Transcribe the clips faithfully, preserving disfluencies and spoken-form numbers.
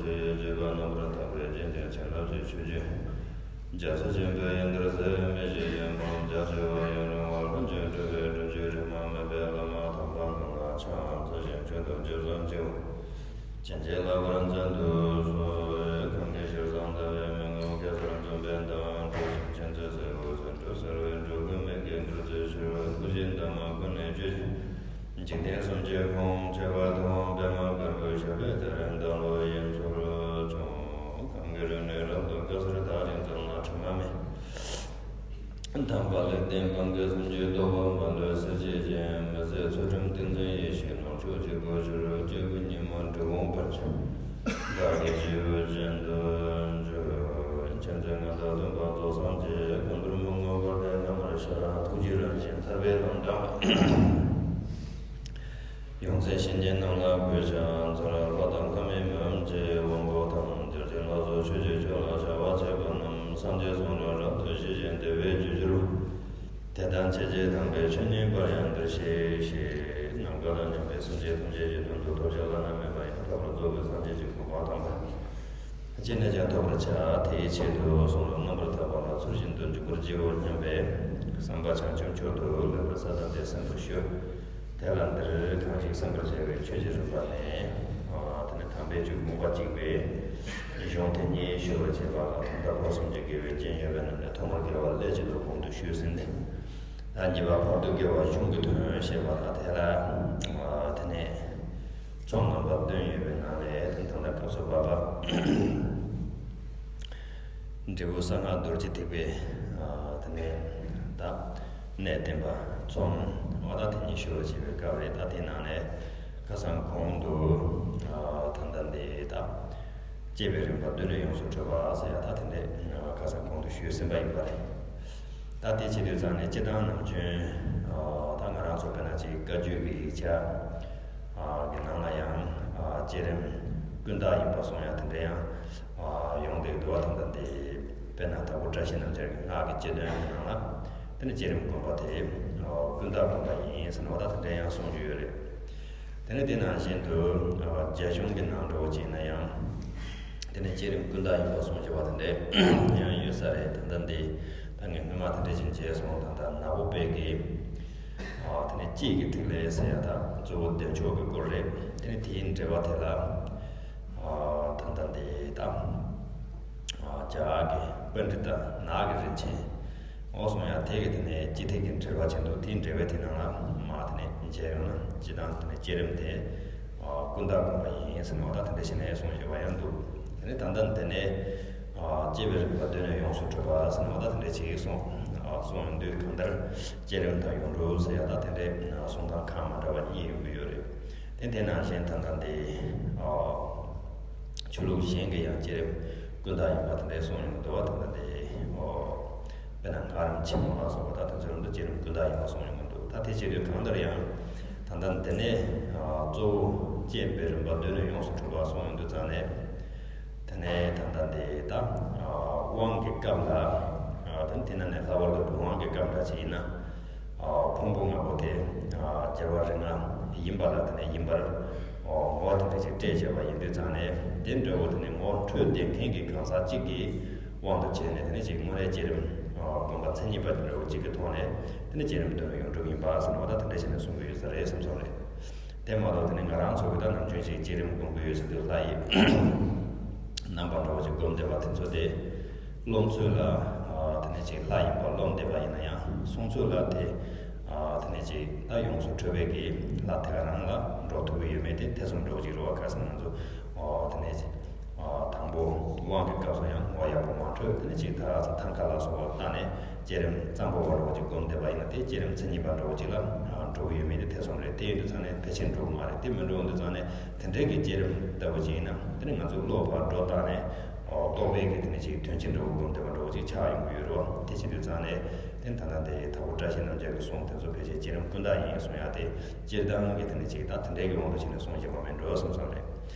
ཞེས་བརྗོད་པ་རྣམ་པར་དག་པའི་རྒྱན་གྱི་བྱིན་རླབས་ཀྱི་ཆུ་རྒྱུན། རྒྱ་མཚོ་ཆེན་པོའི་ཡི་དྭགས་ཟེར་མི་ཞིག་ཡིན་པ། རྒྱ་ཆེ་བ་ཡུན་རིང་བ་ལྷུན་གྱིས་གྲུབ་པའི་སྒྲུབ་བརྒྱུད་དྲི་མ་མེད་པའི་བླ་མ་དམ་པ་རྣམས་ལ་ཕྱག་འཚལ་ཞིང་མཆོད་དོ། རྗེ་བཙུན་བྱེད་པོ་བྱིན་གྱིས་བརླབ་པར་མཛད་དུ་གསོལ། གང་གི་ཞལ་བཟང་ཟླ་བའི་མིག་དངོས་གེ་སར་འཛུམ་པའི་མདངས་འཕྲོག་ཅིང་། མཁྱེན་བརྩེ་སེར་པོ་ཚེམ་བུ་སེར་བའི་འགྲོ་ཀུན་མིག་གིས་མཐོང་བའི་ཕྱིར་ཐུགས་རྗེའི་འདབ་མ་ཀུན་ནས་སྤྱོད་ཅིང་། འཇིག་རྟེན་གསུམ་གྱི་ཁམས་བྱེ་བ་དང་པདྨ་དཀར་པོའི་ཞབས་པད་དེ་རིང་དང་པོ་ཡིན་ཚུལ་བྱུང་། གང་གི་རིང་ནས་རབ་ཏུ་དགའ་སར་དག་ཅིང་འཛུམ་ལ་དྲི་མ་མེད། དམ་པ་ལེགས་ལྡན་འབངས་ཀྱི་སེམས་ཀྱི་རྟོག་པ་མ་ལུས་གསལ་བྱེད་ཅིང་། མི་ཟད་ཚུལ་ཁྲིམས་ཏིང་འཛིན་ཡེ་ཤེས་ནོར་མཆོག་གཅིག་པུའི་ཕྱིར། སྐྱེ་དགུའི་ཉོན་མོངས་འདྲེ་བོ་འབར་བྱེད་བདག་གི་སྤྱི་བོ་ཅན་དུ་འཇུག་མཁྱེན་བརྩེ་མངའ་བདག་སྟོན་པ་རྫོགས་སངས་རྒྱས། ཀུན་འདུལ་མི་མངོན་པར་ལྡན་བླ་མར་ཤར། ཐུགས་རྗེའི་རང་བཞིན་ཐར་པའི་ལམ་དྲངས། ཡོངས་འཛིན་བཤེས་གཉེན་རྣམས་ལ་གུས་ཕྱག་འཚལ། ལྷ་དང་ལྷ་མིན་མི་འམ་ཅི་དབང་པོ་ཐམས་ཅད་ཅན་ལ་སོགས་ཆོས་ཀྱི་ཆོས་ལ་བྱ་བ་བྱེད་པ་རྣམས་སངས་རྒྱས་གསུང་རབ་རབ་ཏུ་ཞི་ཞིང་བདེ་བའི་རྒྱུར་གྱུར། དེ་དག་ཕྱིན་ཆད་དམ་པའི་ཆོས་ཉན་པར་ཡང་འདིར་གཤེགས་ཤིག་ནམ་མཁའ་དང་མཉམ་པའི་སེམས་ཅན་ཐམས་ཅད་ཀྱི་དོན་དུ་ཐོབ་བྱ་བླ་ན་མེད་པ་ཡང་དག་པར་རྫོགས་པའི་སངས་རྒྱས་ཀྱི་གོ་འཕང་དམ་པ་ཅི་ནས་ཀྱང་ཐོབ་པར་བྱ། དེའི་ཆེད་དུ་གསུང་རབ་རྣམ་པར་དག་པ་ལ་ཚུལ་བཞིན་དུ་འཇུག་པར་བགྱིའོ་སྙམ་པའི་བསམ་པ་བྱང་ཆུབ་མཆོག་ཏུ་ལེགས་པར་གསལ་བཏབ་སྟེ་གསན་པར་ཞུ། དེ་ལ་འདིར་གང་ཞིག་གསན་པར་བྱ་བའི་ཆོས་ཀྱི་རིམ་པ་ནི། དེ་ནི་དམ་པའི་ཆོས་དགོངས་པ་གཅིག་པའི་གཞུང་དེ་ཉིད་ཞུ་བར་བྱེད་པ་ལ། ད་ལྟ་བར་གསུམ་གྱི་དགེ་བའི་རྐྱེན་ཡོད་པའི་ནང་ནས་ཐོག་མར་དགེ་བ་ཀླད་ཀྱི་ལུགས་གོང་དུ་ཞུས་ཟིན་ཏེ། ད་གཉིས་པ་བར་དུ་དགེ་བ་གཞུང་གི་དོན་བཤད་པ་ལ། དེ་ལ་དེ་ནས་ཚོགས་རྣམ་པ་བདུན་ཡོད་པའི་ནང་ནས་དེ་ད་ལྟ་སྐབས་སུ་བབ་པ། འབྲས་བུ་གསང་སྔགས་རྡོ་རྗེ་ཐེག་པའི་དེ་ནས་ད་གནས་བསྟན་པ་ཚོགས་འོ་ད་དེ་ཉིད་ཞུ་བར་བྱེད་པའི་སྐབས་རེད། ད་དེའི་ནང་ནས་ཁ་སང་གོང་དུ་ད་ལྟ་འདི་ད་སྐྱེས་པའི་རིམ་པ་བདུན་ལས་ཡོངས་སུ་གྲུབ་པ་ཟེར་ཡ་ད་དེ་འདྲས་ཁ་སང་གོང་དུ་ཞུས་ཟིན་པ་ཡིན་པ་རེད། ད་དེ་བྱེད་དུས་ཙང་ནས་སྤྱིར་བཏང་ནམ་རྒྱུན་ད་ང་རང་ཚོ་དཔེར་ན་ཅིག་བཀའ་བརྒྱུད་ཀྱི་ཡིག་ཆ་གི་ནང་ལ་ཡང་བསྐྱེད་རིམ་ཀུན་བརྟགས་ཡིན་པ་གསུང་ཡ་དེ་འདྲ་ཡང་ཡོང་བསྡད་འདུག་བ། དེ་འདྲ་འདི་དཔེར་ན་དྭགས་པོ་བཀྲ་ཤིས་རྣམ་རྒྱལ་གྱི་སྔགས་ཀྱི་བཅུད་དོན་གྱི་ནང་ལ་དེ་ནི་བསྐྱེད་རིམ་བསྒོམ་པ་དེ་ཀུན་བརྟགས་བསྒོམ་པ་ཡིན་ཟེར་ནས་འོ་ད་དེ་འདྲ་ཡང་གསུང་རྒྱུ་ཡོད་རེད། དེ་ནི་དེ་ནང་བཞིན་དུ་རྒྱ་གཞུང་གི་ནང་འདྲ་བོ་ཅིག་ན་ཡང་དེ་ནི་བསྐྱེད་རིམ་ཀུན་བརྟགས་ཡིན་པ་གསུང་རྒྱུ་བ་དེ་འདྲ་ཡང་ཡོད་ས་རེད། ད་ལྟ་འདི་ད་ངས་སྔོན་མ་དེ་འདྲ་ཅིག་མཇལ་སོང་། ད་ལྟ་ནག་པོ་དཔལ་གྱི་དེ་ནི་དཔྱིད་ཀྱི་ཐིག་ལེ་ཟེར་ཡ་ད་གཙོ་བོ་བདེ་མཆོག་གི་སྐོར་རེད། དེ་ནི་དེའི་འགྲེལ་པ་དེ་ལ་ད་ལྟ་འདི་ད་རྒྱ་གར་གྱི་པཎྜི་ཏ་ནག་གི་རིན་ཆེན་འོ་གསུང་ཡ་དེ་གི་དེ་ནས་སྤྱི་ཐེག་གི་འགྲེལ་པ་ཅན་དུ་དེའི་འགྲེལ་པའི་དེ་ནང་ལ་མ་དེ་ནས་མཇལ་ཡོང་ན་སྤྱི་དང་དེ་ནས་བསྐྱེད་རིམ་དེ་ཀུན་བརྟགས་བསྒོམ་པ་ཡིན་ཟེར་ནས་འོ་ད་དེ་འདྲ་ཞིག་ནས་གསུང་བཞིན་པ་ཡང་འདུག་དེ་ནས་ད་ལྟ་འདི་ནས་སྐྱེས་པའི་རིམ་པ་བདུན་ནས་ཡོངས་སུ་གྲུབ་པ་ཟེར་ནས་འོ་ད་དེ་འདྲ་ཅིག་གསུང་གསུང་ཡོང་དུས་གང་ལྟར་བསྐྱེད་རིམ་དང་ཡོངས་གྲུབ་ཟེར་ཡ་ད་དེ་འདྲའི་གསུང་སྟངས་ཁག་མ་འདྲ་བ་གཉིས་ཡོང་གི་ཡོད་རེད། དེ་དེ་ནང་བཞིན་ད་ལྟ་འདི་ཆོས་ལུགས་གཞན་གྱི་ཡང་བསྐྱེད་རིམ་ཀུན་བརྟགས་ཡིན་པ་དེ་འདྲའི་གསུང་ཡོང་གི་འདུག་བ། ད་ལྟ་འདི་དཔེར་ན་ངག་རིམ་ཆེན་མོ་ལ་སོགས་པ་ད་དེ་ཚོའི་རིང་དུ་བསྐྱེད་རིམ་ཀུན་བརྟགས་ཡིན་པ་གསུང་ཡོང་གི་འདུག་ད་དེ་བྱེད་དུས་གང་ལྟར་ཡང་ད་ལྟ་འདི་ནས་གཙོ་བོ་བསྐྱེད་པའི་རིམ་པ་བདུན་ནས་ཡོངས་སུ་གྲུབ་པ་གསུང་ཡོང་དུས་ཙང་ནས། དེ་ནས་ད་ལྟ་འདི་ད་དབང་གི་སྐབས་ལ་དེ་ནས་དེ་ནང་ནས་ལྷག་པར་དུ་བུམ་དབང་གི་སྐབས་འདྲ་ཅིག་ཡིན་ན། ཕུང་པོ་ལྔ་པོ་དེ་རྒྱལ་བ་རིགས་ལྔ་ཡིན་པ་ལ་དེ་ནས་ཡིན་པར་ངོ་བོ་དེ་འདྲ་ཅིག་སྤྲད་བྱས་པ་ཡིན་དུས་ཙང་ནས། དེ་འདྲ་བོ་དེ་ནས་ངོ་འཕྲོད་བསྡད་མཁན་གྱི་གང་ཟག་གཅིག་གི་དབང་དུ་བྱས་ནས་དེ་ནས་ཅིག་དངོས་གནས་བསྐྱེད་རིམ་སྒོམ་པ་མཚན་ཉིད་པ་དེ་འདྲ་བོ་གཅིག་གི་ཐོག་ནས་དེ་ནས་བསྐྱེད་རིམ་དོན་ལ་ཡོངས་གྲུབ་ཡིན་པ་ཟེར་ནས་འོ་ད་དེ་འདྲ་བྱས་ནས་གསུང་གི་ཡོད་ས་རེད་བསམ་སོང་རེད། དེ་མ་གཏོགས་དེ་ནི་ང་རང་ཚོ་གི་ད་ནམ་རྒྱུན་ཅིག་བསྐྱེད་རིམ་སྒོམ་གི་ཡོད་ཟེར་དུས་ལྷ་ཡི་རྣམ་པ་འདྲ་བོ་ཅིག་སྒོམ་བསྡད་པ་དེ་ཚོ་དེ་རློམ་ཚོད་ལ་དེ་ནས་ཅིག་ལྷ་ཡིན་པ་རློམ་བསྡད་པ་ཡིན་ན་ཡང་སོང་ཚོད་ལ་དེ་དེ་ནས་ཅིག་ད་ཡོངས་སུ་གྲུབ་པའི་གི་ལྷ་དེ་ག་རང་ལ་འགྲོ་ཐུབ་ཀྱི་ཡོད་མེད་དེ་ཐེ་ཚོམ་འདྲ་བོ་ཅིག་རེད་བ། ཁ་སང་ང་ཚོ་དེ་ནས་ཅིག་དང་པོ་དབང་གི་སྐབས་སུ་ཡང་ངོ་ཡག་པོ་མ་འཕྲོད། དེ་ནས་ཅིག་ད་ག་ཚོད་ཐང་ཁ་ལ་སོགས་པ་བཏང་ནས་བསྐྱེད་རིམ་གཙང་པོ་བ་འདྲ་བོ་ཅིག་སྒོམ་བསྡད་པ་ཡིན་ན་དེ་བསྐྱེད་རིམ་མཚན་ཉིད་པ་འདྲ་བོ་ཅིག་ལ་འགྲོ་གི་ཡོད་མེད་དེ་ཐེ་ཚོམ་རེད། དེ་ཡིན་དུས་ཙང་ནས་ཕལ་ཆེར་འགྲོ་གི་མ་རེད། དེ་མི་འགྲོ་འདུག་ཙང་ནས་དེ་འདྲའི་གི་བསྐྱེད་རིམ་ལྟ་བུ་ཅིག་ཡིན་ན་དེ་ནི་ང་ཚོ་བློ་ཕར་འགྲོ་བཏང་ནས་རྟོག་པའི་གི་དེ་ནི་ཅིག་དོན་སྤྱི་འདྲ་བོ་སྒོམ་བསྡད་པ་འདྲ་བོ་ཅིག་ཆགས་ཡོང་གི་ཡོད་རེད་བ། དེ་བྱེད་དུས་ཙང་ནས་དེ་ད་ལྟ་དེ་དྭགས་པོ་བཀྲ་ཤིས་རྣམ་རྒྱལ་གྱི་གསུང་དེ་ཚོ་ཕལ་ཆེར་བསྐྱེད་རིམ་ཀུན་བརྟགས་ཡིན་གསུང་ཡ་དེ་སྤྱིར་བཏང་གི་དེ་ནི་ཅིག་ད་དེ་འདྲའི་གི་དབང་དུ་བྱས་ནས་གསུང་བཞིན་པ་མིན་འགྲོ་བསམ་བསམ་རེད།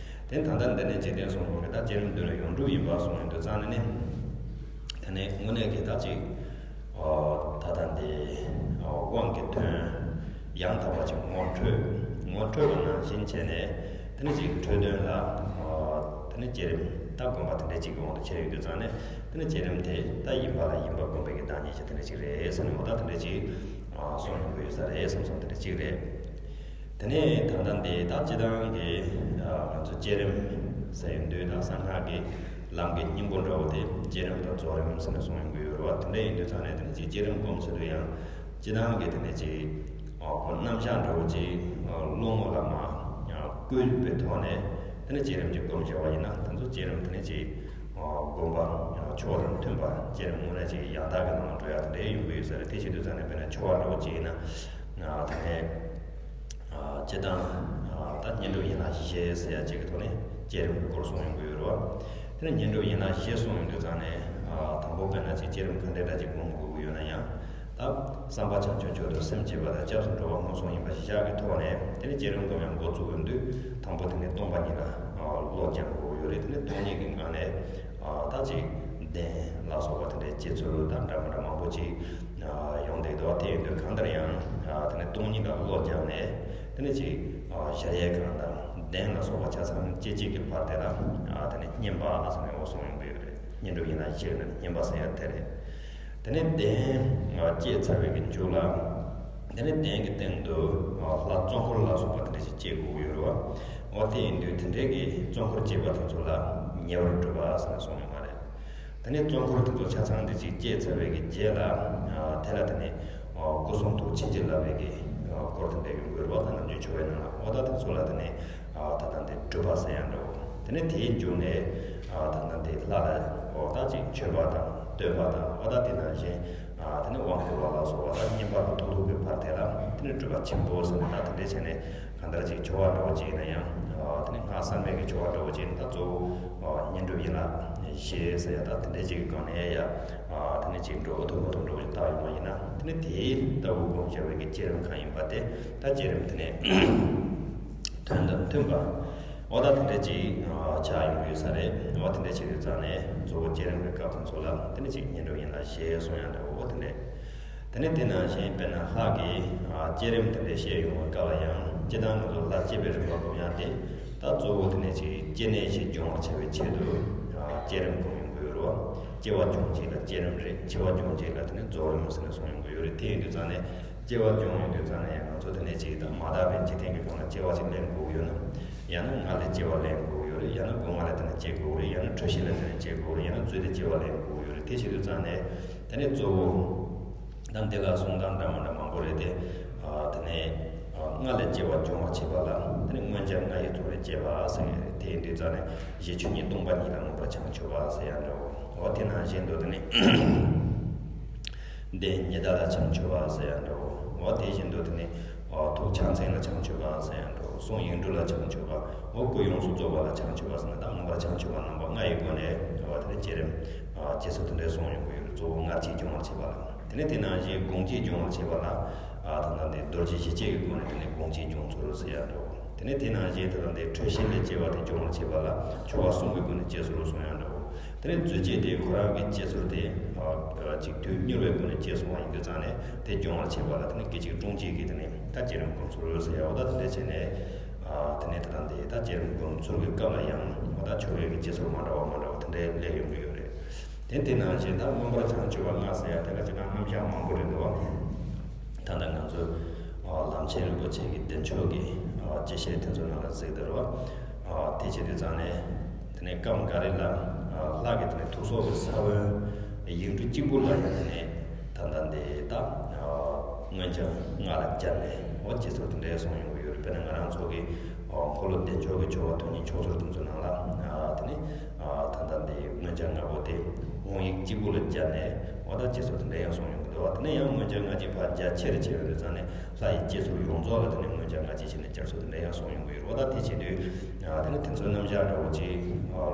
དེ་ད་ལྟ་འདི་ནས་འཇིག་རྟེན་གསུམ་གྱི་ད་བསྐྱེད་རིམ་བདུན་ལ་ཡོངས་གྲུབ་ཡིན་པ་གསུངས་ཡོང་དུས་ཙང་ནས་ནི། དེ་ནས་དངོས་གནས་ཀྱི་ད་ཅིག་ད་ལྟ་འདི་དབང་གི་དོན་ཡང་དག་པ་ཅིག་ངོ་འཕྲོད་ངོ་འཕྲོད་པ་ནང་བཞིན་བྱས་ནས་ དེ་ནས་ཅིག་འཕྲོས་དོན་ལ། དེ་ནས་བསྐྱེད་རིམ་ད་སྒོམ་པ་དེ་འདྲ་ཅིག་གི་དབང་དུ་ཁྱེར་ཡོང་དུས་ཙང་ནས། དེ་ནས་བསྐྱེད་རིམ་དེ་ད་ཡིན་པ་ལ་ཡིན་པ་སྒོམ་པའི་གི་བདག་ཉིད་ཀྱི་དེ་འདྲ་ཅིག་རེད་ཟེར་ནས། འོ་ད་དེ་འདྲ་ཅིག་གསུང་ཡོང་གི་ཡོད་ས་རེད་བསམ་སོང་། དེ་འདྲ་ཅིག་རེད། དེ་ནས་ད་ལྟ་འདི་ད་སྤྱི་བཏང་གི་ང་ཚོ་བསྐྱེད་རིམ་ཟེར་ཡོང་དུས། ད་གསང་སྔགས་ཀྱི་ལམ་གྱི་སྙིང་པོ་འདྲ་བོ་དེ་བསྐྱེད་རིམ་དང་རྫོགས་རིམ་ཟེར་ནས་གསུང་ཡོང་གི་ཡོད་རེད་བ། དེ་འདྲ་ཡིན་དུས་ཙང་ནས། དེ་ནས་ཅིག་བསྐྱེད་རིམ་སྒོམ་ཟེར་དུས་ཡང་སྤྱི་བཏང་གི་དེ་ནས་ཅིག་ཁོ་རྣམ་གཞག་འདྲ་བོ་ཅིག་བློ་ངོ་ལ་མར་བསྐུལ་བའི་ཐོག་ནས་དེ་ནས་བསྐྱེད་རིམ་ཅིག་སྒོམ་བྱས་པ་ཡིན་ན། དེ་ཚོ་བསྐྱེད་རིམ་དེ་ནས་ཅིག་སྒོམ་པ་ཆོ་ག་དང་མཐུན་པ། བསྐྱེད་རིམ་དངོས་གནས་ཅིག་ཡང་དག་གི་ནང་ལ་འགྲོ་ཡ་དེ་འདྲ་ཡོང་གི་ཡོད་ས་རེད། དེ་བྱེད་དུས་ཙང་ནས་དཔེར་ན་ཆོ་ག་འདྲ་བོ་ཅིག་ཡིན་ན། དེ་ནས་སྤྱི་བཏང་ད་བསྙེན་སྒྲུབ་ཡན་ལག་བཞི་ཟེར་ཡ་ཅིག་གི་ཐོག་ནས་བསྐྱེད་རིམ་གྱི་སྐོར་གསུངས་ཡོང་གི་ཡོད་རེད་བ། དེ་ནས་བསྙེན་སྒྲུབ་ཡན་ལག་བཞི་གསུངས་ཡོང་དུས་ཙང་ནས། དང་པོ་དཔེར་ན་ཅིག་བསྐྱེད་རིམ་ག་འདྲ་འདྲ་ཅིག་སྒོམ་དགོས་ཀྱི་ཡོད་ན་ཡང་། ད་བསམ་པ་བྱང་ཆུབ་མཆོག་ཏུ་སེམས་བསྐྱེད་པ་དང་། སྐྱབས་སུ་འགྲོ་བ་མངོན་སུམ་ཡིན་པ་གཞི་བཞག་གི་ཐོག་ནས། དེ་ནས་བསྐྱེད་རིམ་སྒོམ་ཡ་འགོ་བཙུགས་ཡོང་དུས། དང་པོ་དེ་ནས་སྟོང་པ་ཉིད་ལ་བློ་སྦྱང་དགོས་ཀྱི་ཡོད་རེད། དེ་ནས་སྟོང་ཉིད་ཀྱི་ངང་ནས་ད་ཅིག་གདན་ལ་སོགས་པ་དེ་འདྲའི་སྤྱོད་ཚུལ་དང་འདྲ་མི་འདྲ་མང་པོ་ཅིག་ཡོང་བསྡད་འདུག། དེ་ཡིན་དུས་གང་ལྟར་ཡང་དེ་ནས་སྟོང་ཉིད་ལ་བློ་སྦྱངས་ནས། དེ་ནས་ཅིག་ཞལ་ཡས་ཁང་དང་གདན་ལ་སོགས་པ་ཆ་ཚང་སྐྱེ་བྱེད་ཀྱི་བར་དེ་ལ། དེ་ནས་བསྙེན་པ་ཟེར་ནས་འོ་གསུངས་ཡོང་གི་ཡོད་རེད། བསྙེན་སྒྲུབ་ཡན་ལག་བཞི་ནས་བསྙེན་པ་ཟེར་ཡ་དེ་རེད། དེ་ནས་གདན་བསྐྱེད་ཚར་བའི་གི་མཇུག་ལ། དེ་ནས་གདན་གྱི་སྟེང་དུ་ལྷ་གཙོ་འཁོར་ལ་སོགས་པ་དེ་འདྲ་ཞིག་བསྐྱེད་དགོས་ཀྱི་ཡོད་རེད་བ། འོ་དེ་ཡིན་དུས་དེ་འདྲའི་གི་གཙོ་འཁོར་བསྐྱེད་པ་དེ་ཚོ་ལ་ཉེ་བར་སྒྲུབ་པ་ཟེར་ནས་གསུངས་ཡོད་མ་རེད། དེ་ནས་གཙོ་འཁོར་དེ་ཚོ་ཆ་ཚང་དེ་ཅིག་བསྐྱེད་ཚར་བའི་གི་རྗེས་ལ། དེ་ལ་དེ་ནས་སྐུ་གསུང་ཐུགས་བྱིན་གྱིས་བརླབས་པའི་གི་སྐོར་དེ་འདྲ་ཡོང་གི་ཡོད་རེད་བ། ད་ནམ་རྒྱུན་ཆོ་གའི་ནང་ལ། འོ་ད་དེ་ཚོ་ལ་དེ་ནས་ད་ལྟ་འདི་སྒྲུབ་པ་ཟེར་ཡ་འདྲ་བོ། དེ་ནས་དེའི་མཇུག་ནས་ད་ལྟ་འདི་ལྷ་ལ་འོ་ད་ཅིག་མཆོད་པ་དང་བསྟོད་པ་དང་། འོ་ད་དེ་ནང་བཞིན་དེ་ནས་དབང་བསྐུར་བ་ལ་སོགས་པ་དང་། བསྙེན་པ་ལ་ཐོགས་ཐོགས་པའི་བར་དེ་ལ་དེ་ནས་སྒྲུབ་པ་ཆེན་པོ་ཟེར་ནས། ད་དེ་འདྲས་བྱས་ནས་གང་ལྟར་ཅིག་ཆོ་ག་འདྲ་བོ་ཅིག་ཡིན་ན་ཡང་། དེ་ནས་སྔགས་གསར་མའི་གི་ཆོ་ག་འདྲ་བོ་ཅིག་ཡིན་ན། ད་གཙོ་བོ་བསྙེན་སྒྲུབ་ཡན་ལག་བཞི་ཟེར་ཡ་ད་དེ་འདྲས་ཅིག་གི་སྒང་ནས་ཡ། དེ་ནས་ཅིག་འགྲོ་འོ་ཐུབ་མ་ཐུབ་འདྲ་བོ་ཅིག་བཏགས་ཡོང་བ་ཡིན་ན། དེ་ནས་དེའི་ལྟ་བུ་སྒོམ་བྱ་བའི་གི་བསྐྱེད་རིམ་གང་ཡིན་པ་དེ། ད་བསྐྱེད་རིམ་དེ་ནས་དོན་དང་མཐུན་པ། འོ་ད་དེ་འདྲ་ཅིག་ཆགས་ཡོང་གི་ཡོད་ས་རེད། འོ་དེ་འདྲ་བྱེད་དུས་ཙང་ནས་གཙོ་བོ་བསྐྱེད་རིམ་གྱི་སྐབས་དེ་ཚོ་ལ་དེ་ནས་ཅིག་བསྙེན་སྒྲུབ་ཡན་ལག་བཞི་གསུང་ཡ་འདྲ་བོ་དེ་འདྲས། དེ་ནས་དེ་ནང་བཞིན་དཔེར་ན་ལྷ་གི་བསྐྱེད་རིམ་དེ་འདྲས་བཤད་ཡོང་བའི་སྐབས་ལ་ཡང་། སྤྱིར་བཏང་ང་ཚོ་ལྷ་བསྐྱེད་པའི་རིམ་པ་སྒོམ་ཡ་དེ། ད་གཙོ་བོ་དེ་ནས་ཅིག་སྐྱེ་གནས་བཞི་སྦྱོང་བར་བྱ་བའི་ཆེད་དུ་བསྐྱེད་རིམ་སྒོམ་ཡོང་གི་ཡོད་རེད་བ། སྐྱེ་བ་སྦྱོང་བྱེད་ལ་བསྐྱེད་རིམ་རེད། འཆི་བ་སྦྱོང་བྱེད་ལ་དེ་ནས་རྫོགས་རིམ་ཟེར་ནས་གསུངས་ཡོང་གི་ཡོད་རེད། དེ་ཡིན་དུས་ཙང་ནས་སྐྱེ་བ་སྦྱོང་ཡོང་དུས་ཙང་ནས་ཡང་ང་ཚོ་དེ་ནས་ཅིག་ད་མ་དག་པའི་འཇིག་རྟེན་གྱི་ཁམས་ལ་སྐྱེ་བ་ཅིག་ལེན་དགོས་ཀྱི་ཡོད་ན། ཡང་ན་སྔར་ལས་སྐྱེ་བ་ལེན་དགོས་ཀྱི་ཡོད་རེད། ཡང་ན་སྒོ་ང་ལས་དེ་ནས་སྐྱེ་དགོས་ཀྱི་རེད། ཡང་ན་འཕྲོད་བཞི་ལས་དེ་ནས་སྐྱེ་དགོས་ཀྱི་རེད། ཡང་ན་རྫུས་ཏེ་སྐྱེ་བ་ལེན་དགོས་ཀྱི་ཡོད་རེད། དེ་བྱེད་དུས་ཙང་ནས་དེ་ནས་གཙོ་བོ་ད་འདི་ལ་གསུང་སྟངས་འདྲ་མི་འདྲ་མང་པོ་རེད་དེ། དེ་ནས་སྔར་ལས་སྐྱེ་བ་སྦྱོང་བར་བྱེད་པ་ལ་དེ་ནས་མངོན་བྱང་ལྔ་ཡི་ཚོགས་ལས་བསྐྱེད་པ་ཟེར་ཡ་རེད། དེ་ཡིན་དུས་ཙང་ནས་གཞི་ཆོས་ཉིད་སྟོང་པ་ཉིད་ལ་མངོན་པར་བྱང་ཆུབ་པ་ཟེར་ཡ་འདྲ་བོ། འོ་དེ་ནང་བཞིན་དུ་དེ་ནས་གདན་ཉི་ཟླ་ལ་བྱང་ཆུབ་པ་ཟེར་ཡ་འདྲ་བོ། འོ་དེ་བཞིན་དུ་དེ་ནས་ཐུགས་ཕྱག་མཚན་ལ་བྱང་ཆུབ་པ་ཟེར་ཡ་འདྲ་བོ། གསུང་ཡིག་འབྲུ་ལ་བྱང་ཆུབ་པ། འོ་སྐུ་ཡོངས་སུ་རྫོགས་པ་ལ་བྱང་ཆུབ་པ་ཟེར་ན། ད་མངོན་པར་བྱང་ཆུབ་པ་རྣམ་པ་ལྔ་ཡི་སྒོ་ནས་འོ་དེ་ནས་བསྐྱེད་རིམ་རྗེས་སུ་དེ་འདྲའི་གསུངས་ཡོང་གི་ཡོད་རེད། གཙོ་བོ་སྔར་བསྐྱེད་སྦྱོང་བར་བྱེད་པ་ལ། དེ་ནས་དེ་ནང་བཞིན་དགོངས་བསྐྱེད་སྦྱོང་བར་བྱེད་པ་ལ། ད་ལྟ་འདི་རྡོ་རྗེ་ཞི་བྱེད་ཀྱི་སྒོ་ནས་དེ་ནས་དགོངས་བསྐྱེད་སྦྱོང་ཚུལ་ཟེར་ཡ་འདྲ་བོ། དེ་ནས་དེ་ནང་བཞིན་ད་ལྟ་འདི་འཕྲོད་བཞི་ལས་སྐྱེ་བ་དེ་སྦྱོང་བར་བྱེད་པ་ལ་ཆོ་ག་གསུམ་གྱི་སྒོ་ནས་སྐྱེ་ཚུལ་གསུང་ཡ་འདྲ་བོ། དེ་ནས་རྫུས་སྐྱེས་དེ་ཁོ་རང་གི་སྐྱེ་ཚུལ་དེ་ཅིག་དུས་མྱུར་བའི་སྒོ་ནས་སྐྱེ་སོང་བ་ཡིན་དུས་ཙང་ནས་དེ་སྦྱོང་བར་བྱེད་པ་ལ་དེ་ནས་སྐད་ཅིག་དཀྲུང་བྱེད་ཀྱི་དེ་ནས་ད་བསྐྱེད་རིམ་སྒོམ་ཚུལ་ཟེར་ཡ། འོ་ད་དེ་འདྲ་བྱས་ནས། དེ་ནས་ད་ལྟ་འདི་ད་བསྐྱེད་རིམ་སྒོམ་ཚུལ་གྱི་སྐབས་ལ་ཡང་འོ་ད་ཆོ་གའི་གི་སྐྱེ་ཚུལ་མ་འདྲ་བ་མ་འདྲ་བ་དེ་འདྲའི་སླེབས་ཡོང་གི་ཡོད་རེད། དེ་དེ་ནང་བཞིན་ད་མངོན་པར་བྱང་ཆུབ་པ་ལྔ་ཟེར་ཡ་དེ་ལ་སྤྱིར་བཏང་རྣམ་གཞག་མང་པོ་རེད་འདུག་བ། ད་ལྟ་ང་ཚོ་ལམ་ཆེན་རིན་པོ་ཆེ་གི་བདེ་མཆོག་གི་སྤྱི་བཤད་དེ་ཚོའི་ནང་ལ་གཟིགས་དེ་རེད་བ། དེ་བྱེད་དུས་ཙང་ནས་དེ་ནས་སྐབས་འགའ་རེ་ལ་ལྷ་གི་དེ་ནས་ཐུགས་གསོ་གི་ས་བོན་ཡིག་འབྲུ་གཅིག་པུ་ལ་ཡང་དེ་ནས་ད་ལྟ་འདི་ད་མངོན་བྱང་ལྔ་ལ་སྦྱར་ནས་འོ་སྐྱེ་ཚུལ་དེ་འདྲའི་གསུངས་ཡོང་གི་ཡོད་རེད། དཔེར་ན་ང་རང་ཚོ་གི་འཁོར་ལོ་བདེ་མཆོག་གི་ཆོ་ག་དོན་གཉིས་མཆོག་ཟུར་དེ་ཚོའི་ནང་ལ་དེ་ནས། ད་ལྟ་འདི་མངོན་བྱང་ལྔ་པོ་དེ་དབང་ཡིག་གཅིག་པུ་ལ་སྦྱར་ནས་འོ་ད་སྐྱེ་ཚུལ་དེ་འདྲ་ཡང་གསུངས་ཡོང་གི་འདུག་བ། དེ་ནས་ཡང་མངོན་བྱང་ལྔ་གཅིག་ཕར་རྒྱ་ཆེར་ཕྱེ་བའི་དུས་ཙང་ནས་ལྷ་ཡི་སྐྱེ་ཚུལ་ཡོངས་རྫོགས་ལ་དེ་ནས་མངོན་བྱང་ལྔ་གཅིག་བྱས་ནས་སྦྱར་ཚུལ་དེ་འདྲ་ཡང་གསུངས་ཡོང་གི་ཡོད་རེད། འོ་ད་དེ་བྱེད་དུས་དེ་ནས་དེ་ཚོའི་རྣམ་གཞག་འདྲ་བོ་ཅིག་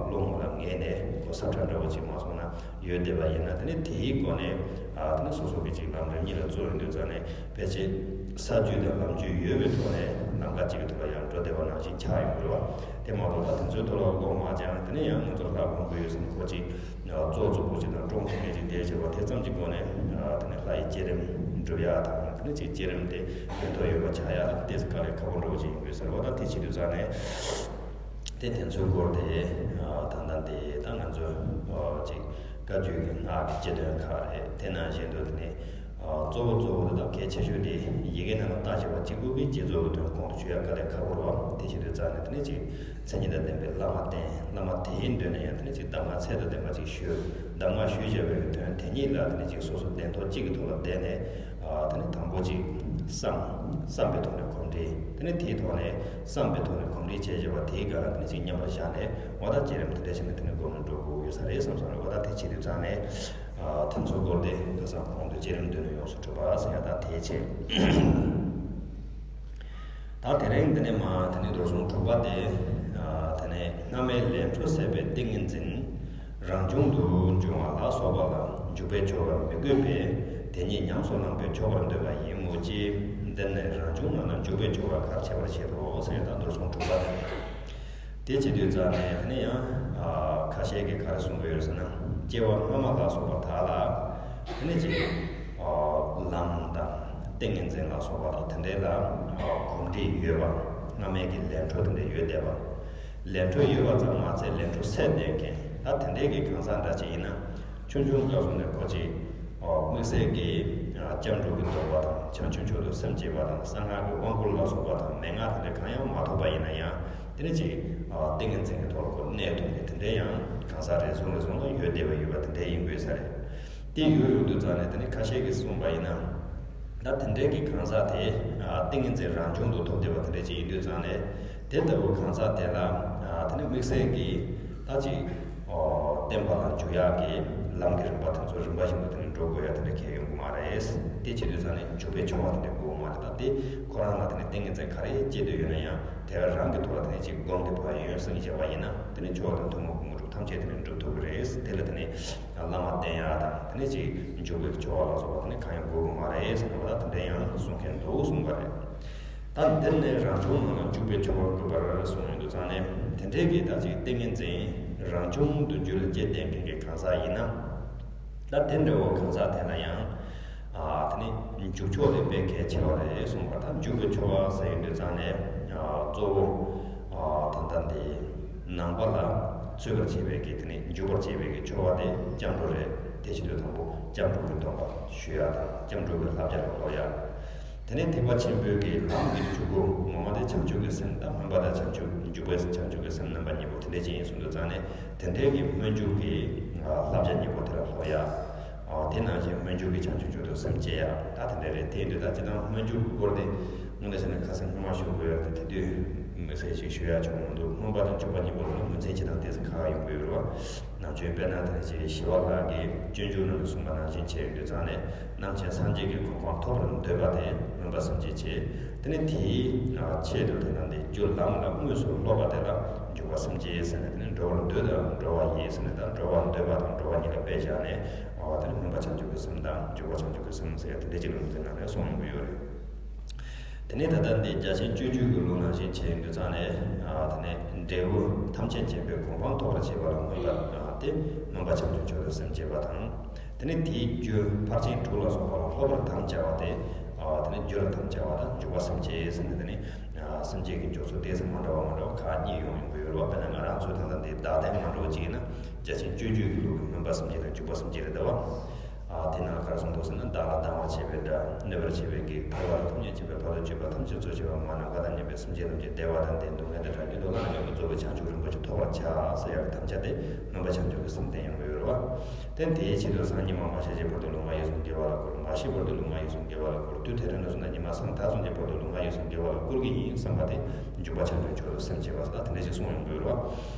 བློ་ངོ་ལ་ངེས་ནས་གོ་ས་ཁྲ་འདྲ་བོ་ཅིག་མ་སོང་ན་ཡོད་བསྡད་པ་ཡིན་ན། དེ་ནས་དེའི་སྒོ་ནས་དེ་ནས་སོ་སོ་གི་ཅིག་ལམ་རིམ་གཉིས་ལ་རྩོད་ཡོང་དུས་ཙང་ནས། ཕལ་ཆེར་ས་རྒྱུས་དང་ལམ་རྒྱུས་ཡོད་པའི་ཐོག་ནས་ལམ་ཁ་གཅིག་གི་ཐོག་ལ་ཡང་འགྲོ་བདེ་བ་ནང་བཞིན་ཆགས་ཡོང་གི་རེད་བ། དེ་མ་གཏོགས་ད་དེ་ཚོའི་ཐོག་ལ་བློ་མ་སྦྱངས་དེ་ནས་ཡང་ང་ཚོ་ལྷ་སྒོམ་དགོས་ཡོད་ཟེར་ནས་ཁོ་ཅིག་ཙོག་ཙོག་པོ་ཅིག་དང་ཀྲོང་ཀྲོང་ངེ་ཅིག་བསྡད་བྱས་པ་དེ་ཙམ་གྱི་སྒོ་ནས་དེ་ནས་ལྷ་ཡི་བསྐྱེད་རིམ་འགྲུབ་ཡག་དང་། དེ་ནས་ཅིག་བསྐྱེད་རིམ་དེ་ཕན་ཐོགས་ཡོད་པ་ཆགས་ཡག་ལ་ཏོག་ཙམ་དཀའ་ལས་ཁག་པོ་འདྲ་བོ་ཅིག་ཡོང་གི་ཟེར་བ། ད་དེ་བྱེད་དུས་ཙང་ནས། དེ་དེ་ཚོའི་སྐོར་དེ་ད་ལྟ་དེ་ད་ང་ཚོ་ཅིག་བཀའ་བརྒྱུད་ཀྱི་སྔགས་ཀྱི་སྤྱི་དོན་ཁག་རེད། དེ་ནང་བཞིན་དུ་དེ་ནས་གཙོ་བོ་གཙོ་བོ་དེ་དང་གལ་ཆེ་ཤོས་དེ་ཡི་གེ་རྣམས་ལ་བརྟག་དཔྱད་པ་གཅིག་པུ་གིས་རྗེས་ཚོད་ཀྱི་དོན་ཁོང་དུ་ཆུད་ཡ་དཀའ་ལས་ཁག་པོ་རེད་བ། དེ་བྱེད་དུས་ཙང་ནས་དེ་ནས་ཅིག་མཚན་ཉིད་དང་ལྡན་པའི་བླ་མ་བསྟེན། བླ་མ་དེའི་མདུན་ནས་ཡང་དེ་ནས་ཅིག་གདམས་ངག་ཚད་དང་ལྡན་པ་ཅིག་ཞུས། གདམས་ངག་ཞུས་བྱས་པའི་དོན་དེ་ཉིད་ལ་དེ་ནས་ཅིག་སོ་སོ་གདན་ཐོག་གཅིག་གི་ཐོག་ལ་བསྡད་ནས་དེ་ནས་དང་པོ་ཅིག་བསམ། བསམ་པའི་ཐོག་ནས་གོམས་འདྲིས། དེ་ནས་དེའི་ཐོག་ནས་བསམ་པའི་ཐོག་ནས་གོམས་འདྲིས་བྱས་བྱས་པ་དེའི་སྒང་ལ་དེ་ནས་ཅིག་མཉམ་པར་བཞག་ནས་འོ་ད་བསྐྱེད་རིམ་དེ་འདྲ་བྱས་ནས་དེ་ནས་སྒོམ་ནས་འགྲོ་དགོས་ཡོད་ས་རེད་བསམ་སོང་རེད། འོ་ད་དེ་བྱེད་དུས་ཙང་ནས། ཨ། དེ་ཚོ་སྐོར་དེ་ཁ་སང་གོང་དུ་བསྐྱེད་རིམ་མདོ་ནས་ཡོངས་སུ་གྲུབ་པ་ཟེར་ཡ་ད་དེའི་ཆེད། ད་དེ་རིང་འདི་ནས་མ་དེ་ནས་མདོར་བྱུང་དྲུག་པ་དེ། ཨ། དེ་ནས་སྔ་མའི་ལས་འཕྲོ་ཟད་པའི་ཏིང་ངེ་འཛིན་རང་བྱུང་དུ་འབྱུང་བ་ལ་སོགས་པ་ལ་འཇུག་པའི་ཆོ་ག་མི་དགོས་པས་དེ་ཉིད་ཉམས་སུ་བླངས་པས་ཆོག་པར་འདོད་པ་ཡིན་མོད་ཀྱི། འདིར་ནི་རང་བྱུང་རྣམས་ལ་འཇུག་པའི་ཆོ་ག་གལ་ཆེ་བར་བཤད་དོ་ཟེར་ཡ་ད་མདོར་བྱུང་དྲུག་པ་དེ། དེ་བྱེད་དུས་ཙང་ནས་དེ་ནས་ཡང་ཁ་ཤས་ཀྱིས་ག་རེ་གསུང་གི་ཡོད་ཟེར་ན། སྐྱེ་བ་སྔ་མ་ལ་སོགས་པ་དག་ལ་དེ་ནས་ཅིག་ལམ་དང་ཏིང་ངེ་འཛིན་ལ་སོགས་པ་དང་དེ་འདྲའི་ལ་གོམས་འདྲིས་ཡོད་པ། སྔ་མའི་གི་ལས་འཕྲོ་དེ་འདྲ་ཡོད་བསྡད་པ། ལས་འཕྲོ་ཡོད་པ་ཙམ་མ་ཚད་ལས་འཕྲོ་ཟད་བསྡད་མཁན་ད་དེ་འདྲའི་གི་གང་ཟག་འདྲ་ཅིག་ཡིན་ན། ཆུང་ཆུང་སྐབས་སུ་ནས་ཁོ་ཅིག་དམིགས་བསལ་གྱི་སྐྱབས་འགྲོ་གི་སྡོམ་པ་དང་བྱང་ཆུབ་མཆོག་ཏུ་སེམས་བསྐྱེད་པ་དང་གསང་སྔགས་ཀྱི་དབང་བསྐུར་ལ་སོགས་པ་དང་མན་ངག་དེ་འདྲ་གང་ཡང་མ་ཐོབ་པ་ཡིན་ན་ཡང་དེ་ནི་ཅིག་ཏིང་ངེ་འཛིན་གྱི་ཐོག་ལ་ཁོ་གནས་ཐུབ་མཁན་དེ་འདྲའི་ཡང་གང་ཟག་རེ་ཟུང་རེ་ཟུང་ལ་ཡོད་བསྡད་པ་ཡོད་པ་དེ་འདྲའི་ཡིན་དགོས་ས་རེད། དེ་ཡོད་ཡོད་དུས་ཙང་ནས་དེ་ནི་ཁ་ཤས་ཀྱིས་གསུངས་པ་ཡིན་ན། ད་དེ་འདྲའི་གི་གང་ཟག་དེ་ཏིང་ངེ་འཛིན་རང་བྱུང་དུ་ཐོབ་བསྡད་པ་དེ་འདྲ་ཅིག་ཡིན་དུས་ཙང་ནས་དེ་ལྟ་བུ་གང་ཟག་དེ་ལ་དེ་ནི་དམིགས་བསལ་གྱི་ད་ཅིག་བསྟན་པ་ལ་འཇུག་ཡག་གི་ལམ་གྱི་རིམ་པ་དེ་ཚོ་རིམ་པ་བཞིན་དུ་དེ་ནི་འགྲོ་དགོས་ཡ་དེ་འདྲ་གང་ཡང་ཡོང་གི་མ་རེད། དེ་བྱེད་དུས་ཙང་ནས་འཇུག་པའི་ཆོ་ག་དེ་འདྲ་དགོས་མ་རེད། ད་དེ་ཁོ་རང་ལ་དེ་ནི་ཏིང་ངེ་འཛིན་ག་རེ་སྐྱེས་བསྡད་ཡོད་ན་ཡང་དེ་ག་རང་གི་ཐོག་ལ་དེ་ནི་ཅིག་སྒོམ་དེ་ཕར་ཡོན་སྲིང་བྱས་པ་ཡིན་ན་དེ་ནི་ཆོ་ག་དང་ཐུན་མོང་གི་དངོས་གྲུབ་ཐམས་ཅད་དེ་ནི་འགྲུབ་ཐུབ་ཀྱི་རེད། དེ་ལ་དེ་ནི། བླ་མ་བསྟེན་ཡག་དང་དེ་ནས་ཅིག་འཇུག་པའི་ཆོ་ག་ལ་སོགས་པ་དེ་ནི་གང་ཡང་དགོས་ཀྱི་མ་རེད་ཟེར་ནས་བ་ད་དེ་འདྲ་ཡང་གསུང་མཁན་འདུག་གསུངས་པ་རེད། ད་འདིར་ནི་རང་བྱུང་རྣམས་ལ་འཇུག་པའི་ཆོ་ག་དགོས་པར་གསུངས་ཡོང་དུས་ཙང་ནས་དེ་འདྲའི་གི་ད་ཅིག་ཏིང་ངེ་འཛིན་རང་བྱུང་དུ་རྒྱུད་ལ་སྐྱེས་བསྡད་མཁན་གྱི་གང་ཟག་ཡིན་ན། ད་དེ་འདྲ་བོ་གང་ཟག་དེ་ལ་ཡང་དེ་ནི་འཇུག་ཆོག་དེ་དཔེ་གལ་ཆེ་བ་རེད་གསུངས་པ། ད་འཇུག་པའི་ཆོ་ག་ཟེར་ཡོང་དུས་ཙང་ནས་གཙོ་བོ་ད་ལྟ་འདི། ནང་པ་ལ་འཚོལ་བར་བྱེད་པའི་གི་དེ་ནི་འཇུག་པར་བྱེད་པའི་གི་ཆོ་ག་དེ་སྐྱབས་འགྲོ་རེད། དེ་བྱེད་དུས་དང་པོ་སྐྱབས་འགྲོ་གི་སྡོམ་པ་ཞུ་ཡ་དང་སྐྱབས་འགྲོ་གི་བསླབ་བྱ་ལ་སློབ་ཡ། དེ་ནས་ཐེག་པ་ཆེན་པོའི་གི་ལམ་གྱི་འཇུག་སྒོ་ངོ་མ་དེ་བྱང་ཆུབ་ཀྱི་སེམས་དང་སྨོན་པ་དང་བྱང་ཆུབ་འཇུག་པའི་བྱང་ཆུབ་ཀྱི་སེམས་རྣམ་པ་གཉིས་པོ་དེ་འདྲ་ཅིག་ཡིན་གསུངས་དུས་ཙང་ནས་དེ་འདྲའི་གི་སྨོན་འཇུག་གི་བསླབ་བྱ་གཉིས་པོ་དེ་ལ་སློབ་ཡ། ཨོ། དེ་ནང་བཞིན་སྨོན་འཇུག་གི་བྱང་ཆུབ་མཆོག་ཏུ་སེམས་བསྐྱེད་ཡ། ད་དེ་འདྲ་རེད། དེ་ཡིན་དུས་ད་སྤྱིར་བཏང་སྨོན་འཇུག་གི་སྐོར་དེ་དངོས་གནས་བྱས་ན་ཁ་སང་སྔོན་མ་ཞུ་དགོས་ཡ་དེ་དེ་དུས་མི་ཟེར་ཞིག་ཞུ་ཡ་ཆོག་མི་འདུག་སྨོན་པ་དང་འཇུག་པ་གཉིས་པོ་ལ་ངོས་འཛིན་བྱེད་སྟངས་དེ་ཚོ་ཁག་ཡོང་གི་ཡོད་རེད་བ། ནམ་རྒྱུན་དཔེར་ན་དེ་ནས་ཞི་བ་ལྷ་གིས་སྤྱོད་འཇུག་ནང་ལ་གསུངས་པ་ནང་བཞིན་བྱས་ཡོང་དུས་ཙང་ནས་རྣམ་མཁྱེན་སངས་རྒྱས་ཀྱི་གོ་འཕང་ཐོབ་པར་འདོད་པ་དེ་སྨོན་པ་སེམས་བསྐྱེད་བྱེད། དེ་ནས་དེའི་ཆེད་དུ་དེ་ན་འདི་རྒྱུ་ལམ་ལ་དངོས་སུ་སློབ་པ་དེ་ལ་འཇུག་པ་སེམས་བསྐྱེད་ཟེར་ནས་དེ་ནས་འགྲོ་བར་འདོད་དང་འགྲོ་བ་ཡི་ཟེར་ནས་ད་འགྲོ་བར་འདོད་པ་དང་འགྲོ་བ་གཉིས་ལ་དཔེ་བཞག་ནས་འོ་དེ་ནས་སྨོན་པ་བྱང་ཆུབ་ཀྱི་སེམས་དང་འཇུག་པ་བྱང་ཆུབ་ཀྱི་སེམས་ཟེར་ཡ་དེ་འདྲ་ཅིག་ལ་ངོས་འཛིན་གནང་ནས་གསུངས་ཡོང་གི་ཡོད་རེད། དེ་ནས་ད་ལྟ་འདི་རྒྱ་ཆེན་སྤྱོད་བརྒྱུད་ཀྱི་ལུགས་ནང་བཞིན་བྱས་ཡོང་དུས་ཙང་ནས་དེ་ནས་འབྲས་བུ་ཐམས་ཅད་མཁྱེན་པའི་གོ་འཕང་ཐོབ་པར་བྱེད་པ་ལ་སྨོན་པ་དེ་སྨོན་པ་བྱང་ཆུབ་མཆོག་ཏུ་སེམས་བསྐྱེད་པ་དང་། དེ་ནས་དེའི་རྒྱུ་ཕར་ཕྱིན་དྲུག་ལ་སོགས་པ་ལ་སློབ་པར་དམ་བཅའ་བ་དེ། ཨ། དེ་ནས་རྒྱུ་ལ་དམ་བཅའ་བ་དང་འཇུག་པ་སེམས་བསྐྱེད་ཟེར་ནས་དེ་ནས། ཨ། སེམས་བསྐྱེད་ཀྱི་མགྱོགས་ཚད་དེ་ཚོ་མ་འདྲ་བ་མ་འདྲ་བ་ཁག་གཉིས་ཡོང་ཡོང་གི་ཡོད་རེད་བ། དཔེར་ན་ང་རང་ཚོའི་ད་ལྟ་འདི་བདག་ལྡན་ལྔ་འདྲ་བོ་གཅིག་ཡིན་ན་རྒྱ་ཆེན་སྤྱོད་བརྒྱུད་ཀྱི་ལུགས་ཀྱི་སྨོན་པ་སེམས་བསྐྱེད་དང་འཇུག་པ་སེམས་བསྐྱེད་རེད་བ། ཨ། དེ་ནང་ག་རེ་གསུངས་འདུག་ཟེར་ན། བདག་ལ་སྡང་བར་བྱེད་པའི་དགྲ། གནོད་པར་བྱེད་པའི་བགེགས། ཐར་པ་ལ་ཐོབ་ཉིད་བྱེད་པའི་ཕ་རོལ་ཏུ་ཕྱིན་པ། ཐམས་ཅད་རྫོགས་བྱེད་པ། མ་ནམ་མཁའ་དང་མཉམ་པའི་སེམས་ཅན་ཐམས་ཅད་བདེ་བ་དང་ལྡན། སྡུག་བསྔལ་དང་བྲལ་གྱུར་ཏོག་ལ་ནི་མེད་པར་རྫོགས་པའི་བྱང་ཆུབ་རིན་པོ་ཆེ་ཐོབ་པར་བྱ་ཟེར་ཡག་གི་དམ་བཅའ་དེ་སྨོན་པ་བྱང་ཆུབ་ཀྱི་སེམས་བསྟན་ཡོང་གི་ཡོད་རེད་བ། དེ་དེའི་ཕྱིར་དུ་སང་ཉི་མ་མ་ཤི་ཅིག་བར་དུ་ལུས་ངག་ཡིད་གསུམ་དགེ་བ་ལ་བསྐུལ། མ་ཤི་བར་དུ་ལུས་ངག་ཡིད་གསུམ་དགེ་བ་ལ་བསྐུལ། དུས་དེ་རིང་ནས་བཟུང་ན་ཉི་མ་སང་ད་ཚུན་ཆད་བར་དུ་ལུས་ངག་ཡིད་གསུམ་དགེ་བ་ལ་བསྐུལ་གྱི་ཡིན་བསམ་པ་དེ་འཇུག་པ་བྱང་ཆུབ་མཆོག་ཏུ་སེམས་བསྐྱེད་པ་ཟེར་ད་དེ་འདྲ་ཞིག་གསུངས་ཡོང་གི་ཡོད་རེད་བ།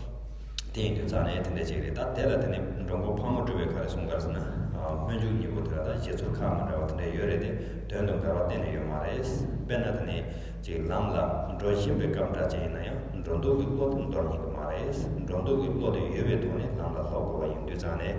དེ་ཡིན་དུས་ཙང་ནས་དེ་འདྲ་ཅིག་རེད། ད་དེ་ལ་དེ་ནས་མགྲོན་པོ་ཕག་མོ་གྲུ་པས་ག་རེ་གསུངས་པ་རེད་ཟེར་ན། སྨོན་འཇུག་གཉིས་པོ་དེ་ལ་ད་བཞེད་ཚུལ་ཁག་མི་འདྲ་བ་དེ་འདྲ་ཡོད་རེད་དེ། དོན་དུ་འགལ་བ་གཏན་ནས་ཡོད་མ་རེད། དཔེར་ན་དེ་ནས་ཅིག་ལམ་ལ་འགྲོ་བཞིན་པའི་སྐབས་འདྲ་ཅིག་ཡིན་ན་ཡང་འགྲོ་འདུག་གི་བློ་དེ་འདོར་ཉན་གྱི་མ་རེད། འགྲོ་འདུག་གི་བློ་དེ་ཡོད་པའི་ཐོག་ནས་ལམ་ལ་སློབ་དགོས་པ་ཡིན་དུས་ཙང་ནས།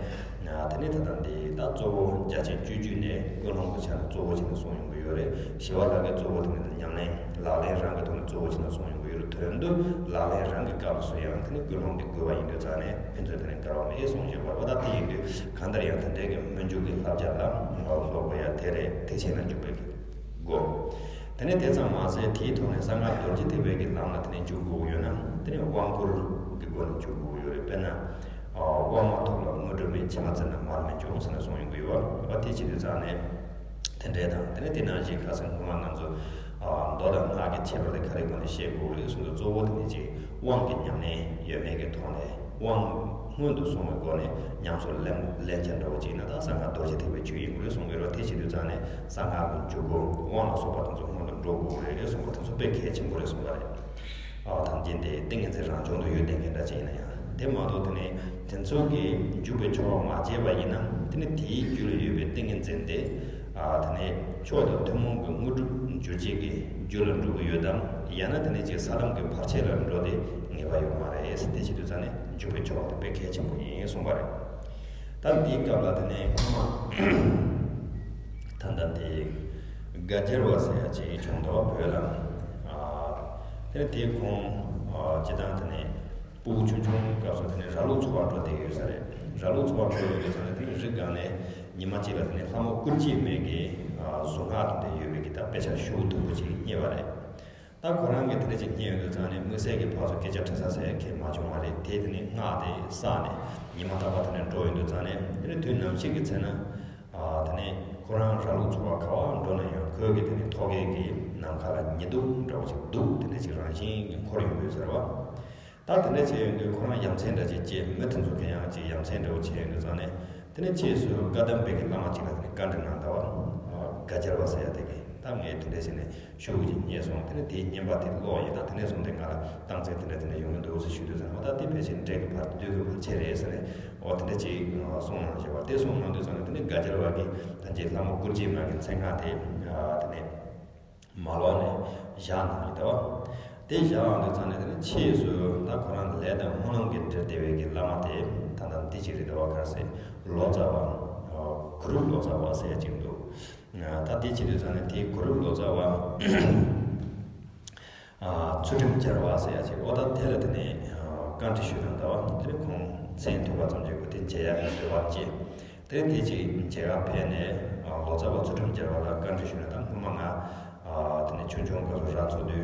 དེ་ནས་ད་ལྟ་འདི་ད་གཙོ་བོ་རྒྱ་ཆེན་སྤྱོད་བརྒྱུད་ནས་ཀུན་སློང་གི་ཆ་ནས་གཙོ་བོ་བྱས་ནས་གསུངས་ཡོང་གི་ཡོད་རེད། ཞི་བ་ལྷ་གིས་གཙོ་བོ་དེ་ནས་ཉམས་ལེན་ལག་ལེན་རང་གི་ཐོག་ནས་གཙོ་བོ་བྱས་ནས་གསུངས་ཡོང་གི་ཡོད་རེད། དོན་དུ་ལག་ལེན་རང་གི་སྐབས་སུ་ཡང་དེ་ནས་ཀུན་སློང་འདི་དགོས་པ་ཡིན་དུས་ཙང་ནས་ཕན་ཚུན་དེ་ནས་འགལ་བ་མེད་གསུངས་ཡོད་པ་རེད། ད་དེ་ཡིན་དུས་གང་ལྟར་ཡང་དེ་འདྲའི་གི་སྨོན་འཇུག་གི་བསླབ་བྱ་ལ་སློབ་དགོས་ཡ་དེ་རེད། དེ་བྱས་ན་འཇུག་པའི་གི་སྒོ། དེ་ནས་དེ་ཙམ་མ་ཟད་དེའི་ཐོག་ནས་གསང་སྔགས་རྡོ་རྗེ་ཐེག་པའི་གི་ལམ་ལ་དེ་ནས་འཇུག་དགོས་ཡོད་ན་དེ་ནས་དབང་བསྐུར་གྱི་སྒོ་ནས་འཇུག་དགོས་ཡོད་རེད། དཔེར་ན། དབང་མ་ཐོབ་ལ་དངོས་གྲུབ་མེད། ཕྱི་མ་བཙལ་ན་མར་མི་འབྱུང་ཟེར་ནས་གསུངས་ཡོང་གི་ཡོད་པ། དེ་བྱེད་དུས་ཙང་ནས་དེ་འདྲའི་དང་དེ་ནས་དེ་ནང་བཞིན་ཁ་སང་སྔོན་མ་ང་ཚོ་མདོ་དང་སྔགས་ཀྱི་ཁྱད་པར་དེ་ག་རེ་སྒོ་ནས་བཤད་དགོས་རེད་གསུངས་དུས་གཙོ་བོ་དེ་ནི་ཅིག་དབང་གི་ཉམས་ལེན་ཡོད་མེད་ཀྱི་ཐོག་ནས་དབང་སྔོན་དུ་སོང་བའི་སྒོ་ནས་ཉམས་སུ་ལེན་ལེན་བྱ་འདྲ་བོ་ཅིག་ཡིན་ན་ད་གསང་སྔགས་རྡོ་རྗེ་ཐེག་པའི་ཆོས་ཡིན་དགོས་རེད་གསུངས་ཡོད་རེད། དེ་བྱེད་དུས་ཙང་ནས་གསང་སྔགས་ཀྱི་འཇུག་སྒོ་དབང་ལ་སོགས་པ་དེ་ཚོ་སྔོན་དུ་འགྲོ་དགོས་རེད་གསུངས་པ་དེ་ཚོ་དཔེ་གལ་ཆེན་པོ་རེད་གསུངས་པ་རེད། ཨ་ཐམས་ཅད་དེ་ཏིང་ངེ་འཛིན་རང་བྱུང་དུ་ཡོད་བསྡད་མཁན་འདྲ་ཅིག་ཡིན་ན་ཡང་དེ་མ་གཏོགས་དེ་ནས་དེ་ཚོ་གི་འཇུག་པའི་ཆོ་ག་མ་བྱས་པ་ཡིན་ན་དེ་ནི་དེའི་རྒྱུད་ལ་ཡོད་པའི་ཏིང་ངེ་འཛིན་དེ་ཨ་དེ་ནས་མཆོག་དང་ཐུན་མོང་གི་དངོས་གྲུབ་འབྱོར་བྱེད་ཀྱི་རྒྱུ་ལ་འགྲོ་གི་ཡོད་དམ། ཡང་ན་དེ་ནས་ཅིག་ས་ལམ་གྱི་བར་ཆད་ལ་འགྲོ་དེ་ངེས་པ་ཡོད་མ་རེད། དེ་བྱེད་དུས་ཙང་ནས་འཇུག་པའི་ཆོ་ག་དེ་དཔེ་གལ་ཆེན་པོ་ཡིན་གསུངས་པ་རེད། ད་འདིའི་སྐབས་ལ་དེ་ནས་ཁོང་མ་ད་ལྟ་དེ་དགའ་འགྱུར་བ་ཟེར་ཡ་ཅིག་བྱུང་འདུག་བོད་ལ། ཨ་དེ་ནས་དེ་ཁོང་ཨ་སྤྱི་བཏང་དེ་ནས་སྤུ་གུ་ཆུང་ཆུང་སྐབས་སུ་དེ་ནས་ར་ལུག་འཚོ་བར་འགྲོ་བསྡད་ཡོད་ས་རེད། ར་ལུག་འཚོ་བར་འགྲོ་ཡོད་དུས་ཙང་ནས་དེ་ནས་རི་སྒང་ནས་ཉི་མ་གཅིག་ལ་དེ་ནས་ལྷ་མོ་སྐུ་མཆེད་མའི་གི་ཨ་གཟུངས་སྔགས་དེ་འདྲ་ཡོད་པའི་གི་ད་དཔེ་ཆ་ཞེ་པོ་མཐུག་པོ་ཅིག་རྙེད་པ་རེད། ད་ཁོ་རང་གིས་དེ་འདྲ་ཅིག་རྙེད་ཡོང་དུས་ཙང་ནས་དམིགས་བསལ་གྱི་ཕར་ཚུར་སྐད་ཆ་དྲི་ས་ཟེར་མཁན་མ་བྱུང་བ་རེད། དེ་དེ་ནས་སྔགས་དེ་བསགས་ནས་ཉི་མ་རྟག་པར་དེ་འདྲ་འགྲོ་ཡོང་དུས་ཙང་ནས་དེ་ནས་དུས་ནམ་ཞིག་གི་ཚེ་ན་ཨ་དེ་ནས་ཁོ་རང་ར་ལུག་འཚོ་བར་ག་པར་འགྲོ་ན་ཡང་ཁོའི་གི་དེ་ནས་ཐོག་ཁའི་གི་ནམ་མཁའ་ལ་ཉི་གདུགས་འདྲ་བོ་ཅིག་འདུག་དེ་འདྲ་ཅིག་རང་བཞིན་གྱིས་འཁོར་ཡོང་གི་ཡོད་ཟེར་བ། ད་དེ་འདྲ་བྱས་ཡོང་དུས་ཁོ་རང་ཡ་མཚན་འདྲ་ཅིག་སྐྱེས། མི་དེ་ཚོ་གི་ཡང་ཅིག་ཡ་མཚན་འདྲ་བོ་བྱས་ཡོང་དུས་ཙང་ནས་དེ་ནས་ཕྱིས་སུ་བཀའ་གདམས་པའི་གི་བླ་མ་ཅིག་ལ་དེ་ནས་བཀའ་འདྲི་གནང་ད་བ། ཨ་དགའ་འགྱུར་བ་ཟེར་ཡ་དེ་གིས་ད་ངས་དེ་འདྲ་བྱས་ནས་ཤོག་གུ་ཅིག་རྙེད་སོང་། དེ་ནས་དེའི་བརྙན་པར་དེ་ཀློག་ཡིན། ད་དེ་ནས་བཟུང་སྟེ་ང་ལ་རྟགས་མཚན་དེ་འདྲ་དེ་འདྲ་ཡོང་གི་འདུག་ཟེར་ཞུས་དུས་ཙང་ནས་འོ་ད་དེ་ཕལ་ཆེར་འདྲེ་གི་བར་བདུད་ཀྱི་བར་ཆད་རེད་ཟེར་ནས་འོ་དེ་འདྲ་ཅིག་གསུངས་གནང་བཞག་པ་དེ་གསུངས་གནང་དུས་ཙང་ནས་དེ་ནས་དགའ་འགྱུར་བ་གིས་ད་ཅིག་ལྷ་མོ་སྐུ་མཆེད་མ་གི་མཚན་སྔགས་དེ་ཨ་དེ་ནས། མ་ལོག་ནས་བཞག་གནང་ཡོད་དོ། དེ་བཞག་འོང་དུས་ཙང་ནས་དེ་ནི་ཕྱིས་སུ་ད་ཁོ་རང་ལས་དང་སྨོན་ལམ་གྱི་འབྲེལ་བསྡད་པའི་གི་བླ་མ་དེ་ད་ལྟ་འདི་ཅིག་རེད་དོ། ག་རེ་ཟེར་ལོ་ཙཱ་བ། གུ་རུབ་ལོ་ཙཱ་བ་ཟེར་ཡ་ཅིག་འདུག་ད་དེ་བྱེད་དུས་ཙང་ནས་དེ་གུ་རུབ་ལོ་ཙཱ་བ། ཚུལ་ཁྲིམས་སྦྱར་བ་ཟེར་ཡ་ཅིག་འོ་ད་དེ་ལ་དེ་ནས་བཀའ་འདྲི་ཞུས་དང་ད་བ་དེ་ནས་ཁོང་མཚན་ཐོས་པ་ཙམ་གྱིས་ཁོ་དེ་མཇལ་ཡ་གི་འདོད་པ་སྐྱེས། དེ་དེ་ཅིག་མཇལ་ཁ་ཕེབས་ནས་ལོ་ཙཱ་བ་ཚུལ་ཁྲིམས་སྦྱར་བ་ལ་བཀའ་འདྲི་ཞུས་ནས་ད་སྔོན་མ་ང་དེ་ནས་ཆུང་ཆུང་སྐབས་སུ་ར་འཚོ་དུས་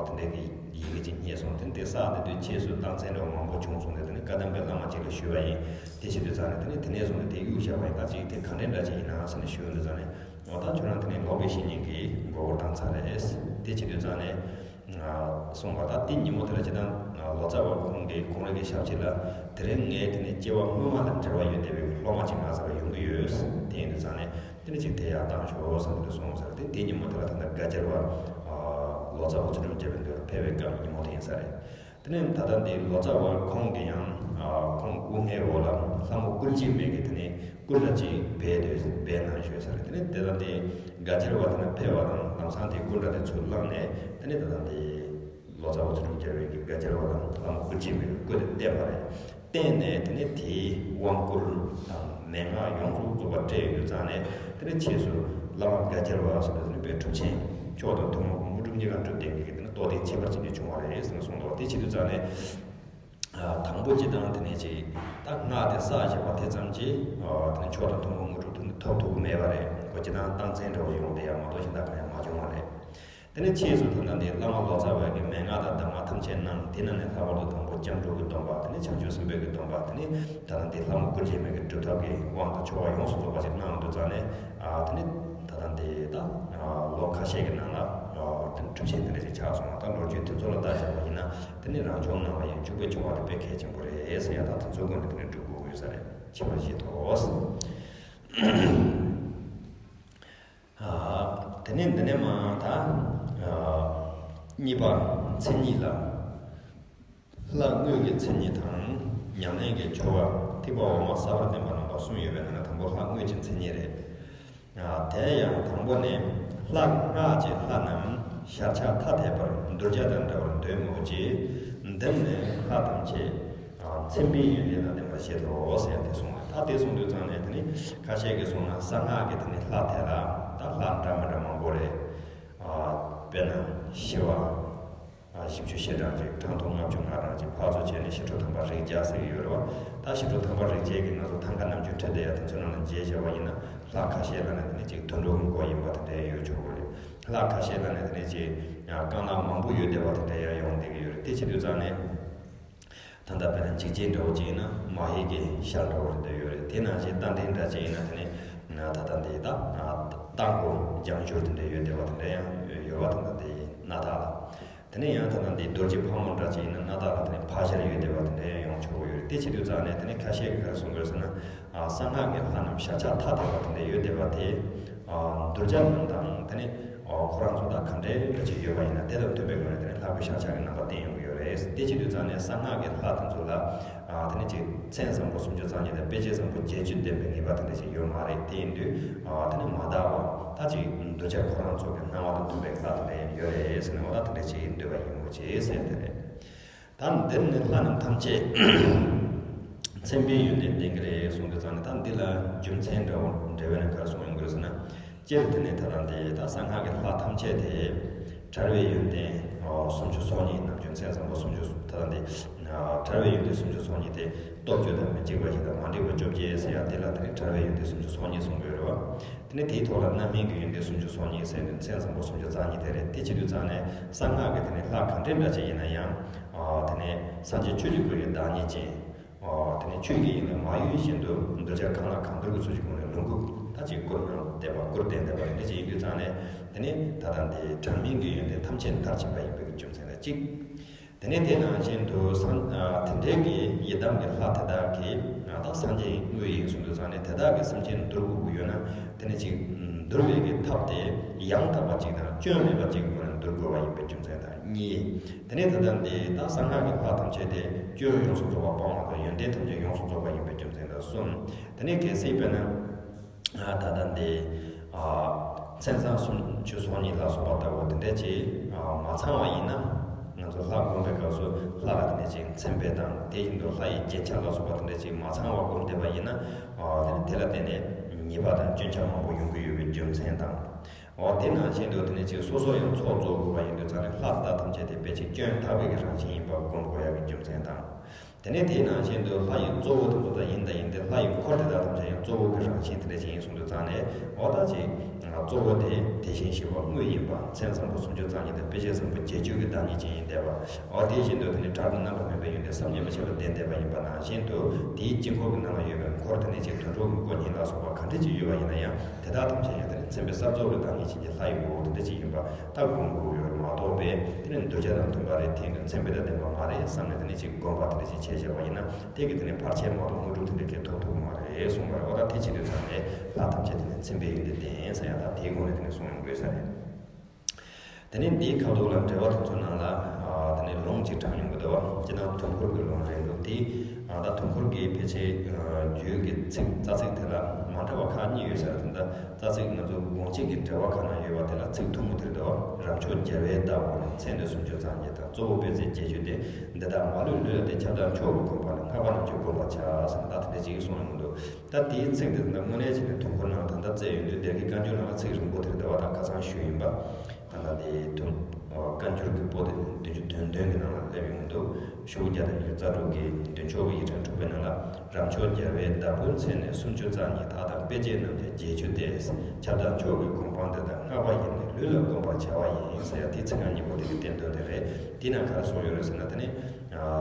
དེ་འདྲའི་གི་ཡི་གེ་ཅིག་རྙེད་སོང་། དེ་ནས་དེ་བསགས་བསྡད་དུས་ཕྱིས་སུ་རྟགས་མཚན་འདྲ་བ་མང་པོ་བྱུང་སོང་། དེ་དེ་ནས་བཀའ་གདམས་པའི་བླ་མ་ཅིག་ལ་ཞུས་པ་ཡིན། དེ་བྱེད་དུས་ཙང་ནས་དེ་ནས་དེ་ནས་བཟུང་ནས་དེ་གཡུག་བཞག་པ་ཡིན། ད་ཅིག་དེ་ག་འདྲའི་འདྲ་ཅིག་ཡིན་ན་ཟེར་ནས་ཞུས་དུས་ཙང་ནས་འོ་ད་ཁྱོད་རང་དེ་ནས་ལོག་པའི་བཤེས་གཉེན་གྱི་མགོ་སྐོར་བཏང་ཚར་རེད། དེ་བྱེད་དུས་ཙང་ནས། གསུངས་པ་ད་དེ་ཉིན་མོ་དེ་ལ་སྤྱིར་བཏང་ལོ་ཙཱ་བ་ཁོང་གིས་ཁོང་རང་གི་ཞབས་ཕྱི་ལ་དེ་རིང་ངས་དེ་ནས་སྐྱེ་བ་སྔོན་མ་ལ་འབྲེལ་བ་ཡོད་བསྡད་པའི་སློབ་མ་ཅིག་ང་ཚོ་ལ་ཡོང་གི་ཡོད། དེ་ཡིན་དུས་ཙང་ནས་དེ་ནས་ཅིག་དེ་ཡར་བཏང་ཤོག་བསམ་གྱི་འདུག་གསུངས་ཟེར། དེ་དེ་ཉིན་མོ་དེ་ལ་ད་ལྟ་དགའ་འགྱུར་བ་ལོ་ཙཱ་བ་ཚུལ་ཁྲིམས་སྦྱར་བའི་མདུན་ལ་ཕེབས་པའི་སྐབས་ཉིན་མོ་དེ་ཡིན་ས་རེད། དེ་ནས་ད་ལྟ་འདི་ལོ་ཙཱ་བ་ཁོང་གི་ཡང་ཁོང་སྐུ་ངལ་འོག་ལ་ལྷ་མོ་སྐུ་མཆེད་མའི་གི་དེ་ནས་སྐུ་འདྲ་ཅིག་སྦས་དུས་སྦས་གནང་ཞུས་ས་རེད། དེ་ནས་དེ་ལ་དེ་དགའ་འགྱུར་བ་དེ་ན་ཕེབས་པ་དང་ལམ་སང་དེ་སྐུ་འདྲ་དེ་ཚུར་བླངས་ནས་དེ་ནས་ད་ལྟ་དེ་ལོ་ཙཱ་བ་ཚུལ་ཁྲིམས་སྦྱར་བའི་གི་དགའ་འགྱུར་བ་དང་ལྷ་མོ་སྐུ་མཆེད་མའི་གི་སྐུ་དེ་བསྟན་པ་རེད། བསྟན་ནས་དེ་ནས་དེའི་དབང་བསྐུར་དང་མན་ངག་ཡོངས་སུ་རྫོགས་པ་སྤྲད་ཡོད་དུས་ཙང་ནས་དེ་ནས་ཕྱིས་སུ་བླ་མ་དགའ་འགྱུར་བ་ཟེར་དུས་དེ་ནས་དཔེ་གྲུབ་ཆེན་མཆོག་དང་ཐུན་མོང་གི་དངོས་གྲུབ་གཉིས་ཀ་འགྲུབ་བསྟན་གྱི་དེ་ནས་རྟོགས་ལྡན་ཁྱད་པར་ཅན་དུ་བྱུང་བ་རེད་ཟེར་ནས་གསུངས་འདུག་དེ་བྱེད་དུས་ཙང་ནས། དང་པོ་སྤྱིར་བཏང་དེ་ནས་ཅིག་ད་སྔགས་དེ་བསགས་བཞག་པ་དེ་ཙམ་གྱིས་དེ་ནས་མཆོག་དང་ཐུན་མོང་དངོས་གྲུབ་དེ་ནས་ཐོབ་ཐུབ་ཀྱི་མེད་པ་རེད། ཁོ་སྤྱིར་བཏང་རྟགས་མཚན་འདྲ་བོ་ཡོང་བསྡད་ཡ་མ་གཏོགས་གཞན་དག་གང་ཡང་མ་བྱུང་བ་རེད། དེ་ནས་ཕྱིས་སུ་ད་ལྟ་འདི་བླ་མ་ལོ་ཙཱ་བ་གིས་མན་ངག་དང་གདམས་ངག་ཐམས་ཅད་གནང་། དེ་ནང་ནས་ལྷག་པར་དུ་དང་པོ་སྐྱབས་འགྲོ་གི་སྡོམ་པ། དེ་ནས་བྱང་ཆུབ་སེམས་དཔའི་གི་སྡོམ་པ། དེ་ནས་ད་ལྟ་འདི་ལྷ་མོ་སྐུ་མཆེད་མའི་གི་སྒྲུབ་ཐབས་ཀྱི་དབང་དང་ཆོ་ག་ཡོངས་སུ་རྫོགས་པ་ཞིག་གནང་ཡོང་དུས་ཙང་ནས་དེ་ནས་ད་ལྟ་འདི་ད་ལོ་ཁ་ཤས་ཀྱི་ནང་ལ་དེ་ནས་གྲུབ་ཆེན་དེ་འདྲ་ཞིག་ཆགས་སོང་བ། ད་ལོ་རྒྱུས་དེ་ཚོ་ལ་བལྟ་བཞག་པ་ཡིན་ན་དེ་ནས་རང་བྱུང་སྣང་བ་ཡི་འཇུག་པའི་ཆོ་ག་དེ་དཔེ་གལ་ཆེན་པོ་རེད་ཟེར་ཡ། ད་དེ་ཚོའི་སྒོ་ནས་དེ་ནས་སྒྲུབ་དགོས་ཡོད་ས་རེད། ཕྱི་མ་བཞི་ཐོག་དེ་ནས་འདི་ནས་མ་ད་གཉིས་པ་མཚན་ཉིད་ལ། ལྷ་དངོས་ཀྱི་མཚན་ཉིད་དང་། ཉམས་ལེན་གྱི་ཆོ་ག་ཐེག་པ་འོག་མ་ས་བར་བསྟན་པ་རྣམ་པ་གསུམ་ཡོད་པའི་ནང་ནས་དང་པོ་ལྷ་དངོས་ཀྱི་མཚན་ཉིད་རེད། དེ་ཡང་དང་པོ་ནི། ལྷ་སྔགས་ཀྱི་ལྷ་རྣམས་ཤར་ཕྱོགས་ཐ་དད་པར་གདུལ་བྱ་དང་འདྲ་བར་འདོད་མོད་ཀྱི། འདིར་ནི་ལྷ་ཐམས་ཅད་མཚན་དཔེའི་ཡོན་ཏན་དང་ལྡན་པར་བཞེད་དོ་ཟེར་ཡང་དེ་གསུངས་པ། ད་དེ་གསུངས་དུས་ཙང་ནས་དེ་ནི་ཁ་ཤས་ཀྱིས་གསུངས་ན་གསང་སྔགས་ཀྱི་དེ་ནི་ལྷ་དེ་ལ་ད་ལྷ་འདྲ་མི་འདྲ་མང་པོ་རེད། དཔེར་ན་ཞི་བ། བཞི་བཅུ་ཞེ་གྲངས་ཅིག་གྲངས་ཐོ་ལྔ་བཅུ་ང་གྲངས་ཅིག་ཕར་ཚུར་བྱས་ནས་ཞི་ཁྲོ་དམ་པ་རིགས་བརྒྱ་ཟེར་གྱི་ཡོད་རེད་བ། ད་ཞི་ཁྲོ་དམ་པ་རིགས་བརྒྱ་གི་ང་ཚོ་ཐང་ག་རྣམ་འགྱུར་ཁྲིད་དེ་ཡ་དེ་ཚོའི་ནང་ལ་མཇལ་བྱ་བ་ཡིན་ན་ལྷ་ཁ་ཤས་ལ་ནི་དེ་ནི་ཅིག་དུད་འགྲོ་གི་མགོ་ཡིན་པ་དེ་འདྲ་ཡོད་ཆོག་གི་རེད། ལྷ་ཁ་ཤས་ལ་ནི་དེ་ནས་ཅིག་རྐང་ལག་མང་པོ་ཡོད་བསྡད་པ་དེ་འདྲ་ཡང་ཡོང་བསྡད་ཀྱི་ཡོད་རེད། དེ་བྱེད་དུས་ཙང་ནས། ད་ལྟ་དཔེར་ན་འཇིགས་བྱེད་འདྲ་བོ་ཅིག་ཡིན་ན་མ་ཧེ་གི་ཤར་འདྲ་བོ་རེད་འདོད་ཡོད་རེད། དེ་ནང་བཞིན་རྟ་མགྲིན་འདྲ་ཅིག་ཡིན་ན་དེ་ནི་ད་ལྟ་འདི་ད་རྟ་མགོ་ལྗང་བྱུར་དེ་འདྲ་ཡོད་བསྡད་པ་དེ་འདྲ་ཡང་ཡོད་པ་དེ་འདྲ་དེ་སྣ་ཐག་ལ། དེ་ནས་ཡང་ད་ལྟ་འདི་རྡོ་རྗེ་ཕག་མོ་འདྲ་ཅིག་ཡིན་ན་སྣ་ཐག་ལ་དེ་ནས་ཕག་ཞར་ཡོད་བསྡད་པ་དེ་འདྲ་ཡང་ཡོང་ཆོག་གི་ཡོད་རེད། དེ་བྱེད་དུས་ཙང་ནས་དེ་ནས་ཁ་ཤས་ཀྱིས་ག་རེ་གསུང་གི་ཡོད་ཟེར་ན། གསང་སྔགས་ཀྱི་ལྷ་རྣམས་ཞལ་ཕྱག་མཐའ་དག་པ་དེ་འདྲ་ཡོད་བསྡད་པ་དེ། གདུལ་བྱ་རྣམས་དང་དེ་ནི་ཁོ་རང་ཚོ་དང་ག་འདྲའི་འདྲ་ཅིག་ཡོད་པ་ཡིན་ན་དེ་དང་མཐུན་པའི་སྒོ་ནས་དེ་ནི་ལྷ་སྐུ་ཤཱཀྱ་གི་རྣམ་པ་བསྟན་ཡོང་གི་ཡོད་རེད། དེ་བྱེད་དུས་ཙང་ནས་གསང་སྔགས་ཀྱི་ལྷ་དེ་ཚོ་ལ་དེ་ནི་ཅིག་མཚན་བཟང་པོ་སུམ་ཅུ་རྩ་གཉིས་དང་དཔེ་བྱད་བཟང་པོ་བརྒྱད་ཅུ་ལྡན་པའི་ངེས་པ་དེ་འདྲ་ཅིག་ཡོད་མ་རེད། དེ་ཡིན་དུས་དེ་ནི་མ་དག་པ་ད་ཅིག་གདུལ་བྱ་ཁོ་རང་ཚོ་གི་སྣང་བ་དང་མཐུན་པའི་ལྷ་དེ་འདྲ་ཡང་ཡོད་རེད་ཟེར་ནས་འོ་ད་དེ་འདྲ་ཅིག་འདོད་པ་ཡིན་མོད་ཅེས་ཟེར་དེ་རེད། ད་འདིར་ནི་ལྷ་རྣམས་ཐམས་ཅད་མཚན་དཔེའི་ཡོན་ཏན་ལྡན་གྱི་རེད་གསུངས་དུས་ཙང་ནས། ད་འདི་ལ་རྒྱུ་མཚན་འདྲ་བོ་འགྲེལ་བས་ན་ག་རེ་གསུངས་ཡོང་གི་རེད་ཟེར་ན། སྤྱིར་དེ་ནས་ད་ལྟ་འདི་ད་གསང་སྔགས་ཀྱི་ལྷ་ཐམས་ཅད་དེ་ཕྲ་བའི་ཡོན་ཏན་སུམ་ཅུ་སོ་གཉིས་རྣམས་རྒྱུ་མཚན་བཟང་པོ་སུམ་ཅུ། ད་ལྟ་འདི་ཕྲ་བའི་ཡོན་ཏན་སུམ་ཅུ་སོ་གཉིས་ཏེ། སྟོབས་བཅུ་དང་མི་འཇིགས་པ་བཞི་དང་མ་འདྲིས་པ་བཅོ་བརྒྱད་ཟེར་ཡ་དེ་ལ་དེ་ནས་ཕྲ་བའི་ཡོན་ཏན་སུམ་ཅུ་སོ་གཉིས་གསུངས་ཡོད་རེད་བ། དེ་ནས་དེའི་ཐོག་ལ་རྣམ་སྨིན་གྱི་ཡོན་ཏན་སུམ་ཅུ་སོ་གཉིས་ཟེར་ནས་མཚན་བཟང་པོ་སུམ་ཅུ་རྩ་གཉིས་དེ་རེད། དེ་བྱེད་དུས་ཙང་ནས་གསང་སྔགས་ཀྱི་དེ་ནས་ལྷ་ག་འདྲའི་འདྲ་ཅིག་ཡིན་ན་ཡང་། དེ་ནས་སངས་རྒྱས་ཆོས་ཀྱི་སྐུ་ཡི་བདག་ཉིད་ཅན། དེ་ནས་ཆོས་ཀྱི་དབྱིངས་ལས་མ་གཡོས་བཞིན་དུ་གདུལ་བྱ་གང་ལ་གང་འདུལ་གྱི་ཚུལ་གྱི་སྒོ་ནས་ལོངས་སྐུ་ད་ཅིག་སྐུར་སྣང་བསྡད་པ་སྐུར་ལྡན་བསྡད་པ་དེ་འདྲ་ཅིག་ཡིན་དུས་ཙང་ནས། དེ་ནས་ད་ལྟ་འདི་དྲང་སྨིན་གྱི་ཡོན་ཏན་ཐམས་ཅད་མཐར་ཕྱིན་པ་ཡིན་པའི་རྒྱུ་མཚན་ལ་གཅིག་དེ་ནས་དེ་ནང་བཞིན་དུ་སངས་ཨ་དེ་འདྲའི་གི་ཡི་དམ་གྱི་ལྷ་དེ་དག་གིས་ང་དང་སངས་རྒྱས་དངོས་ཡིན་གསུངས་དུས་ཙང་ནས་དེ་དག་གིས་སེམས་ཅན་འདུལ་དགོས་ཀྱི་ཡོད་ན། དེ་ནས་ཅིག་འདུལ་བའི་གི་ཐབས་དེ་ཡང་དག་པ་ཅིག་དང་སྐྱོན་མེད་པ་ཅིག་གི་སྒོ་ནས་འདུལ་དགོས་པ་ཡིན་པའི་རྒྱུ་མཚན་དང་གཉིས། དེ་ནས་ད་ལྟ་འདི་ད་གསང་སྔགས་ཀྱི་ལྷ་ཐམས་ཅད་དེ་སྐྱོན་ཡོངས་སུ་རྫོགས་པ་སྤངས་པ་དང་ཡོན་ཏན་ཐམས་ཅད་ཡོངས་སུ་རྫོགས་པ་ཡིན་པའི་རྒྱུ་མཚན་དང་གསུམ། དེ་ནས་གལ་སྲིད་དཔེར་ན། ད་ལྟ་འདི། མཚན་བཟང་སུམ་ཅུ་སོ་གཉིས་ལ་སོགས་པ་ལྟ་བུ་དེ་འདྲ་ཅིག་མ་ཚང་བ་ཡིན་ན། ང་ཚོ་ལྷ་བསྒོམ་པའི་སྐབས་སུ་ལྷ་ལ་དེ་ནས་ཅིག་མཚན་དཔེ་དང་དེ་བཞིན་དུ་ལྷ་ཡི་རྒྱན་ཆ་ལ་སོགས་པ་དེ་འདྲ་ཅིག་མ་ཚང་བ་བསྒོམ་བསྡད་པ་ཡིན་ན། དེ་ནས་དེ་ལ་བརྟེན་ནས་ཉེས་པ་དང་སྐྱོན་ཆ་མང་པོ་ཡོང་གི་ཡོད་པའི་རྒྱུ་མཚན་དང་། འོ་དེ་ནང་བཞིན་དུ་དེ་ནས་ཅིག་སོ་སོ་ཡང་ཚོགས་རྫོགས་དགོས་པ་ཡིན་དུས་ཙང་ནས་ལྷ་དེ་དག་ཐམས་ཅད་དེ་དཔེ་ཅིག་སྐྱོན་དག་པའི་གི་རང་བཞིན་ཡིན་པ་བསྒོམ་དགོས་ཡག་གི་རྒྱུ་མཚན་དང་། དེ་ནས་དེའི་ནང་བཞིན་དུ་ལྷ་ཡི་གཙོ་བོ་དེ་ཚོ་དང་ཡིན་དང་ཡིན་ཏེ་ལྷ་ཡི་འཁོར་དེ་དག་ཐམས་ཅད་ཡང་གཙོ་བོ་གི་རང་བཞིན་དེ་འདྲ་ཅིག་ཡིན་གསུངས་དུས་ཙང་ནས་འོ་ད་ཅིག་གཙོ་བོ་དེ་དེ་བཞིན་གཤེགས་པ་དངོས་ཡིན་པ། མཚན་བཟང་པོ་སུམ་ཅུ་རྩ་གཉིས་དང་དཔེ་བྱད་བཟང་པོ་བརྒྱད་ཅུ་གི་བདག་ཉིད་ཅན་ཡིན་བསྡད་པ། འོ་དེ་བཞིན་དུ་དེ་ནི་བྲག་ཏུ་རྣམ་པར་སྨིན་པའི་ཡོན་ཏན་བསམ་གྱིས་མི་ཁྱབ་པ་ལྡན་བསྡད་པ་ཡིན་པ་ནང་བཞིན་དུ་དེའི་དཀྱིལ་འཁོར་གྱི་ནང་ལ་ཡོད་པའི་འཁོར་དེ་ནི་ཅིག་དུད་འགྲོ་གི་མགོ་བརྙན་ལ་སོགས་པ་ག་འདྲ་ཅིག་ཡོད་པ་ཡིན་ན་ཡང་དེ་དག་ཐམས་ཅད་ཡང་དེ་ནི་མཚན་དཔེ་གསར་རྫོགས་ལས་བདག་ཉིད་ཅན་གྱི་ལྷ་ཡི་ངོ་བོ་དེ་འདྲ་ཅིག་ཡིན་པ། ད་སྒོམ་དགོས་ཡོད་མ་གཏོགས་པས་དེ་ནི་གདུལ་བྱ་དང་མཐུན་པ་རེད། དེ་ནི་མཚན་དཔེ་དང་ལྡན་པ་མ་རེད་བསམ་ནས་དེ་ནི་ཅིག་སྒོམ་པ་དེ་འདྲ་ཅིག་བྱས་བཞག་པ་ཡིན་ན་དེ་གི་དེ་ནི་བར་ཆད་མ་གཏོགས་དངོས་གྲུབ་དེ་འདྲ་གས་ཐོབ་ཐུབ་ཀྱི་མ་རེད་གསུངས་པ་རེད། འོ་ད་དེ་བྱེད་དུས་ཙང་ནས་ལྷ་ཐམས་ཅད་དེ་ནི་མཚན་དཔེ་ཡོན་ཏན་ལྡན་ཟེར་ཡང་ད་དེའི་སྒོ་ནས་དེ་ནི་གསུང་ཡོང་དགོས་ས་རེད། དེ་ནས་འདིའི་ཁ་ཐོག་ལ་འགྲེལ་པ་དེ་ཚོ་ནང་ལ་དེ་ནས་ལུང་ཅིག་དྲངས་ཡོང་གི་འདུག་བ། སྤྱིར་བཏང་དུས་འཁོར་གྱི་ལུང་རེད་འདུག་དེ། ད་དུས་འཁོར་གྱི་ཕལ་ཆེར་རྒྱུད་ཀྱི་ཚིག་རྩ་ཚིག་དེ་ལ་མ་འདྲ་བ་ཁག་གཉིས་ཡོད་ས་རེད། ད་རྩ་ཚིག་ང་ཚོ་དགོངས་གཅིག་གི་འགྲེལ་པ་ཁག་ནང་ཡོད་པ་དེ་ལ་ཚིག་ཐུང་ངུ་དེ་རེད་འདུག་བ། རབ་མཆོག་རྒྱལ་བའི་བདག་པོ་ནི། མཚན་ནི་སུམ་ཅུ་རྩ་གཉིས་དང་། གཙོ་བོ་དཔེ་བྱད་བརྒྱད་ཅུ་སྟེ། འདི་དག་མ་ལུས་ལུས་ལ་བརྟེན། ཁྱབ་བདག་མཆོག་གི་དགོངས་པ་ལས། སྔགས་པ་རྣམས་ཀྱིས་བསྒོམ་པར་བྱ་ཟེར་ན་ད་དེ་འདྲ་ཅིག་གསུངས་ཡོང་གི་འདུག་ད་དེའི་ཚིག་དེ་ད་དངོས་གནས་བྱས་ནས་དུས་འཁོར་ནང་ད་ལྟ་བཙལ་ཡོང་དུས་སྡེ་དགེ་བཀའ་འགྱུར་ནང་ལ་ཚིག་རིང་པོ་དེ་རེད་འདུག་བ། ད་ཁ་སང་ཞུས་ཡིན་པ། ད་ལྟ་དེ་དུས་བཀའ་འགྱུར་གྱི་པོ་དེ་བདུན་ཅུ་དོན་བདུན་གྱི་ནང་ལ་སླེབས་ཡོང་གི་འདུག་ཤོག་བུ་བརྒྱ་དང་ཉི་ཤུ་རྩ་དྲུག་གི་མདུན་ཕྱོགས་ཀྱི་ཡིག་ཕྲེང་དྲུག་པའི་ནང་ལ། རབ་མཆོག་རྒྱལ་བའི་བདག་པོའི། མཚན་ནི་སུམ་ཅུ་རྩ་གཉིས། ལྷ་དང་དཔེ་བྱད་རྣམས་ཀྱང་བརྒྱད་ཅུ་སྟེ། ཁྱབ་བདག་མཆོག་གི་དགོངས་པ་འདི་དག་སྔགས་པ་ཡིས་ནི་ལུས་ལ་བསྒོམ་པར་བྱ་བ་ཡིན་ཟེར་ཡ་དེ་ཚིག་རྐང་གཉིས་པོ་དེ་གི་བསྟན་དོན་དེ་རེད། དེ་ནང་ག་རེ་གསུངས་ཡོད་རེད་ཟེར་ན་དེ་ནི།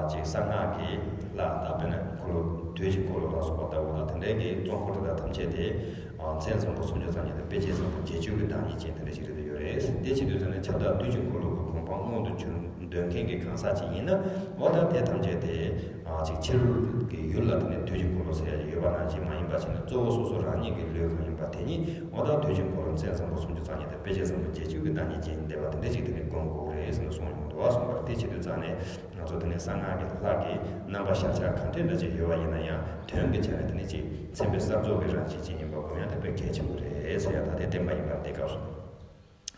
ཅིག་གསང་སྔགས་ཀྱི་ལྷ་དང་དཔེར་ན་འཁོར་ལོ་བདུད་ཀྱི་འཁོར་ལོ་ལ་སོགས་པ་ལྟ་བུ་དང་དེ་འདྲའི་གི་གཙོ་འཁོར་དེ་དག་ཐམས་ཅད་དེ། མཚན་བཟང་པོ་སུམ་ཅུ་རྩ་གཉིས་དང་དཔེ་བྱད་བཟང་པོ་བརྒྱད་ཅུ་གི་བདག་ཉིད་ཅན་དེ་འདྲ་ཞིག་རེད་འདོད་ཡོད་རེད། དེ་བྱེད་དུས་ཙམ་ནས་ཁྱབ་བདག་བདུད་ཀྱི་འཁོར་ལོ་གི་དགོངས་པ་མངོན་དུ་གྱུར་འདོད་མཁན་གྱི་གང་ཟག་ཅིག་ཡིན་ན། འོ་ད་དེ་ཐམས་ཅད་དེ། ཅིག་ཕྱི་རོལ་གྱི་ཡུལ་ལ་དེ་ནས་བདུད་ཀྱི་འཁོར་ལོ་ཟེར་ཡ་ཡོད་པ་ནང་བཞིན་མ་ཡིན་པ་བྱས་ནས་གཙོ་བོ་སོ་སོ་རང་ཉིད་ཀྱི་ལུས་གང་ཡིན་པ་དེ་ཉིད་འོ་ད་བདུད་ཀྱི་འཁོར་ལོ་མཚན་བཟང་པོ་སུམ་ཅུ་རྩ་གཉིས་དང་དཔེ་བྱད་བཟང་པོ་བརྒྱད་ཅུ་གི་བདག་ཉིད་ཅན་བསྡད་པ་དེ་འདྲ་ཞིག་དེ་ནས་སྒོམ་དགོས་རེད་ཟེར་ནས་གསུངས་ཡོང་འདུག་བ། གསུངས་པར་དེ་བྱེད་དུས་ཙམ་ནས་ང་ཚོ་དེ་ནས་གསང་སྔགས་ཀྱི་ལྷ་གི་རྣམ་པ་ཤར་ཕྱོགས་གང་འདྲ་འདྲ་ཅིག་ཡོད་པ་ཡིན་ན་ཡང་དོན་གྱི་ཆ་ནས་དེ་ནས་ཅིག་མཚན་དཔེ་གསར་རྫོགས་ཀྱི་རང་བཞིན་ཅན་ཡིན་པ་སྒོམ་ཡ་དེ་དཔེ་གལ་ཆེན་པོ་རེད་ཟེར་ཡ་ད་དེ་བསྟན་པ་ཡིན་པར་འདི་སྐབས་སུ།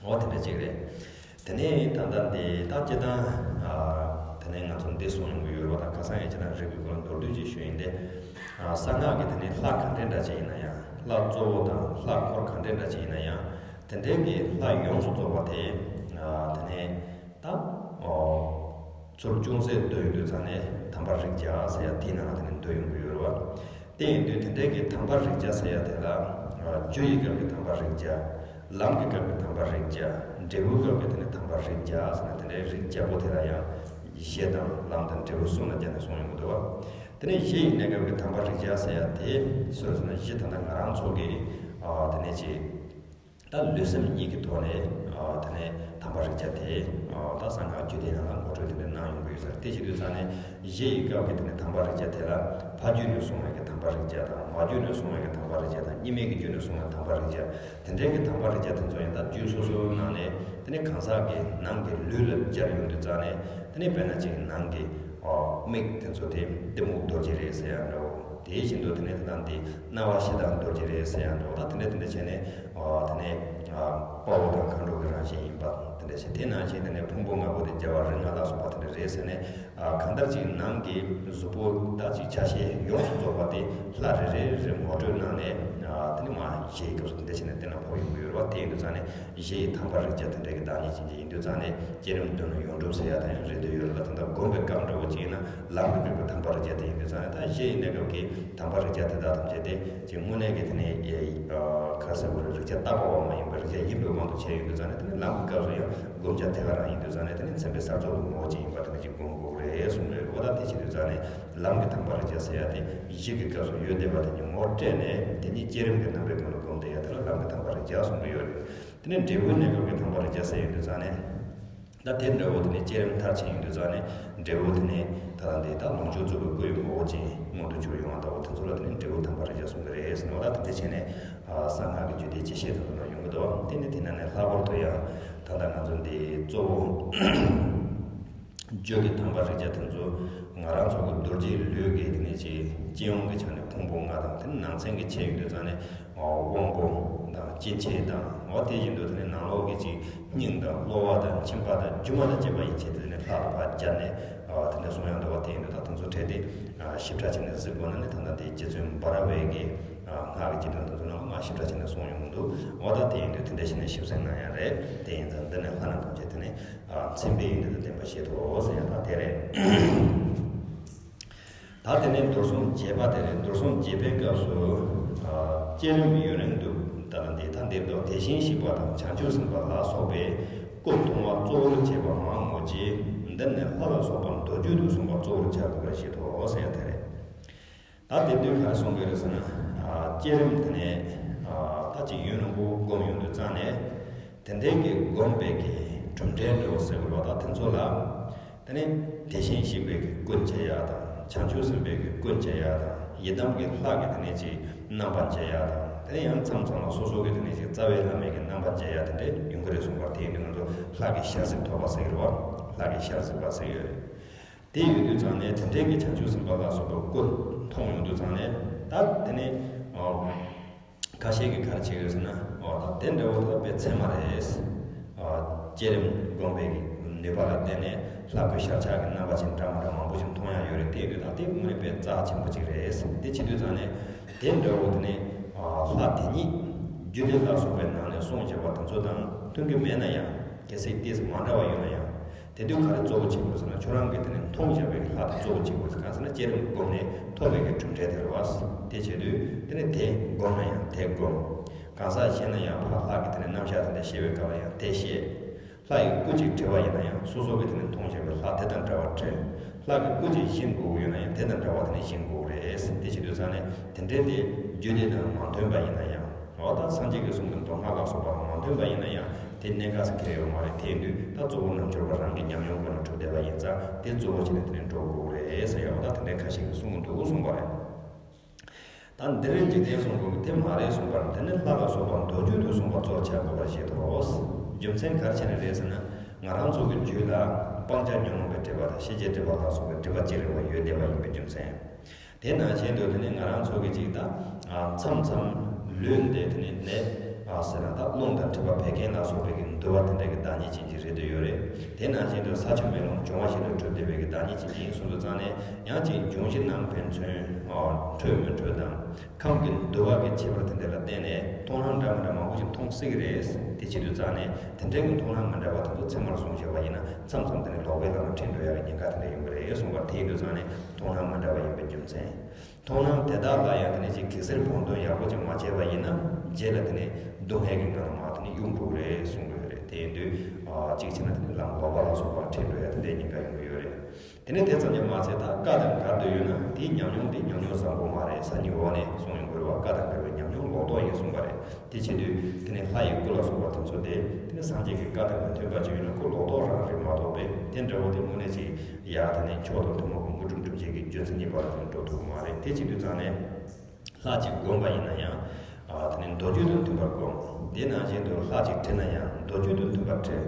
འོ་དེ་འདྲ་ཅིག་རེད། དེ་ནས་ད་ལྟ་འདི་ད་སྤྱིར་བཏང་། དེ་ནས་ང་ཚོ་འདི་གསུང་ཡོང་གི་ཡོད་རེད་བ། ད་ཁ་སང་ཡང་སྤྱིར་བཏང་རིགས་ཀྱི་སྐོར་ལ་མདོར་བསྡུས་ཅིག་ཞུས་ཡིན་ཏེ། གསང་སྔགས་ཀྱི་དེ་ནས་ལྷ་ག་འདྲ་འདྲ་ཅིག་ཡིན་ན་ཡང་། ལྷ་གཙོ་བོ་དང་ལྷ་འཁོར་ག་འདྲ་འདྲ་ཅིག་ཡིན་ན་ཡང་། དེ་འདྲའི་གི་ལྷ་ཡོངས་སུ་རྫོགས་པ་དེ། དེ་ནས་ད། ཚུར་ཅུང་ཟད་འདོན་ཡོང་དུས་ཙམ་ནས་དམ་པ་རིགས་བརྒྱ་ཟེར་ཡ་དེའི་ནང་ལ་དེ་ནས་འདོན་ཡོང་གི་ཡོད་རེད་བ། དེ་ཡིན་དུས་དེ་འདྲའི་གི་དམ་པ་རིགས་བརྒྱ་ཟེར་ཡ་དེ་ལ། རྒྱུ་ཡི་སྐབས་ཀྱི་དམ་པ་རིགས་བརྒྱ། ལམ་གྱི་སྐབས་ཀྱི་དམ་པ་རིགས་བརྒྱ། འབྲས་བུའི་སྐབས་ཀྱི་དེ་ནས་དམ་པ་རིགས་བརྒྱ་ཟེར་ན། དེ་འདྲའི་རིགས་བརྒྱ་པོ་དེ་ལ་ཡང་གཞི་དང་ལམ་དང་འབྲས་བུ་གསུམ་ལ་བརྒྱ་ནས་གསུངས་ཡོང་གི་འདུག་བ། དེ་ནས་གཞི་ཡི་གནས་སྐབས་ཀྱི་དམ་པ་རིགས་བརྒྱ་ཟེར་ཡ་དེ་སུ་རེད་ཟེར་ན། གཞི་ད་ལྟ་ང་རང་ཚོ་གི་ཨ་དེ་ནས་ཅིག་ད་ལུས་སེམས་གཉིས་ཀྱི་ཐོག་ནས་ཨ་དེ་ནས་དམ་པ་རིགས་བརྒྱ་དེ་ཨ་ད་གསང་སྔགས་རྒྱུད་སྡེ་ནང་ལ་ངོ་སྤྲོད་དེ་འདྲ་གནང་ཡོང་གི་ཡོད་ས་རེད། དེ་བྱེད་དུས་ཙང་ནས་གཞི་ཡི་སྐབས་ཀྱི་དེ་ནས་དམ་པ་རིགས་བརྒྱ་དེ་ལ་ཕ་རྒྱུད་ནས་བཟུང་བའི་གི་དམ་པ་རིགས་བརྒྱ་དང་། མ་རྒྱུད་ནས་བཟུང་བའི་གི་དམ་པ་རིགས་བརྒྱ་དང་། གཉིས་མེད་ཀྱི་རྒྱུད་ནས་བཟུང་བའི་དམ་པ་རིགས་བརྒྱ། དེ་འདྲའི་གི་དམ་པ་རིགས་བརྒྱ་དེ་ཚོ་ཡང་ད་རྒྱུད་སོ་སོའི་ནང་ནས་དེ་ནས་གང་ཟག་གི་ནང་གི་ལུས་ལ་སྦྱར་ཡོང་དུས་ཙང་ནས། དེ་ནས་དཔེར་ན་ཅིག་ནང་གི་ཨོ་མིག་དེ་ཚོ་དེ་གཏི་མུག་རྡོ་རྗེ་རེད་ཟེར་ཡ་འདྲ་བོ། དེ་བཞིན་དུ་དེ་ནས་དེ་དང་དེ་རྣ་བ་ཞེ་སྡང་རྡོ་རྗེ་རེད་ཟེར་ཡ་འདྲ་བོ། ད་དེ་འདྲ་དེ་འདྲ་བྱས་ནས་ཨོ་དེ་ནས་ཨ་དཔའ་བོ་དང་མཁའ་འགྲོ་གི་རང་བཞིན་ཡིན་པ་དེ་འདྲ་བྱས། དེ་ནང་བཞིན་དེ་ནས་ཕུང་པོ་ལྔ་པོ་དེ་རྒྱལ་བ་རིགས་ལྔ་ལ་སོགས་པ་དེ་འདྲ་རེད་ཟེར་ནས། ཨ་གང་ལྟར་ཅིག་ནང་གི་གཟུགས་པོ་ད་ཅིག་ཆ་ཤས་ཡོངས་སུ་རྫོགས་པ་དེ་ལྷ་རེ་རེ་རེ་ངོ་སྤྲོད་གནང་ནས། ཨ་དེ་ནི་མ་གཞི་ཡི་སྐབས་སུ་དེ་འདྲ་བྱས་ནས་གཏན་ལ་ཕབ་ཡོང་གི་ཡོད་རེད་བ། དེ་ཡིན་དུས་ཙང་ནས་གཞི་ཡི་དམ་པ་རིགས་བརྒྱ་དེ་འདྲ་གི་བདག་ཉིད་ཅན་ཅིག་ཡིན་དུས་ཙང་ནས། བསྐྱེད་རིམ་བདུན་ལ་ཡོངས་གྲུབ་ཟེར་ཡ་དང་ཡང་རེད་འདོད་ཡོད་རེད་ལ། ད་ལྟ་སྒོམ་པའི་སྐབས་འདྲ་བོ་ཅིག་ཡིན་ན་ལམ་གྱི་སྐབས་ཀྱི་དམ་པ་རིགས་བརྒྱ་དེ་ཡིན་དུས་ཙང་ནས། ད་གཞི་ཡི་གནས་སྐབས་ཀྱི་དམ་པ་རིགས་བརྒྱ་དེ་དག་ཐམས་ཅད་དེ་ཅིག་དངོས་གནས་ཀྱི་དེ་ནས་ཨེ་ཨ་ག་རེ་ཟེར་དགོས་རེད། རིགས་བརྒྱ་བཏགས་པ་བ་མ་ཡིན་པར་རིགས་བརྒྱ་ཡིན་པའི་དབང་དུ་བྱས་ཡོང་དུས་ཙང་ནས། དེ་ནས་ལམ་གྱི་སྐབས་སུ་ཡང་སྒོམ་བྱ་དེ་ག་རང་ཡིན་དུས་ཙང་ནས། དེ་ནས་མཚན་དཔེ་གསར་རྫོགས་ཀྱི་ངོ་བོ་ཅིག་ཡིན་པ་དེ་འདྲ་ཅིག་སྒོམ་དགོས་རེད་གསུངས་པའི་འོ། ད་དེ་བྱེད་དུས་ཙང་ནས་ལམ་གྱི་དམ་པ་རིགས་བརྒྱ་ཟེར་ཡ་དེ་གཞི་གི་སྐབས་སུ་ཡོད་བསྡད་པ་དེ་ཉིད་ངོ་སྤྲད་ནས། དེ་ཉིད་བསྐྱེད་རིམ་གྱི་རྣམ་པའི་སྒོ་ནས་སྒོམ་བསྡད་ཡ་དེ་ལ་ལམ་གྱི་དམ་པ་རིགས་བརྒྱ་གསུངས་ཀྱི་ཡོད་རེད། དེ་ནས་འབྲས་བུའི་གནས་སྐབས་ཀྱི་དམ་པ་རིགས་བརྒྱ་ཟེར་ཡོང་དུས་ཙང་ནས། ད་དེ་འདྲ་བོ་དེ་ནས་བསྐྱེད་རིམ་མཐར་ཕྱིན་ཡོང་དུས་ཙང་ནས། འབྲས་བུ་དེ་ནས་ད་ལྟ་འདི་ད་ལོངས་སྤྱོད་རྫོགས་པའི་སྐུའི་ངོ་བོ་ཅན་མངོན་དུ་གྱུར་ཡོང་བ་ལྟ་བུ་དེ་ཚོ་ལ་དེ་ནས་འབྲས་བུ་དམ་པ་རིགས་བརྒྱ་གསུངས་ཀྱི་རེད་ཟེར་ནས། འོ་ད་དེ་འདྲ་བྱས་ནས་ཨ་གསང་སྔགས་ཀྱི་རྒྱུད་སྡེ་སྤྱི་བཤད་དེ་ཚོ་ནང་ཡོང་གི་འདུག་དེ་ནས་དེ་ནང་ནས་ལྷག་པར་དུ་ཡང་ད་ལྟ་ང་ཚོ་འདི་གཙོ་བོ་རྒྱུད་ཀྱི་དམ་པ་རིགས་བརྒྱ་དེ་ཚོ་ང་རང་ཚོ་གི་རྡོ་རྗེའི་ལུས་ཀྱི་དེ་ནས་ཅིག་སྤྱི་ཡོངས་ཀྱི་ཆ་ནས་ཕུང་པོ་ལྔ་དང་། དེ་ནས་ནང་ཚན་གྱི་ཆ་ཡོང་དུས་ཙང་ནས་དབང་པོ་དང་སྐྱེ་མཆེད་དང་། འོ་དེ་བཞིན་དུ་དེ་ནས་ནང་ལོགས་ཀྱི་ཅིག་སྙིང་དང་གློ་བ་དང་མཆིན་པ་དང་རྒྱུ་མ་དང་བཅས་པ་ཡན་ཆད་དེ་ནས་ལྷ་ལ་ཕར་སྦྱར་ནས་དེ་འདྲ་གསུང་ཡང་འདུག་བ། དེ་ཡིན་དུས་ད་དེ་ཚོ་གྲས་དེ་ཞིབ་ཕྲ་བྱས་ནས་གཟིགས་དགོས་ན་ནི། ད་ལྟ་དེའི་རྗེ་བཙུན་འབའ་ར་བས་ཀྱི་སྔགས་ཀྱི་རྗེས་ཟློས་དེ་ཚོ་ནང་ལ་མ་ཞིབ་ཕྲ་བྱས་ནས་གསུངས་ཡོང་གི་འདུག་འོ་ད་དེ་ཡིན་དུས་དེ་འདྲ་བྱས་ནས་ཞིབ་གསན་གནང་ཡ་རེད། དེ་ཡིན་ཙང་འདི་ནས་ལྷ་ནང་ཐམས་ཅད་དེ་ནས་མཚན་དཔེ་ཡིན་དུས་ད་བདེན་པ་བཞེས་ཐུབ་ཟེར་ཡ་ད་དེ་རེད། ད་དེ་ནས་མདོར་བཟུང་རྒྱས་པ་དེ་རེད། མདོར་བཟུང་རྒྱས་པའི་སྐབས་སུ་ཨ་བསྐྱེད་རིམ་ཡུན་རིང་དུ་ད་ལ་འདི་ད་འདིར་དུ་དེ་བཞིན་གཤེགས་པ་དང་བྱང་ཆུབ་སེམས་དཔའ་ལ་སོགས་པའི་སྐུ་མཐོང་བ་གཙོ་བོར་བྱེད་པ་མང་ངོ་། ཅེས་འདིར་ནི་ལྷ་ལ་སོགས་པ་མདོ་རྒྱུད་དུ་གསུངས་པ་གཙོ་བོར་བྱ་དགོས་པར་བཞེད་དོ་ཟེར་ཡ་དེ་རེད། ད་དེ་དུས་ག་རེ་གསུང་གི་རེད་ཟེར་ན། ཨ་བསྐྱེད་རིམ་དེ་ནས་ཨ་ད་ཅིག་ཡུན་རིང་པོ་སྒོམ་ཡོང་དུས་ཙང་ནས། དེ་འདྲའི་གི་སྒོམ་པའི་གི་གྲུབ་འབྲས་འདྲ་བོ་ཟེར་དགོས་རེད་བ། ད་དེ་ཚོ་ལ་དེ་ནས་དེ་བཞིན་གཤེགས་པའི་གི་སྐུ་མཇལ་ཡ་དང་། བྱང་ཆུབ་སེམས་དཔའི་གི་སྐུ་མཇལ་ཡ་དང་། ཡི་དམ་གྱི་ལྷ་གི་དེ་ནས་ཅིག་རྣམ་པ་མཇལ་ཡ་དང་། དེ་ནས་ཡང་མཚམས་མཚམས་ལ་སོ་སོ་གི་དེ་ནས་ཅིག་རྩ་བའི་བླ་མའི་གི་རྣམ་པ་མཇལ་ཡ་དེ་འདྲ་ཡོང་གི་རེད་གསུངས་པ་རེད། དེ་ཡིན་དུས་ང་ཚོ་ལྷ་གི་ཞལ་གཟིགས་ཐོབ་པ་ཟེར་གི་རེད་བ། ལྷ་གི་ཞལ་གཟིགས་པ་ཟེར་གི་ཡོད་རེད། དེ་ཡོད་དུས་ཙང་ནས་དེ་འདྲའི་གི་བྱང་ཆུབ་སེམས་དཔའ་ལ་སོགས་པའི་སྐུ་མཐོང་ཡོང་དུས་ཙང་ནས། ད་དེ་ནས་ཨོ་ཁ་ཤས་ཀྱིས་ག་རེ་བྱེད་ཀྱི་ཡོད་ཟེར་ན། ཨོ་ད་དེ་འདྲ་བོ་ད་དཔེ་ཚད་མ་རེད། ཨོ་བསྐྱེད་རིམ་སྒོམ་པའི་གི་ནུས་པ་ལ་བརྟེན་ནས་ལྷ་སྐུ་ཤར་ཕྱོགས་ཀྱི་རྣམ་པ་ཅན་འདྲ་མི་འདྲ་མང་པོ་ཞིག་མཐོང་ཡ་ཡོད་རེད། དེ་ཡོད་དུས་ད་དེ་དངོས་གནས་དཔེ་རྩ་ཆེན་པོ་ཅིག་རེད། དེ་བྱེད་དུས་ཙང་ནས་དེ་འདྲ་བོ་དེ་ནས་ཨོ་ལྷ་དེ་ཉིད་རྒྱུད་སྡེ་ལ་སོགས་པའི་ནང་ནས་གསུངས་བཞག་པ་དེ་ཚོ་དང་མཐུན་གྱི་མེད་ན་ཡང་། གལ་སྲིད་ཏོག་ཙམ་མ་འདྲ་བ་ཡོད་ན་ཡང་། དེ་དུས་ག་རེ་གཙོ་བོ་བྱེད་དགོས་ཟེར་ན། ཁྱོད་རང་གིས་དེ་ནས་མཐོང་བཞག་པའི་ལྷ་དེ་གཙོ་བོ་བྱེད་དགོས་ཟེར། གང་ཟེར་ན་བསྐྱེད་རིམ་སྒོམ་ནས་ཐོབ་པའི་གི་གྲུབ་འབྲས་དེ་རེད་བ། དེ་བྱེད་དུས་དེ་ནས་དེ་སྒོམ་ན་ཡང་དེ་སྒོམ། གང་ཟག་གཞན་ལ་ཡང་ཕར་ལྷ་གི་དེ་ནས་རྣམ་གཞག་དེ་འདྲ་བཤད་པའི་སྐབས་ལ་ཡང་དེ་བཤད། ལྷ་ཡི་སྐུ་གཅིག་བྲི་བ་ཡིན་ན་ཡང་། སོ་སོ་གིས་དེ་ནས་མཐོང་བཞག་པའི་ལྷ་དེ་དང་འདྲ་བ་བྲི། ལྷ་གི་སྐུ་གཅིག་བཞེངས་དགོས་ཀྱི་ཡོད་ན་ཡང་དེ་དང་འདྲ་བ་དེ་ནས་བཞེངས་དགོས་རེད། དེ་བྱེད་དུས་ཙང་ནས་དེ་འདྲའི་དེ་རྒྱུད་སྡེ་དང་མ་མཐུན་པ་ཡིན་ན་ཡང་། འོ་ད་སངས་རྒྱས་ཀྱི་གསུང་གི་མདོ་སྔགས་ལ་སོགས་པ་དང་མ་མཐུན་པ་ཡིན་ན་ཡང་དེ་གནད་འགག་ཟེར་གྱི་ཡོད་མ་རེད། དེ་ཡིན་དུས་ད་གཙོ་བོ་རྣལ་འབྱོར་པ་རང་གི་ཉམས་མྱོང་ཁོ་ན་གྲུབ་བསྡད་པ་ཡིན་ཙང་། དེ་གཙོ་བོ་བྱས་ནས་དེ་ནས་འགྲོ་དགོས་རེད་ཟེར་ཡ། འོ་ད་དེ་འདྲའི་ཁ་ཤས་ཀྱིས་གསུང་གི་འདུག་གསུངས་པ་རེད། ད་འདིར་འཇིག་རྟེན་གསུང་གི་དེ་མ་རེད་གསུངས་པར། དེ་ནི་ལྷ་ལ་སོགས་པ་མདོ་རྒྱུད་དུ་གསུངས་པ་གཙོར་བྱ་དགོས་པར་བཞེད་དོ། རྒྱུ་མཚན་ག་རེ་བྱས་ནས་རེད་ཟེར་ན། ང་རང་ཚོ་གི་རྒྱུད་ལ་སྤང་བྱ་ཉོན་མོངས་པའི་སྒྲིབ་པ་དང་། ཤེས་བྱའི་སྒྲིབ་པ་ལ་སོགས་པའི་སྒྲིབ་པ་ཅི་རིགས་པ་ཡོད་བསྡད་པ་ཡིན་པའི་རྒྱུ་མཚན། དེ་ནང་བཞིན་དུ་དེ་ནི་ང་རང་ཚོ་གི་ཅིག་ད་ཨ་མཚམས་མཚམས་ལུས་འདི་དེ་ནི་ནད་ཨ་ཟེར་ན། ད་རླུང་དང་མཁྲིས་པ་བད་ཀན་ལ་སོགས་པའི་གི་འདུ་བ་དེ་འདྲ་གི་བདག་ཉིད་ཅན་ཅིག་རེད་འདོད་ཡོད་རེད། དེ་ནང་བཞིན་དུ་ས་ཆུ་མེ་རླུང་འབྱུང་བ་བཞི་ལ་གྲུབ་བསྡད་པའི་གི་བདག་ཉིད་ཅན་ཅིག་ཡིན་གསུངས་དུས་ཙང་ནས། ཡང་ཅིག་འབྱུང་བཞི་རྣམས་ཕན་ཚུན་ཨ་འཕྲོད་མི་འཕྲོད་དང་། ཁམས་ཀྱི་འདུ་བ་གི་ཁྱད་པར་དེ་འདྲ་ལ་བརྟེན་ནས་མཐོང་སྣང་འདྲ་མི་འདྲ་མང་པོ་ཞིག་མཐོང་སྲིད་ཀྱི་རེད། དེ་བྱེད་དུས་ཙང་ནས་དེ་འདྲའི་གི་མཐོང་སྣང་མི་འདྲ་བ་དེ་ཚོ་ཚད་མར་བཟུང་བྱས་པ་ཡིན་ན། མཚམས་མཚམས་དེ་ནི་ལོག་པའི་ལམ་ལ་ཁྲིད་འགྲོ་ཡག་གི་ཉེན་ཁ་དེ་འདྲ་ཡོང་གི་རེད་གསུངས་པ་ བ། དེ་ཡིན་དུས་ཙང་ནས་མཐོང་སྣང་མ་འདྲ་བ་ཡིན་པའི་རྒྱུ་མཚན། མཐོང་སྣང་དེ་དག་ལ་ཡང་དེ་ནས་ཅིག་གེགས་སེལ་བང་མདོག་ཡག་པོ་ཅིག་མ་བྱས་པ་ཡིན་ན། རྗེས་ལ་དེ་ནས་སྡུག་བསྔལ་གྱི་ངང་ལ་མར་དེ་ནས་གཡུག་འགྲོ་གི་རེད་གསུང་གི་ཡོད་རེད། དེ་ཡིན་དུས་ཨ་གཅིག་བྱས་ན་དེ་ནས་ལམ་ལོག་པ་ལ་སོགས་པ་འཁྲིད་འགྲོ་ཡ་དེ་འདྲའི་ཉེན་ཁ་ཡོང་གི་ཡོད་རེད། དེ་ནས་དེ་ཙམ་གྱིས་མ་ཚད། ད་བཀའ་དང་མགར་དུ་ཡོད་ན་དེའི་ཉམས་མྱོང་དེ་ཉམས་མྱོང་བཟང་པོ་མ་རེད། སང་ཉིན་འོག་ནས་གསུང་ཡོང་གི་རེད་བ། བཀའ་དང་མགར་བའི་ཉམས་མྱོང་ལོག་རྟོག་ཡིན་གསུངས་པ་རེད། དེ་བྱེད་དུས་དེ་ནས་ལྷ་ཡི་སྐུ་ལ་སོགས་པ་དེ་ཚོ་དེ་དེ་ནས་སངས་རྒྱས་ཀྱི་བཀའ་དང་མི་མཐུན་པ་ཅིག་ཡོད་ན་ཁོ་ལོག་རྟོག་རང་རེད་མ་གཏོགས་པས། དེ་འདྲ་བོ་དེ་དངོས་གནས་ཅིག་ཡ་དེ་ནས་མཆོག་དང་ཐུན་མོང་གི་དངོས་གྲུབ་སྒྲུབ་བྱེད་ཀྱི་རྒྱུ་མཚན་གཉིས་བར་དུ་འགྲོ་ཐུབ་ཀྱི་མ་རེད། དེ་བྱེད་དུས་ཙང་ནས། ལྷ་ཅིག་བསྒོམས་པ་ཡིན་ན་ཡང་། ཨ་དེ་ནི་མདོ་རྒྱུད་དང་མཐུན་པར་བསྒོམ། དེ་ནང་བཞིན་དུ་ལྷ་ཅིག་ཁྲིད་ན་ཡང་མདོ་རྒྱུད་དང་མཐུན་པར་ཁྲིད།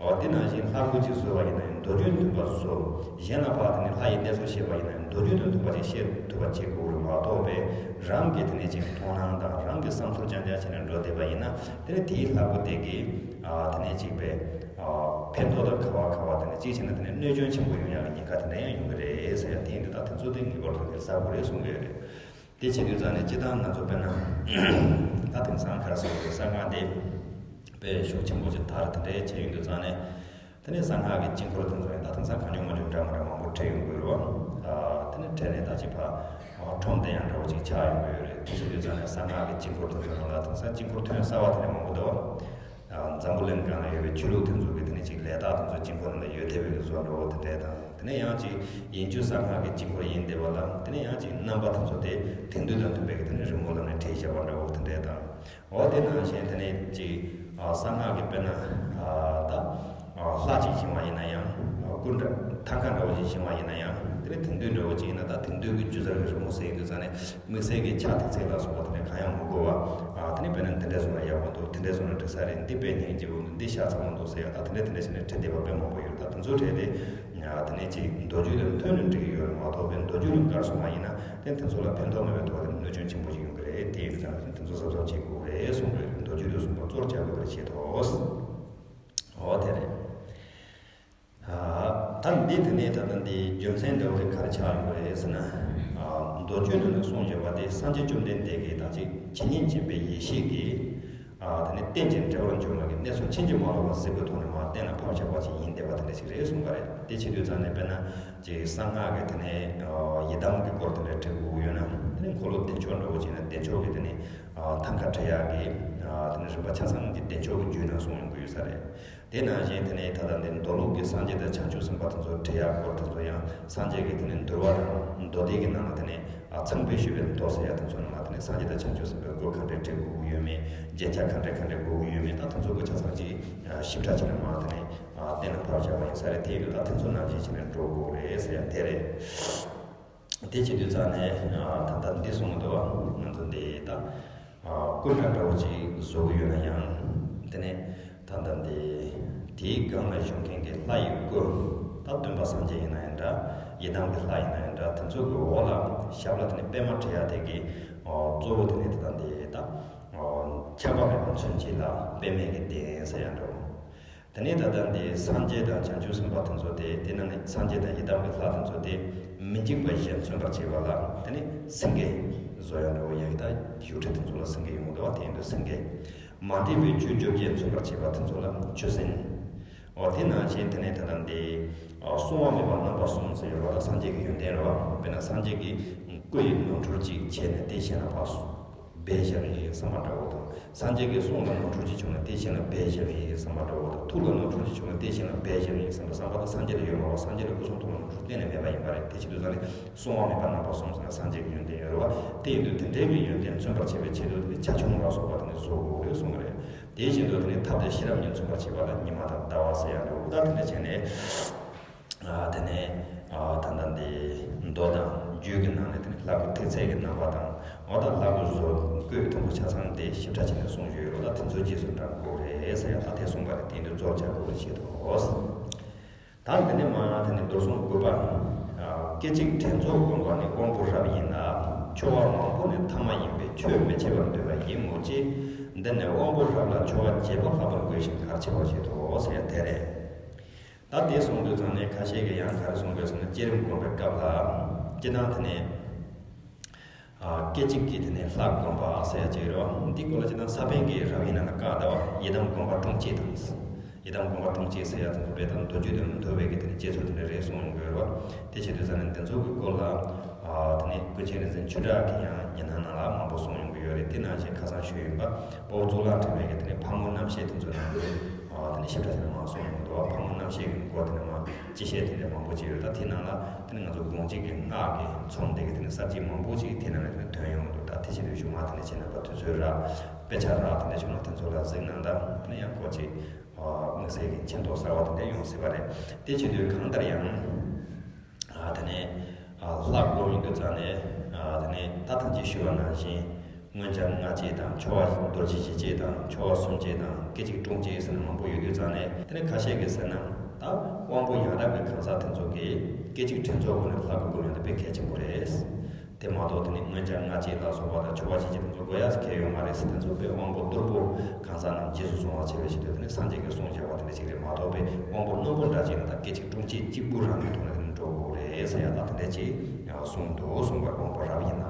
འོ་དེ་ནང་བཞིན་ལྷ་སྐུ་ཅིག་བཟོས་པ་ཡིན་ན་ཡང་མདོ་རྒྱུད་དང་མཐུན་པར་བཟོ། གཞན་ལ་ཕར་དེ་ནི་ལྷ་ཡི་གནས་ཚུལ་བཤད་པ་ཡིན་ན་ཡང་མདོ་རྒྱུད་དང་མཐུན་པ་ཅིག་བཤད་ཐུབ་པ་བྱེད་དགོས་རེད་མ་གཏོགས་པས། རང་གིས་དེ་ནས་ཅིག་མཐོང་སྣང་དང་རང་གི་བསམ་ཚུལ་རྐྱང་རྐྱང་བྱས་ནས་འགྲོ་བསྡད་པ་ཡིན་ན། དེ་ནི་དེའི་ལྷ་སྐུ་དེ་གིས་ཨ་དེ་ནས་ཅིག་པའི་ཨ་ཕན་ཐོགས་དང་ག་བ་ག་བ། དེ་ནས་ཅིག་བྱས་ན་དེ་ནི་གནོད་སྐྱོན་ཆེན་པོ་ཡོང་ཡག་གི་ཉེན་ཁ་དེ་འདྲ་ཡང་ཡོང་གི་རེད་ཟེར་ཡ། དེ་ཡིན་དུས་ད་དེ་ཚོ་དེ་ངེས་པར་དུ་དེ་གཟབ་དགོས་རེད་གསུང་གི་ཡོད་རེད། དེ་བྱེད་དུས་ཙང་ནས་སྤྱིར་བཏང་ང་ཚོ་དཔེར་ན། ད་དེང་སང་ག་རེ་ཟེར་དགོས་རེད། གསང་སྔགས་འདི་དཔེ་ཤུགས་ཆེན་པོ་ཅིག་དར། དེ་འདྲའི་བྱས་ཡོང་དུས་ཙང་ནས། དེ་ནས་གསང་སྔགས་ཀྱི་དཀྱིལ་འཁོར་དེ་ཚོ་ཡང་ད་དེང་སང་གང་བྱུང་མང་བྱུང་འདྲ་མི་འདྲ་མང་པོ་བྲིས་ཡོང་གི་ཡོད་རེད་བ། ཨ་དེ་ནས་བྲིས་ནས་ད་ཅིག་ཕར་ཨ་ཁྲོམ་དེ་ཡང་འདྲ་བོ་ཅིག་ཆགས་ཡོང་གི་ཡོད་རེད། དེ་བྱེད་དུས་ཙང་ནས་གསང་སྔགས་ཀྱི་དཀྱིལ་འཁོར་དེ་ཚོ་ནང་ལ་དེང་སང་དཀྱིལ་འཁོར་ཐོན་གསར་བ་དེ་འདྲ་མང་པོ་འདུག་བ། ཨ་འཛམ་བུ་གླིང་སྒང་ལ་ཡོད་པའི་ཆོས་ལུགས་དེ་ཚོ་གི་དེ་ནས་ཅིག་ལས་རྟགས་དེ་ཚོ་དཀྱིལ་འཁོར་ནང་ལ་ཡོད་བསྡད་པའི་གི་བཟོ་འདྲ་བོ་དེ་འདྲས་དང་། དེ་ནས་ཡང་ཅིག་ཡིན་རྒྱུ་གསང་སྔགས་ཀྱི་དཀྱིལ་འཁོར་ཡིན་བསྡད་པ་ལ། དེ་ནས་ཡང་ཅིག་རྣམ་པ་དེ་ཚོ་དེ་དེང་དུས་དང་མཐུན་པའི་གི་དེ་ནས་རི་མོ་ལམ་ནས་བྲིས་བཞག་པ་འདྲ་བོ་དེ་འདྲས་དང་། འོ་དེ་ནང་བཞིན་དེ་ནས་ཅིག་ཨ་གསང་སྔགས་ཀྱི་དཔེར་ན་ཨ་ད་ཨ་ལྷ་ཅིག་བཞེངས་པ་ཡིན་ན་ཡང་། ཨ་སྐུ་འདྲ་ཐང་ཀ་འདྲ་བོ་ཅིག་བཞེངས་པ་ཡིན་ན་ཡང་། དེ་ནས་དེང་དུས་འདྲ་བོ་ཅིག་ཡིན་ན་ད་དེང་དུས་ཀྱི་སྒྱུ་རྩལ་གྱི་རི་མོ་ཟེར་ཡོང་དུས་ཙང་ནས། དམིགས་བསལ་གྱི་ཕྱག་དེ་ཚད་ལ་སོགས་པ་དེ་ནས་གང་ཡང་མི་དགོས་པ། ཨ་དེ་ནས་དཔེར་ན་འདི་འདྲས་བཟོ་ན་ཡག་པོ་འདུག་འདི་འདྲས་བཟོ་ན་འགྲིག་ས་རེད། འདི་དཔེ་སྙིང་རྗེ་པོ་འདུག་འདི་ཤ་ཚ་པོ་འདུག་ཟེར་ཡ། ད་དེ་འདྲས་དེ་འདྲས་བྱས་ནས་བྲིས་བསྡད་པ་དཔེ་མང་པོ་ཡོད་རེད། ད་དེ་ཚོ་བྲིས་ཏེ། ཨ་དེ་ནས་ཅིག་མདོ་རྒྱུད་དང་མཐུན་ནས་འབྲི་གི་ཡོད་རེད་མ་གཏོགས་པའི་མདོ་རྒྱུད་ལ་འགལ་སོང་བ་ཡིན་ན། དེ་དེ་ཚོ་ལ་ཕན་ཐོགས་མེད་པའི་ཐོག་ནས་གནོད་སྐྱོན་ཆེན་པོ་ཞིག་ཡོང་གི་རེད། དེ་ཡིན་ཙང་དེ་ཚོ་གཟབ་གཟབ་བྱེད་དགོས་རེད་གསུངས་པ་རེད། མདོ་རྒྱུད་དུ་གསུངས་པ་གཙོར་བྱ་དགོས་པར་བྱེད་དོ། འོ་དེ་རེད། ཨ་ད་འདི་དེ་ནས་ད་ལྟ་འདི་རྒྱུ་མཚན་འདྲ་བོ་དེ་ག་རེ་ཆགས་ཡོང་གི་རེད་ཟེར་ན། ཨ་མདོ་རྒྱུད་ནང་ནས་གསུངས་ཡོད་པ་དེ་སངས་རྒྱས་བཅོམ་ལྡན་འདས་ཀྱིས་ད་ཅིག་ཇི་སྙེད་མཁྱེན་པའི་ཡེ་ཤེས་ཀྱིས། ཨ་དེ་ནས་རྟེན་ཅིང་འབྲེལ་བར་འབྱུང་བ་གི་གནས་ཚུལ་ཕྱིན་ཅི་མ་ལོག་པ་གཟིགས་པའི་ཐོག་ནས་མར་གཏན་ལ་ཕབ་བཞག་པ་ཅིག་ཡིན་བསྡད་པ་དེ་འདྲ་ཞིག་རེད་གསུངས་པ་རེད། དེ་བྱེད་དུས་ཙང་ནས་དཔེར་ན་ཅིག་གསང་སྔགས་ཀྱི་དེ་ནས་ཨ་ཡི་དམ་གྱི་སྐོར་དེ་འདྲ་བྲི་དགོས་ཀྱི་ཡོད་ན། དེ་ནས་འཁོར་ལོ་བདེ་མཆོག་འདྲ་བོ་བྱས་ན་བདེ་མཆོག་གི་དེ་ནས་ཨ་ཐང་ཀ་བྲི་ཡག་གི་ཨ་དེ་ནས་རིམ་པ་ཆ་ཚང་གི་བདེ་མཆོག་གི་རྒྱུད་ནང་གསུངས་ཡོང་གི་ཡོད་ས་རེད། དེ་ནང་བཞིན་དེ་ནས་ད་ལྟ་འདི་མདོ་ལུགས་ཀྱི་སངས་རྒྱས་དང་བྱང་ཆུབ་སེམས་དཔའ་དེ་ཚོ་བྲི་ཡག་སྐོར་དེ་ཚོ་ཡང་། སངས་རྒྱས་ཀྱི་དེ་ནས་འདུལ་བ་དང་མདོ་སྡེ་གི་ནང་ལ་དེ་ནས་ཨ་ཚངས་པས་ཞུས་པའི་མདོ་ཟེར་ཡ་དེ་ཚོ་ནང་ལ་དེ་ནས་སངས་རྒྱས་དང་བྱང་ཆུབ་སེམས་དཔའི་སྐུ་ག་འདྲས་བྲི་དགོས་ཀྱི་ཡོད་མེད། རྒྱན་ཆ་ག་འདྲས་ག་འདྲས་དགོས་ཀྱི་ཡོད་མེད། ད་དེ་ཚོ་གི་ཆ་ཚང་ཅིག་ཨ་ཞིབ་ཕྲ་བྱས་ནས་མར་དེ་ནས་ཨ་གཏན་ལ་ཕབ་བཞག་པ་ཡིན་ས་རེད། དེ་ཡིན་དུས་ད་དེ་ཚོ་ནང་བཞིན་བྱས་ནས་འགྲོ་དགོས་རེད་ཟེར་ཡ་དེ་རེད། དེ་བྱེད་དུས་ཙང་ནས་ཨ་ད་ལྟ་འདི་གསུངས་འདུག་བ། ང་ཚོ་འདི་ད་ཨ་སྐུ་འདྲ་འདྲ་བོ་ཅིག་བཟོ་གི་ཡོད་ན་ཡང་། དེ་ནས་ད་ལྟ་འདི་དེའི་སྒང་ལ་བཞུགས་མཁན་གྱི་ལྷ་ཡི་སྐུ། ད་སྟོན་པ་སངས་རྒྱས་ཡིན་ན་ཡང་འདྲ། ཡི་དམ་གྱི་ལྷ་ཡིན་ན་ཡང་འདྲ། དེ་ཚོ་གི་འོག་ལ་ཞབས་ལ་དེ་ནས་པད་མ་བྲི་ཡ་དེ་གི་ཨ་གཙོ་བོ་དེ་ནས་ད་ལྟ་འདི་ད་ཨ་ཆགས་པ་མེད་པར་མཚོན་བྱེད་ལ་པད་མའི་གི་གདན་ཟེར་ཡ་འདྲ་བོ། དེ་ནས་ད་ལྟ་འདི་སངས་རྒྱས་དང་བྱང་ཆུབ་སེམས་དཔའ་དེ་ཚོ་དེ། དེ་ནང་ནས་སངས་རྒྱས་དང་ཡི་དམ་གྱི་ལྷ་དེ་ཚོ་དེ་མི་འཇིགས་པ་བཞི་མཚོན་པར་བྱེད་པ་ལ་དེ་ནས་སེང་གེ་བཟོ་ཡ་འདྲ་བོ། ཡ་གི་ད་བཞུགས་ཁྲི་དེ་ཚོ་ལ་སེང་གེ་ཡོང་གི་འདུག་བ། དེ་ཡིན་དུས་སེང་གེ། མ་འདྲེས་པའི་ཆོས་བཅོ་བརྒྱད་མཚོན་པར་བྱེད་པ་དེ་ཚོ་ལ་ཆོས་སེང་། འོ་དེ་ནང་བཞིན་དེ་ནས་ད་ལྟ་འདི་ཨ་བསྲུང་བ་མེད་པ་རྣམ་པ་གསུམ་ཟེར་ཡོད་པ་ལ་སངས་རྒྱས་ཀྱི་ཡོན་ཏན་རེད་བ། དཔེར་ན་སངས་རྒྱས་ཀྱི་སྐུ་ཡི་ནོར་འཁྲུལ་ཅིག་བྱས་ནས་དེ་གཞན་ལ་ཕར་སྦས་བཞག་ཡིན་བསམ་པ་འདྲ་བོ་དང་། སངས་རྒྱས་ཀྱི་གསུང་ལ་ནོར་འཁྲུལ་ཅིག་བྱུང་ན་དེ་གཞན་ལ་སྦས་བཞག་ཡིན་བསམ་པ་འདྲ་བོ་དང་། ཐུགས་ལ་ནོར་འཁྲུལ་ཅིག་བྱུང་ན་དེ་གཞན་ལ་སྦས་བཞག་ཡིན་བསམ་པ། བསམ་པ་དེ་སངས་རྒྱས་ལ་ཡོད་མ་རེད་བ། སངས་རྒྱས་ལ་སྐུ་གསུང་ཐུགས་ལ་ནོར་འཁྲུལ་གཏན་ནས་མེད་པ་ཡིན་པ་རེད། དེ་བྱེད་དུས་ཙང་ནས་བསྲུང་བ་མེད་པ་རྣམ་པ་གསུམ་ཟེར་ན་སངས་རྒྱས་ཀྱི་ཡོན་ཏན་ཡོད་རེད་བ། དེ་ཡིན་དུས་དེ་འདྲའི་གི་ཡོན་ཏན་མཚོན་པར་བྱེད་པའི་ཆེད་དུ་དེ་ནས་བྱ་ཁྱུང་ལ་སོགས་པ་དེ་ནས་བཟོ་དགོས་རེད་གསུངས་པ་རེད། དེ་བཞིན་དུ་དེ་ནས་ཐབས་དང་ཤེས་རབ་གཉིས་མཚོན་པར་བྱེད་པ་ལ་ཉི་མ་དང་ཟླ་བ་ཟེར་ཡ་འདྲ་བོ། ད་དེ་འདྲ་བྱས་ནས། ཨ་དེ་ནས་ཨ་ད་ལྟ་འདི་མདོ་དང་རྒྱུད་ཀྱི་ནང་ནས་དེ་ནས་ལྷ་སྐུ་ཐིག་ཚད་ཀྱི་རྣམ་པ་དང་། འོ་ད་ལྷ་སྐུ་བཟོ་བཀོད་དང་པོ་ཆ་ཚང་དེ་ཞིབ་ཕྲ་བྱས་ནས་གསུངས་ཡོད་རེད། ད་དེ་ཚོ་རྗེས་སུ་འབྲང་དགོས་རེད་ཟེར་ཡ། ད་དེ་གསུངས་པ་རེད། དེ་འདི་གཙོར་བྱ་དགོས་རེད་བྱེད་དོ། ད་འདི་ནས་མར་དེ་ནས་མདོ་སྲུང་དགུ་པ། ཨ་སྐད་ཅིག་དྲན་རྫོགས་བསྒོམ་པ་ནི་དབང་པོ་རབ་ཡིན་ལ། ཆོ་ག་མང་པོ་ནི་ཐ་མ་ཡིན་པས་ཆོས་མི་བྱེད་པར་འདོད་པ་ཡིན་མོད་ཀྱི། འདི་ནི་དབང་པོ་རབ་ལ་ཆོ་ག་བྱེད་པ་ལྷག་པར་དགོས་ཤིང་གལ་ཆེ་བར་བཞེད་དོ་ཟེར་ཡ་དེ་རེད། ད་དེ་གསུངས་དུས་ཙང་ནས་ཁ་ཤས་ཀྱིས་ཡང་ག་རེ་གསུང་དགོས་ཟེར་ན། བསྐྱེད་རིམ་སྒོམ་པའི་སྐབས་ལ་སྤྱིར་བཏང་དེ་ནས་ཨ་སྐད་ཅིག་གིས་དེ་ནས་ལྷ་བསྒོམ་པ་ཟེར་ཡ་ཅིག་རེད་བ། འདི་སྐོར་ལ་སྤྱིར་བཏང་ས་པཎ་གྱིས་རབ་དབྱེ་ནང་ལ་བཀག་འདུག་བ། ཡི་དམ་བསྒོམ་པ་དྲུང་གཅིག་དང་། ཡི་དམ་དགོངས་པ་སྟོང་གཅིག་ཟེར་ཡ་དེ་ཚོ་དཔེ་དང་མདོ་རྒྱུད་དུ་མི་འདུ་བའི་གི་དེ་ནི་བཤད་ཚུལ་དེ་འདྲ་རེད་གསུངས་ཡོང་གི་ཡོད་རེད་བ། དེ་བྱེད་དུས་ཙང་ནས་འདི་ཚོ་གི་སྐོར་ལ་ཨ་དེ་ནི་ཀུན་མཁྱེན་རིག་འཛིན་ཆོས་གྲགས་ཀྱིས་ཡང་ཉི་སྣང་ནང་ལ་མང་པོ་གསུངས་ཡོང་གི་ཡོད་རེད། དེ་ནང་བཞིན་ཁ་སང་ཞུས་ཡིན་པ་དཔའ་བོ་གཙུག་ལག་ཕྲེང་བའི་གི་དེ་ནི་ཕག་མོ་རྣམ་བཤད་དེ་ཚོ་ནང་དུ་ཨ་དེ་ནི་ཞིབ་ཕྲ་ཞིག་ལ་མང་གསུངས་ཡོང་གི་འདུག་བ། ཕག་མོ་རྣམ་བཤད་གི་སྐོར་དེ་ནི་མང་སྤྱི་བཤད་དེ་འདྲ་མང་པོ་ཅིག་ཡོད། ད་དེ་ནང་ལ་དེ་ནི་ང་ཚོ་དགོངས་གཅིག་གི་སྔགས་ཀྱི་ཚོམས་དེ་གི་དེ་ནི་གསར་བརྗེ་མང་པོ་ཅིག་དེ་ནང་ལ་དེ་ནི་ཐོན་ཡོང་གི་འདུག་ད་དེ་བྱེད་དུས་གཞུག་མ་དེ་ནི་ཁྱེད་རྣམ་པ་དུས་ཚོད་རག་དཔེ་ཆ་རག་དེ་འདྲ་བྱུང་ན་དེ་ཚོ་ལ་གཟིགས་གནང་དང་། དེ་ནི་ཡང་སྐོར་ཅིག་དམིགས་བསལ་གྱི་མཁྱེན་རྟོགས་གསར་བ་དེ་འདྲ་ཡོང་སྲིད་པ་རེད། དེ་བྱེད་དུས་གང་ལྟར་ཡང་ཨ་དེ་ནས་ཨ་ལྷག་དགོས་ཡིན་དུས་ཙང་ནས་ཨ་དེ་ནས་ད་ཐེངས་ཅིག་ཞུས་པ་ནང་བཞིན་མངོན་བྱང་སྔགས་བཅས་དང་ཆོ་ག་རྡོ་རྗེ་འཇིགས་བྱེད་ཅིག་དང་ཆོ་ག་གསུམ་བཅས་དང་སྐད་ཅིག་དཀྲུང་བཅས་ཟེར་ན་མང་པོ་ཡོད་དུས་ཙང་ནས། དེ་ནས་ཁ་ཤས་ཀྱིས་ཟེར་ན་ད་དབང་པོ་ཡང་རབ་ཀྱི་གང་ཟག་དེ་ཚོ་གིས་སྐད་ཅིག་དྲན་རྫོགས་སྒོ་ནས་ལྷག་དགོས་ཡོད་ན་དཔེ་གལ་ཆེན་པོ་རེད། དེ་མ་གཏོགས་དེ་ནི་མངོན་བྱང་སྔགས་བཅས་ལ་སོགས་པ་དང་ཆོ་ག་ཅི་ཅི་དེ་ཚོ་དགོས་ཡ་གལ་ཡོད་མ་རེད་ཟེར། དེ་ཚོ་དཔེ་དབང་པོ་རྟུལ་པོ་གང་ཟག་རྣམས་རྗེས་སུ་བཟུང་བར་བྱེད་པའི་ཆེད་དུ་དེ་ནི་སངས་རྒྱས་ཀྱིས་གསུངས་བཞག་པ་དེ་འདྲ་ཞིག་རེད་མ་གཏོགས། དཔེ་དབང་པོ་རྣོན་པོ་འདྲ་ཅིག་ན་ད་སྐད་ཅིག་དཀྲུང་བཅས་གཅིག་པུ་རང་གི་ཐོག་ནས་དེ་ནི་འགྲོ་དགོས་རེད་ཟེར་ཡ་ད་དེ་འདྲ་ཅིག་གསུངས་འདུག་གསུངས་པར་དགོངས་པ་རབ་ཡིན་ན།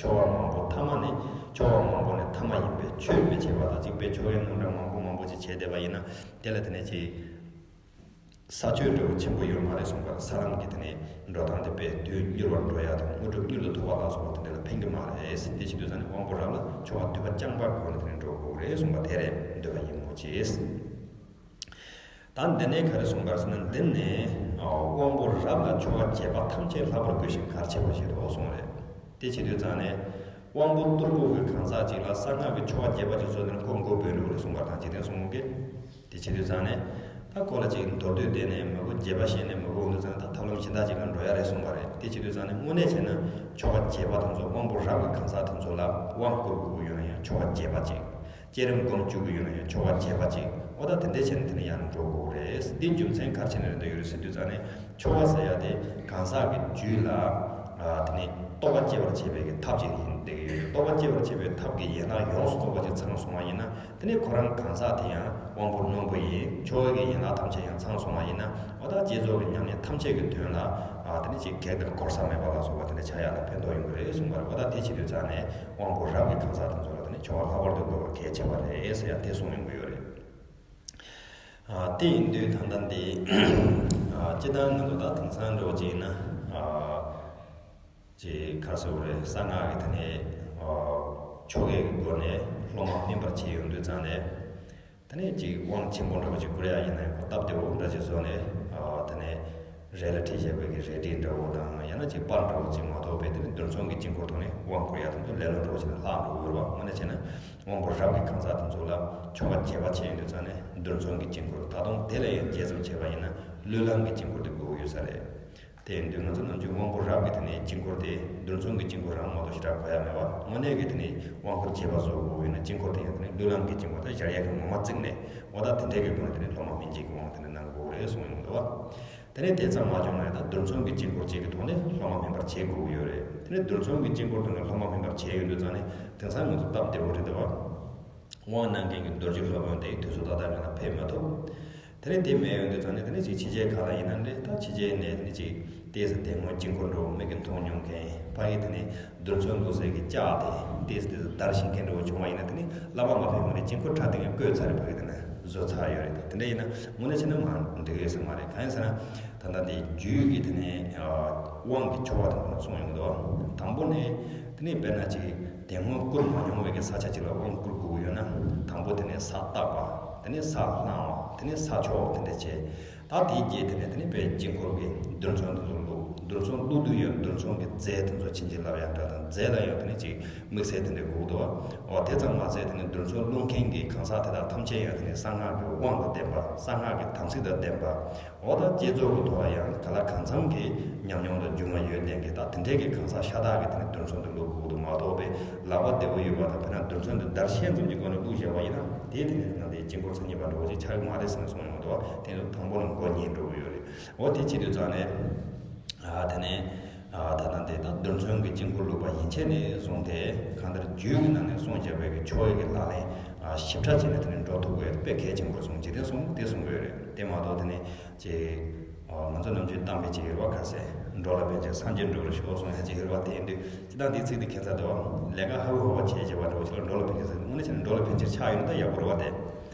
ཆོ་ག་མང་པོ་ཐ་མ་ནི་ཆོ་ག་མང་པོ་ནི་ཐ་མ་ཡིན་པས་ཆོས་མི་བྱེད་པ་དང་གཅིག་པའི་ཆོ་གའི་རྣམ་གྲངས་མང་པོ་མང་པོ་ཅིག་བྱས་བསྡད་པ་ཡིན་ན་དེ་ལ་དེ་ནས་ཅིག་ས་ཆོད་འདྲ་བོ་ཆེན་པོ་ཡོད་མ་རེད་གསུངས་པར། ས་ལམ་གྱི་དེ་ནས་འགྲོ་སྟངས་དེ་དཔེ་དུས་མྱུར་བར་འགྲོ་ཡ་དང་དངོས་གྲུབ་མྱུར་དུ་ཐོབ་པ་ལ་སོགས་པ་དེ་འདྲ་ལ་ཕན་གྱི་མ་རེད། དེ་བྱེད་དུས་ཙང་ནས་དབང་པོ་རབ་ལ་ཆོ་ག་དུས་པ་རྐྱང་པ་སྒོ་ནས་དེ་ནས་འགྲོ་དགོས་རེད་གསུངས་པ་དེ་རེད་འདོད་པ་ཡིན་མོད་ཅེས། ད་འདི་ནས་ག་རེ་གསུངས་པར་ཟེར་ན། འདི་ནས་དབང་པོ་རབ་ལ་ཆོ་ག་བྱེད་པ་ཐམས་ཅད་ལྷག་པར་དགོས་ཤིང་གལ་ཆེ་བ་ཞིག་ཏུ་གསུངས་རེད། དེ་བྱེད་དུས་ཙང་ནས་དབང་པོ་རྟུལ་པོ་གི་གང་ཟག་ཅིག་ལ་གསང་སྔགས་ཀྱི་ཆོ་ག་རྒྱས་པ་ཅིག་བཟོས་ན་ཁོ་མགོ་འབུས་འགྲོ་རེད་གསུངས་པ་དང་འཇིག་རྟེན་གསུམ་གྱི། དེ་བྱེད་དུས་ཙང་ནས་ད་ཁོ་ལ་ཅིག་མདོར་བསྡུས་བསྡད་ནས་མི་དགོས། རྒྱས་པ་བཤད་ནས་མི་དགོས་འདུག་ཙང་ད་ཐབས་ལམ་གཞན་དག་ཅིག་ལ་འགྲོ་ཡ་རེད་གསུངས་པ་རེད། དེ་བྱེད་དུས་ཙང་ནས་དངོས་གནས་བྱས་ན་ཆོ་ག་རྒྱས་པ་དེ་ཚོ་དབང་པོ་རབ་ཀྱི་གང་ཟག་དེ་ཚོ་ལ་དབང་བསྐུར་དགོས་ཀྱི་ཡོད་ན་ཡང་ཆོ་ག་རྒྱས་པ་ཅིག་བསྐྱེད་རིམ་སྒོམ་བཅུག་གི་ཡོད་ན་ཡང་ཆོ་ག་རྒྱས་པ་ཅིག་འོ་ད་དེ་འདྲའི་བྱས་ནས་དེ་ནས་ཡང་འགྲོ་དགོས་རེད། འདི་རྒྱུ་མཚན་ག་རེ་བྱས་ནས་རེད་འདོད་ཡོད་རེད་ཟེར་དུས་ཙང་ནས་ཆོ་ག་ཟེར་ཡ་དེ་གང་ཟག་གི་རྒྱུད་ལ་ཨ་དེ་ནས་རྟོགས་པ་སྐྱེ་བར་བྱེད་པའི་གི་ཐབས་ཅིག་ཡིན་བསྡད་ཀྱི་ཡོད་རེད། རྟོགས་པ་སྐྱེ་བར་བྱེད་པའི་ཐབས་ཀྱི་ཡན་ལག་ཡོངས་སུ་རྫོགས་པ་ཅིག་ཚང་སོང་བ་ཡིན་ན། དེ་ནས་ཁོ་རང་གང་ཟག་དེ་ཡང་དབང་པོ་རྣོན་པོ་ཡིན། ཆོ་ག་གི་ཡན་ལག་ཐམས་ཅད་ཡང་ཚང་སོང་བ་ཡིན་ན། འོ་ད་བསྐྱེད་རྫོགས་ཀྱི་ཉམས་ལེན་ཐམས་ཅད་ཀྱི་དོན་ལ་ཨ་དེ་ནས་ཅིག་གེགས་དང་འགོག་ས་མེད་པ་ལ་སོགས་པ་དེ་འདྲ་ཆགས་ཡ་ལ་ཕན་ཐོགས་ཡོང་གི་རེད་གསུངས་པ་རེད། འོ་ད་དེ་བྱེད་དུས་ཙང་ནས་དབང་པོ་རབ་ཀྱི་གང་ཟག་དེ་ཚོ་ལ་དེ་ནས་ཆོ་ག་ལྷག་པར་དུ་དགོས་པ་གལ་ཆེ་བ་རེད་ཟེར་ཡ་དེ་གསུངས་ཡོང་གི་ཡོད་རེད། ཨ་དེ་ཡིན་དུས་ད་ལྟ་འདི་ཨ་སྤྱིར་བཏང་ང་ཚོ་ད་དེང་སང་འདྲ་བོ་ཅིག་ཡིན་ན་ཨ་ཅིག་ག་རེ་ཟེར་དགོས་རེད། གསང་སྔགས་ཀྱི་དེ་ནས་ཨ་ཆོ་གའི་སྒོ་ནས་སློབ་མ་སྨིན་པར་བྱས་ཡོང་དུས་ཙང་ནས། དེ་ནས་ཅིག་དབང་ཆེན་པོ་འདྲ་བོ་ཅིག་བསྐུར་ཡ་ཡིན་ན་ཡང་ཁོ་སྟབས་བདེ་བོ་འདྲ་ཅིག་བཟོས་ནས་ཨ་དེ་ནས་རས་ལ་བྲིས་བཞག་པའི་གི་རས་བྲིས་འདྲ་བོ་དང་ཡང་ན་ཅིག་པར་འདྲ་བོ་ཅིག་མ་གཏོགས་པའི་དེ་ནས་རྡུལ་ཚོན་གྱི་དཀྱིལ་འཁོར་ཐོག་ནས་དབང་བསྐུར་ཡ་དེ་ཚོ་ལེ་ལོ་འདྲ་བོ་ཅིག་ལ་ལྷག་འགྲོ་གི་ཡོད་རེད་བ། དངོས་གནས་བྱས་ན་དབང་པོ་རབ་ཀྱི་གང་ཟག་དེ་ཚོ་ལ་ཆོ་ག་རྒྱས་པ་བྱས་ཡོང་དུས་ཙང་ནས་རྡུལ་ཚོན་གྱི་དཀྱིལ་འཁོར། ད་དུང་དེ་ལས་ཡང་རྒྱས་ཙམ་བྱས་པ་ཡིན་ན་བློས་བསླང་གི་དཀྱིལ་འཁོར་དེ་དགོས་ཀྱི་ཡོད་ས་རེད། དེ་ཡིན་དུས་ང་ཚོ་ནམ་རྒྱུན་དབང་པོ་རབ་ཀྱི་དེ་ནས་དཀྱིལ་འཁོར་དེ་རྡུལ་ཚོན་གྱི་དཀྱིལ་འཁོར་རང་མ་གཏོགས་ཞེ་དྲག་གོ་ཡ་མེད་པ། དངོས་གནས་ཀྱི་དེ་ནས་དབང་བསྐུར་རྒྱས་པ་བཟོ་དགོས་ཡོད་ན་དཀྱིལ་འཁོར་དེ་ཡང་དེ་ནས་བློས་བསླང་གི་དཀྱིལ་འཁོར་དང་སྦྱར་ཡ་གི་ངོ་མ་བརྩིགས་ནས་འོ་ད་དེ་འདྲའི་གི་སྒོ་ནས་དེ་ནས་སློབ་མ་སྨིན་བྱེད་ཀྱི་དབང་དེ་ནས་གནང་དགོས་རེད་གསུངས་ཡོང་འདུག་བ། དེ་ནས་དེ་ཙམ་མ་བྱུང་ན་ཡང་ད་རྡུལ་ཚོན་གྱི་དཀྱིལ་འཁོར་གཅིག་གི་ཐོག་ནས་སློབ་མ་སྨིན་པར་བྱེད་དགོས་ཀྱི་ཡོད་རེད། དེ་ནས་རྡུལ་ཚོན་གྱི་དཀྱིལ་འཁོར་ཐོག་ནས་སློབ་མ་སྨིན་པར་བྱེད་ཡོང་དུས་ཙང་ནས་དེང་སང་ང་ཚོ་སྟབས་བདེ་བོ་རེད་འདུག་བ། དབང་གནང་མཁན་གྱི་རྡོ་རྗེ་སློབ་དཔོན་དེ་དུས་ཚོད་ཏག་ཏག་ང་ལ་ཕེབས་མ་ཐུབ། དེ་ནས་དེ་མེད་ཡོང་དུས་ཙང་ནས་དེ་ནས་ཅིག་ཕྱི་རྒྱལ་ཁག་ལ་ཡིན་ན་ལས་ད་ཕྱི་རྒྱལ་ནས་དེ་ནས་ཅིག་ཏོག་ཙམ་དེ་སྔོན་དཀྱིལ་འཁོར་འདྲ་བོ་མིག་གིས་མཐོང་མྱོང་མཁན་ཕ་གི་དེ་ནས་རྡུལ་ཚོན་བླུགས་སའི་གི་ལྕགས་དེ་ཏོག་ཙམ་དེ་ཚོ་བརྡར་ཤེས་མཁན་འདྲ་བོ་བྱུང་བ་ཡིན་ན་དེ་ནས་བསླབ་པ་མ་ཕེབས་སྔོན་ནས་དཀྱིལ་འཁོར་ཁྲ་དེ་ངས་བཀོད་ཚར་རེད། ཕ་གི་དེ་ནས་བཟོ་ཚར་ཡོད་རེད། དེ་འདྲ་ཡིན་ན་དངོས་གནས་བྱས་ན་མ་འགྲིག་ཡོད་ས་མ་རེད། གང་ཡིན་ཟེར་ན་ད་ལྟ་དེ་རྒྱུད་ཀྱི་དེ་ནས་དབང་གི་ཆོ་ག་དང་པོ་གསུངས་ཡོང་གི་འདུག་དང་པོ་ནས་དེ་ནས་དཔེར་ན་ཅིག་དེ་སྔོན་བསྐུར་མ་མྱོང་བའི་གི་ས་ཆ་ཅིག་ལ་དབང་བསྐུར་དགོས་ཀྱི་ཡོད་ན་དང་པོ་དེ་ནས་ས་བརྟག་པ། དེ་ནས་ས་བླང་བ། དེ་ནས་ས་ཕྱོགས་དེ་འདྲ་བྱས། ད་དེའི་རྗེས་དེ་ནས་དེ་ནས་དཔེ་དཀྱིལ་འཁོར་གྱི་རྡུལ་ཚོན་དེ་ཚོ་བླུགས། རྡུལ་ཚོན་བླུགས་དུས་ཡང་རྡུལ་ཚོན་གྱི་རྫས་དེ་ཚོ་བྱིན་གྱིས་བརླབས་ཡ་འདྲ་དང་། རྫས་ལ་ཡང་དེ་ནས་ཅིག་དམིགས་བསལ་དེ་འདྲ་དགོས་འདུག་བ། འོ་དེ་ཙམ་མ་ཟད་དེ་ནས་རྡུལ་ཚོན་བླུགས་མཁན་གྱི་གང་ཟག་དེ་དག་ཐམས་ཅད་ཡང་དེ་ནས་གསང་སྔགས་ཀྱི་དབང་དང་ལྡན་པ། གསང་སྔགས་ཀྱི་དམ་ཚིག་དང་ལྡན་པ། འོ་ད་བསྐྱེད་རྫོགས་ཀྱི་ཐོག་ལ་ཡང་ག་ལ་གང་འཚམ་གྱི་ཉམས་མྱོང་དང་རྒྱུས་མངའ་ཡོད་མཁན་གྱི་ད་དེ་འདྲའི་གི་གང་ཟག་ཤ་སྟག་གིས་དེ་ནས་རྡུལ་ཚོན་དེ་བླུགས་དགོས་འདུག་མ་གཏོགས་པའི་ལག་པ་བདེ་བོ་ཡོད་པ་དང་། དཔེར་ན་རྡུལ་ཚོན་དེ་བརྡར་ཤེས་ཙམ་གྱི་སྒོ་ནས་བླུགས་བཞག་པ་ཡིན་ན་དེ་དེ་ནས་ང་དེའི་དཀྱིལ་འཁོར་མཚན་ཉིད་པ་འདྲ་བོ་ཅིག་ཆགས་ཀྱི་མ་རེད་ཟེར་ནས་གསུངས་ཡོང་འདུག་བ། དེ་ནི་དང་པོ་ནས་མགོ་ཉེས་འགྲོ་གི་ཡོད་རེད། འོ་དེ་བྱེད་དུས་ཙང་ནས་ཨ་དེ་ནས་ཨ་ད་ལྟ་འདི་ད་རྡུལ་ཚོན་གྱི་དཀྱིལ་འཁོར་བླུགས་པ་ཡན་ཆད་ནས་བཟུང་སྟེ་གང་ལྟར་རྒྱུད་ཀྱི་ནང་ནས་གསུངས་བཞག་པའི་གི་ཆོ་གའི་གི་ལག་ལེན་ཨ་ཞིབ་ཕྲ་བྱས་ནས་དེ་ནས་འགྲོ་ཐུབ་དགོས་ཡ་དཔེ་གལ་ཆེན་པོ་རེད་གསུངས། འཇིག་རྟེན་གསུམ་དེ་གསུང་གི་ཡོད་རེད། དེ་མ་གཏོགས་དེ་ནས་ཅིག་ཨ་ང་ཚོ་ནམ་རྒྱུན་གཏམ་དཔེ་ཅིག་ཡོད་རེད་བ། ཁ་ཟས་འགྲོ་ལ་ཕན་ཕྱིར་སངས་རྒྱས་འགྲུབ་པར་ཤོག་གསུང་ཡ་ཅིག་ཡོད་རེད་བ། དེ་ཡིན་དུས་སྤྱིར་བཏང་དེའི་ཚིག་དེ་ཁྱད་མཚར་འདུག་བ། ལས་ཀ་ཧ་གོ་ཧ་གོ་བྱས་བྱས་པ་འདྲ་བོ་ཞིག་ལ་འགྲོ་ལ་ཕན་ཕྱིར་ཟེར། དངོས་གནས་བྱས་ན་འགྲོ་ལ་ཕན་ཕྱིར་ཆགས་ཡོད་ན་ད་ཡག་པོ་རེད་བ། དེ་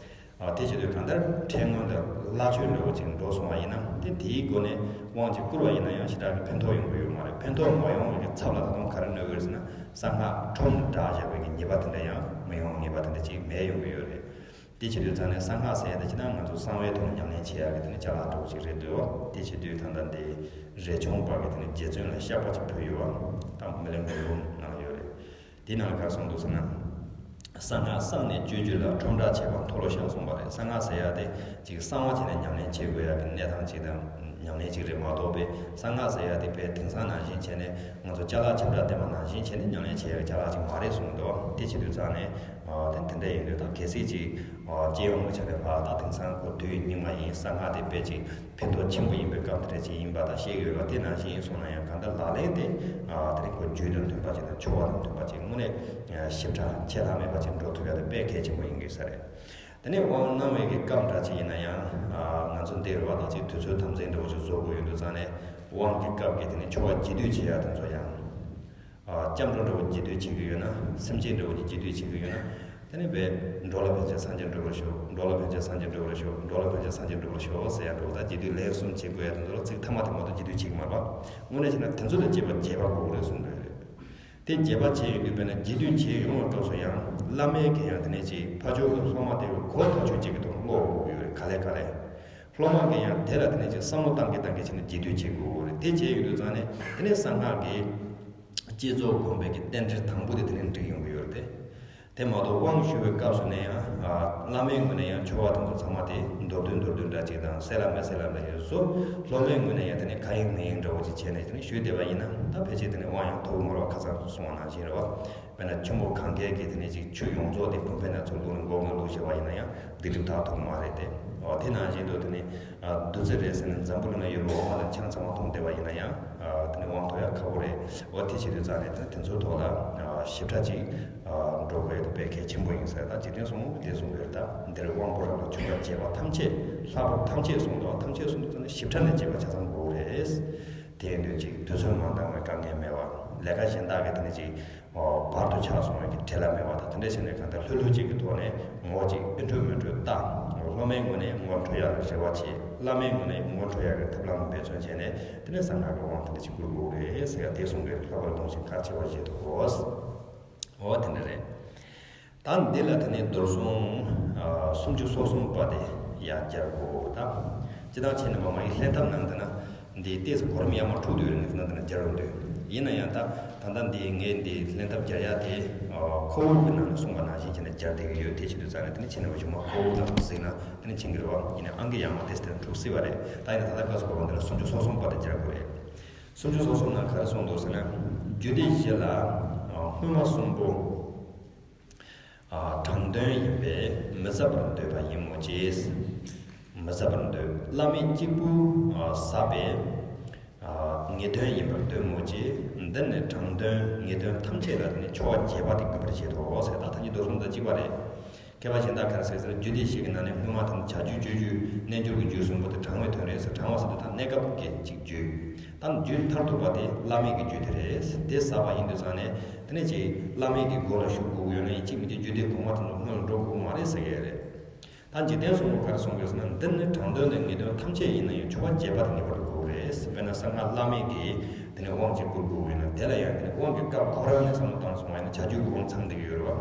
ཨ། དེ་བྱེད་དུས་གང་ལྟར་ཕྲན་སྔོན་དང་བླ་མཆོད་འདྲ་བོ་ཅིག་འགྲོ་སོང་བ་ཡིན་ན། དེ་དེའི་སྒོ་ནས་དབང་ཅིག་བསྐུར་བ་ཡིན་ན་ཡང་ཞེ་དྲག་གི་ཕན་ཐོགས་ཡོང་གི་ཡོད་མ་རེད། ཕན་ཐོགས་མ་ཡོང་བའི་གི་ཚབ་ལ་ད་དུང་ག་རེ་གནོད་ཀྱི་ཡོད་ཟེར་ན། གསང་སྔགས་ཁྲོམ་བསྒྲགས་བཞག་པའི་གི་ཉེས་པ་དེ་འདྲ་ཡང་མི་ཡོང་། ཉེས་པ་དེ་འདྲ་ཅིག་མེད་ཡོང་གི་ཡོད་རེད། དེ་བྱེད་དུས་ཙང་ནས་གསང་སྔགས་ཟེར་ཡ་དེ་ཅི་ད་ང་ཚོ་གསང་བའི་ཐོག་ནས་ཉམས་ལེན་བྱེད་ཡ་གི་དེ་ནི་ཅ་ལག་འདྲ་བོ་ཅིག་རེད་འདུག། དེ་བྱེད་དུས་ད་ལྟ་འདི་རས་ཆུང་པ་གི་དེ་ནི་རྗེ་བཙུན་ལ་བཤགས་པ་ཅིག་ཕུལ་ཡོད་པ། ད་སྨོན་ལམ་གྱི་ལུང་ནང་ལ་ཡོད་རེད། དེའི་ནང་ལ་ག་རེ་གསུངས་འདུག་ཟེར་ན། གསང་སྔགས་བསྲངས་ནས་སྤྱོད་རྒྱུད་ལ། ཁྲོམ་བསྒྲགས་བྱེད་པ་མཐོལ་ལོ་བཤགས་གསུངས་པ་རེད། གསང་སྔགས་ཟེར་ཡ་དེ་ཅིག་གསང་བ་བྱས་ནས་ཉམས་ལེན་བྱེད་དགོས་ཡ་གི་གནས་སྟངས་ཅིག་དང་ཉམས་ལེན་ཅིག་རེད་མ་གཏོགས་པའི། གསང་སྔགས་ཟེར་ཡ་དེ་དཔེ་དེང་སང་ནང་བཞིན་བྱས་ནས་ང་ཚོ་ཅ་ལག་ཁྱབ་བསྒྲགས་བསྟན་པ་ནང་བཞིན་བྱས་ནས་ཉམས་ལེན་བྱེད་ཡ་གི་ཅ་ལག་ཅིག་མ་རེད་གསུངས་འདུག། དེ་བྱེད་དུས་ཙང་ནས་ཨ་དེ་དེ་འདྲ་ཡིན་དུས་ད་གལ་སྲིད་ཅིག་ཨ་སྤྱི་ཡོངས་ཀྱི་ཆ་ནས་ཕར་ད་དེང་སང་ཁོ་དུས་སྙིགས་མ་ཡིན། གསང་སྔགས་དེ་དཔེ་ཅིག་ཕན་ཐོགས་ཆེན་པོ་ཡིན་པའི་སྐབས་དེ་འདྲ་ཅིག་ཡིན་པ་དང་ཤེས་ཀྱི་ཡོད་པ། དེ་ནང་བཞིན་ཡིན་སོང་ན་ཡང་གང་ལྟར་ལག་ལེན་དེ་ཨ་དེ་རིང་ཁོ་རྒྱུད་དང་མཐུན་པ་ཅིག་དང་ཆོ་ག་དང་མཐུན་པ་ཅིག་དངོས་གནས་ཞིབ་ཕྲ་ཆད་ལྷག་མེད་པ་ཅིག་འགྲོ་ཐུབ་ཡ་དེ་དཔེ་གལ་ཆེན་པོ་ཡིན་དགོས་ས་རེད། དེ་ནས་དབང་གནང་བའི་གི་སྐབས་འདྲ་ཅིག་ཡིན་ན་ཡང་། ཨ་ང་ཚོ་འདིར་བ་དང་ཅིག་དུས་ཚོད་དམ་འཛིན་འདྲ་བོ་ཅིག་བཟོ་དགོས་ཡོད་དུས་ཙང་ནས། དབང་གི་སྐབས་ཀྱི་དེ་ནས་ཆོ་ག་རྒྱས་བསྡུས་བྱེད་ཡ་དེ་ཚོ་ཡང་། ཨ་སྐྱབས་འགྲོ་འདྲ་བོ་རྒྱས་བསྡུས་བྱེད་ཀྱི་ཡོད་ན། སེམས་བསྐྱེད་འདྲ་བོ་ཅིག་རྒྱས་བསྡུས་བྱེད་ཀྱི་ཡོད་ན། དེ་ནས་བས། འགྲོ་ལ་ཕན་ཕྱིར་སངས་རྒྱས་འགྲུབ་པར་ཤོག། འགྲོ་ལ་ཕན་ཕྱིར་སངས་རྒྱས་འགྲུབ་པར་ཤོག། འགྲོ་ལ་ཕན་ཕྱིར་སངས་རྒྱས་འགྲུབ་པར་ཤོག་ཟེར་ཡ་འདྲ་བོ་དང་རྒྱས་བསྡུས་ལན་གསུམ་བྱེད་དགོས་ཡ་དེ་ཚོ་ལ་ཚིག་ཐ་མ་དེ་མ་གཏོགས་རྒྱས་བསྡུས་བྱེད་ཀྱི་མ་རེད་པ། དངོས་གནས་བྱས་ན་དེ་ཚོ་ལ་དཔྱད་པ་རྒྱས་པ་དགོས་རེད་གསུངས་འདུག་རེད། དེ་རྒྱས་པ་བྱས་ཡོང་དུས་དཔེར་ན་རྒྱས་བསྡུས་བྱས་ཡོང་བའི་སྐབས་སུ་ཡང་བླ་མའི་གི་ཡང་དེ་ནས་ཅིག་ཕར་ཕྱོགས་ཀྱི་སློབ་མ་དེ་གི་གོ་ཐག་ཆོད་བྱེད་ཀྱི་ཐོག་བསྔོག་དགོས་ཀྱི་ཡོད་རེད། ག་ལེ་ག་ལེ། སློབ་མ་གི་ཡང་དེ་ལ་དེ་ནས་ཅིག་བསམ་བློ་བཏང་གི་བཏང་གི་བྱས་ནས་རྒྱས་བསྡུས་བྱེད་དགོས་ཀྱི་ཡོད་རེད། དེ་བྱས་ཡོང་དུས་ཙང་ནས་དེ་ནས་གསང་སྔགས་ཀྱི་བསྐྱེད་རྫོགས་སྒོམ་པའི་གི་རྟེན་འབྲེལ་དང་པོ་དེ་དེ་ནས་འགྲིག་ཡོང་གི་ཡོད་རེད་དེ། དེ་མ་གཏོགས་དབང་ཞུ་བའི་སྐབས་སུ་ནས་ཡང་། ཨ། བླ་མའི་ངོས་ནས་ཡང་ཆོ་ག་དེ་ཚོ་ཚང་མ་དེ་མདོར་བསྡུས་མདོར་བསྡུས་འདྲ་ཅིག་དང་གསལ་ལ་མི་གསལ་ལ་འདྲ་ཅིག་བཟོ། སློབ་མའི་ངོས་ནས་ཡང་དེ་ནས་ག་ཡིན་མི་ཡིན་འདྲ་བོ་ཅིག་བྱས་ནས་དེ་ནས་ཞུས་བསྡད་པ་ཡིན་ན། ད་ཕལ་ཆེར་དེ་ནས་དབང་ཡང་ཐོབ་མ་རེད་པ། ཁ་སང་གསུངས་པ་ནང་བཞིན་རེད་པ། དཔེར་ན་ཆུ་མོ་གང་གས་ཀྱི་དེ་ནས་ཅིག་ཆུ་ཡོངས་རྫོགས་དེ་བུམ་པའི་ནང་ཚུར་བླུགས་ནས་འགོག་ནས་བླུགས་བྱས་པ་ཡིན་ན་ཡང་སྡིག་སྒྲིབ་དག་ཐུབ་མ་རེད་དེ། འོ། དེ་ནང་བཞིན་དུ་དེ་ནས། ཨ། བདུད་རྩི་རེད་ཟེར་ནས་འཛམ་བུ་གླིང་ན་ཡོད་པའི་འོ་མ་དང་ཆང་ཚང་མ་འཐུང་བསྡད་པ་ཡིན་ན་ཡང་། ཨ། དེ་ནས་དབང་ཐོབ་ཡ་ཁག་པོ་རེད། འོ། དེ་བྱེད་དུས་ཙང་ནས་དེ་དེ་ཚོའི་ཐོག་ལ། ཨ། ཞིབ་ཕྲ་ཅིག་ཨ། འགྲོ་དགོས་ཡ་དེ་དཔེ་གལ་ཆེན་པོ་ཡིན་ཟེར། ད་འཇིག་རྟེན་གསུམ་དེ་གསུངས་ཡོད་རེད། ད་འདིར་དབང་པོ་རབ་ལ་ཆོ་ག་རྒྱས་པ་ཐམས་ཅད། ལྷག་པར་ཐམས་ཅད་གསུངས་འདུག། ཐམས་ཅད་གསུངས་དུས་ཙང་ནས་ཞིབ་ཕྲ་ནས་རྒྱས་པ་ཆ་ཚང་དགོས་རེད། དེ་ཡིན་དུས་ཅིག་དུས་ཚོད་མ་འདང་བའི་དཀའ་ངལ་མེད་པ། ལས་ཀ་གཞན་དག་གི་དེ་ནས་ཅིག་ཨོ། བར་དུ་ཆགས་སོང་བའི་གི་བྲེལ་བ་མེད་པ་དང་། དེ་འདྲ་བྱས་ནས་གང་ལྟར་ལྷོད་ལྷོད་ཅིག་གི་ཐོག་ནས་ངོ་ཅིག་ཨེ་འཕྲོད་མི་འཕྲོད་ལྟ། སློབ་མའི་ངོས་ནས་ངོ་འཕྲོད་ཡག་གི་རེ་བ་བྱེད། བླ་མའི་ངོས་ནས་ངོ་འཕྲོད་ཡག་གི་ཐབས་ལམ་འབད་བརྩོན་བྱས་ནས། དེ་ནས་གསང་སྔགས་ཀྱི་དབང་དེ་འདྲ་ཅིག་བསྐུར་དགོས་རེད་ཟེར་ཡ་དེ་གསུང་གི་རེད། ལྷག་པར་དུ་གདུང་ཞིང་གར་ཆེ་བ་བཞེས་ཐུབ་དགོས། འོ། དེ་འདྲ་རེད། ད་འདི་ལ་དེ་ནས་རྡོར་སྲུང་། ཨ། སུམ་ཅུ་སོ་གསུམ་པ་དེ་ཡང་སྦྱར་དགོས། ད་སྤྱིར་བཏང་བྱས་ན་མ་མ་ཡི་ལྷན་ཐབས་ནང་དུ་ན། འདི་ཏོག་ཙམ་གོ་རིམ་ཡར་མར་འཁྲུག་བསྡད་ཡོད་རེད། ངས་དེ་ནང་དུ་ན་སྦྱར་ཡོང་དུས། ཡིན་ན་ཡང་ད་ད་ལྟ་འདི་ངས་འདི་ལྷན་ཐབས་སྦྱར་ཡ་དེ། ཨ། ཁོ་བོ་གི་ནང་ནས་གསུངས་པ་ནང་བཞིན་བྱས་ནས་སྦྱར་བསྡད་ཀྱི་ཡོད། དེ་བྱེད་དུས་ཙང་ནས་དེ་ནས་བྱས་ན་བཞུགས་མ་ཁོ་བོ་ནང་གཟིགས་ན་དེ་ནས་མཁྱེན་གྱི་རེད་པ། ཡིན་ནའི་ཨང་ཀི་ཡར་མར་ཏོག་ཙམ་དེ་ནས་འཁྲུག་སྲིད་པ་རེད། ད་ཡིན་ན་ད་ལྟ་སྐབས་སུ་བབ་པ་འདི་ལ་སུམ་ཅུ་སོ་གསུམ་པ་དེ་སྦྱར་དགོས་རེད། སུམ་ཅུ་སོ་གསུམ་ནང་ག་རེ་གསུངས་འདུག་ཟེར་ན། རྒྱུད་སྡེ་བཞི་ལ། ཨ། སྔོན་མ་གསུམ་པོ། ཨ། དྲང་དོན་ཡིན་པས་མི་ཟད་པར་འདོད་པ་ཡིན་མོད་ཀྱི། མི་ཟད་པར་འདོད། བླ་མེད་གཅིག་པུ། ཨ། ཟབ་པས། ཨ། ངེས་དོན་ཡིན་པར་འདོད་མོད་ཀྱི། འདི་ནི་དྲང་དོན་ངེས་དོན་ཐམས་ཅད་ལ་དེ་ནི་ཆོ་ག་རྒྱས་པ་དེ་དགོས་པར་བཞེད་དོ་ཟེར། ད་ཐམས་ཅད་རྡོར་སྲུང་དང་གཅིག་པ་རེད། མཁས་པ་གཞན་དག་ག་རེ་ཟེར་ཟེར། རྒྱུད་སྡེ་བཞི་གི་ནང་ནས་སྔོན་མ་དང་བྱ་རྒྱུད་སྤྱོད་རྒྱུད་རྣལ་འབྱོར་གྱི་རྒྱུད་གསུམ་པོ་དེ་དྲང་བའི་དོན་རེད་ཟེར། དྲང་བ་ཟེར་དུས་ད་གནས་སྐབས་ཀྱི་གཅིག་རྒྱུད། ད་རྒྱུད་མཐར་ཐུག་པ་དེ་བླ་མེད་ཀྱི་རྒྱུད་དེ་རེད། དེ་ཟབ་པ་ཡིན་དུས་ཙང་ནས་དེ་ནས་ཅིག་བླ་མེད་ཀྱི་སྒོ་ལ་ཞུགས་དགོས་ཀྱི་ཡོད་ན་ཡིན་གཅིག་མིན་གཅིག་རྒྱུད་སྡེ་གོང་མ་དེ་ཚོ་སྔོན་ལ་འགྲོ་དགོས་ཀྱི་མ་རེད་ཟེར་གྱི་རེད། ད་འཇིག་རྟེན་གསུམ་པོ་ག་རེ་གསུང་གི་ཡོད་ཟེར་ན། འདི་ནི་དྲང་དོན་དང་ངེས་དོན་ཐམས་ཅད་ཡིན་ན་ཡང་ཆོ་ག་རྒྱས་པ་དེ་ངེས་པར་དུ་དགོས་རེད། དཔེར་ན་གསང་སྔགས་བླ་མེད་ཀྱི་དེ་ནས་དབང་ཅིག་བསྐུར་དགོས་ཀྱི་ཡོད་ན། དེ་ལ་ཡང་དེ་ནས་དབང་གི་སྐབས་ཁོ་རང་ནས་བསམ་བློ་བཏང་སོང་བ་ཡིན་ན་བྱ་རྒྱུད་ཀྱི་དབང་ཚང་བསྡད་ཀྱི་ཡོད་རེད་